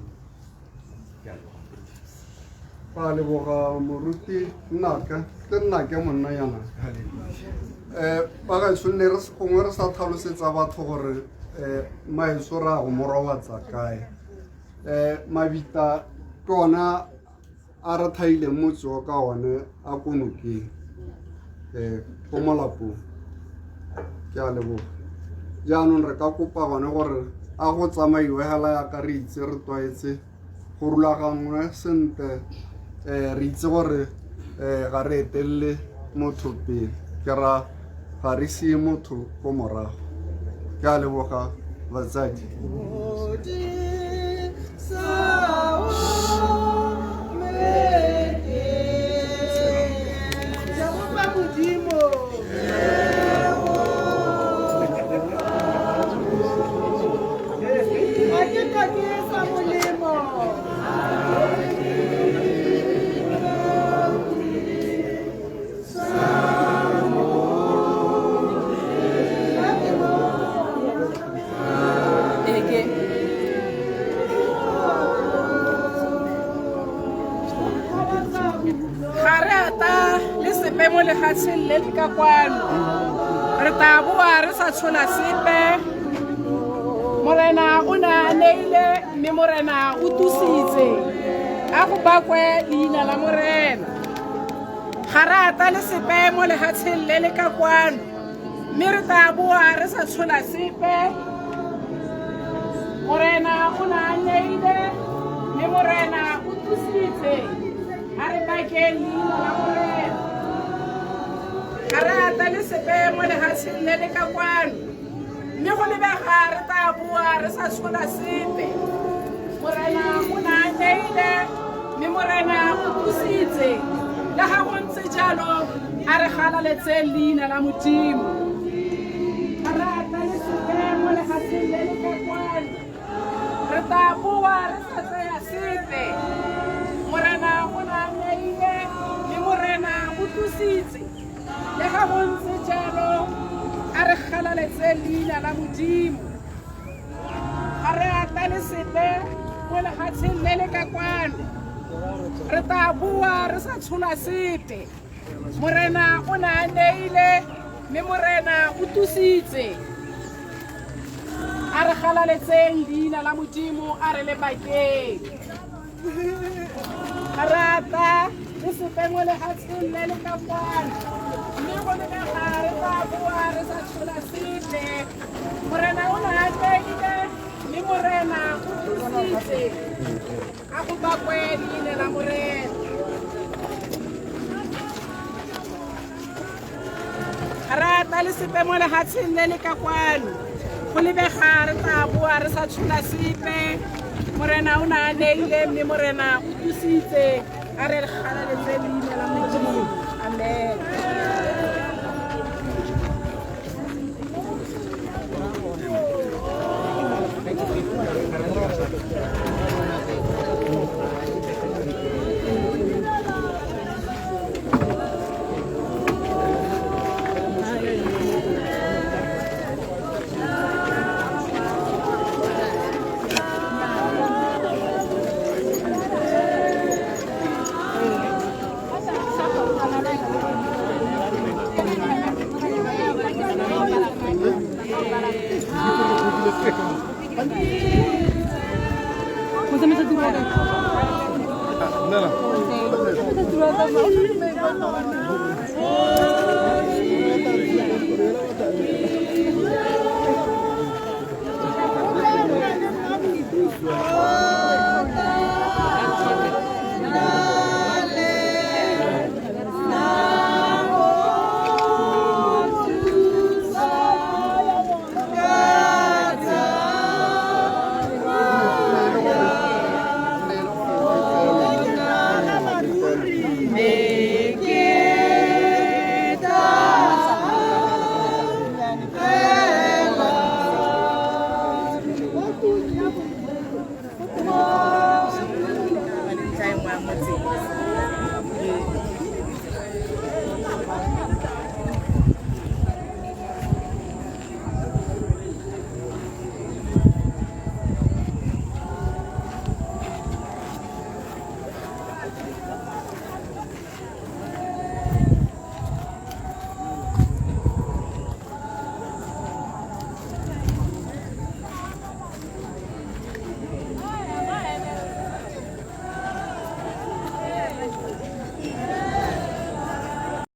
Ra leboga moruti nnaka ke nnake monna yana. Bagaetsho nne re gongwe re sa tlhalosetsa batho gore maeso re a go mo robatsa kae. Mabita ke ona a re thaileng motse o ka one a ko nokeng ko molapong. Ke a leboga. Jaanong re ka kopa gone gore a go tsamaiwe hela yaka re itse re tlwaetse go rulaganngwe sentle, re itse gore ga re etelele motho pele, ke ra ga re sie motho ko morago. Ke a leboga batsadi. Ga re ata le sepe mo lefatsheng le le ka kwano, re tla boa re sa tshola sepe. Morena o ne a neile mme Morena o tusitse, a go bakwe leina la Morena. Ga re ata le sepe mo lefatsheng le le ka kwano, mme re tla boa re sa tshola sepe. Morena o ne a neile mme Morena o tusitse, a re bakeng leina la Morena. Ga re ata le sepe mo lefatsheng le le ka kwano, mme go lebega re tla boa re sa tshola sepe. Morena o ne a neile mme Morena o tusitse, le ga go ntse jalo a re galaletseng leina la Modimo. Ga re ata le sepe mo lefatsheng le le ka kwano, re tla boa re sa tsaya sepe. Morena o ne a neile mme Morena o tusitse, le ga go ntse jalo a re galaletse leina la Modimo. Ga re ata le sepe mo lefatsheng le le ka kwano, re tla boa re sa tshola sepe. Morena o ne a neile mme Morena o tusitse, a re galaletseng leina la Modimo, a re le bakeng. Ga re ata le sepe mo lefatsheng le le ka kwano, mme go lebega re tla boa re sa tshola sepe. Morena o ne a neile mme Morena o tusitse, a go bakwe leina la Morena. Ga re ata le sepe mo lefatsheng le le ka kwano, go lebega re tla boa re sa tshola sepe. Morena o ne a neile mme Morena o tusitse, a re galaletse leina la Modimo. Amen.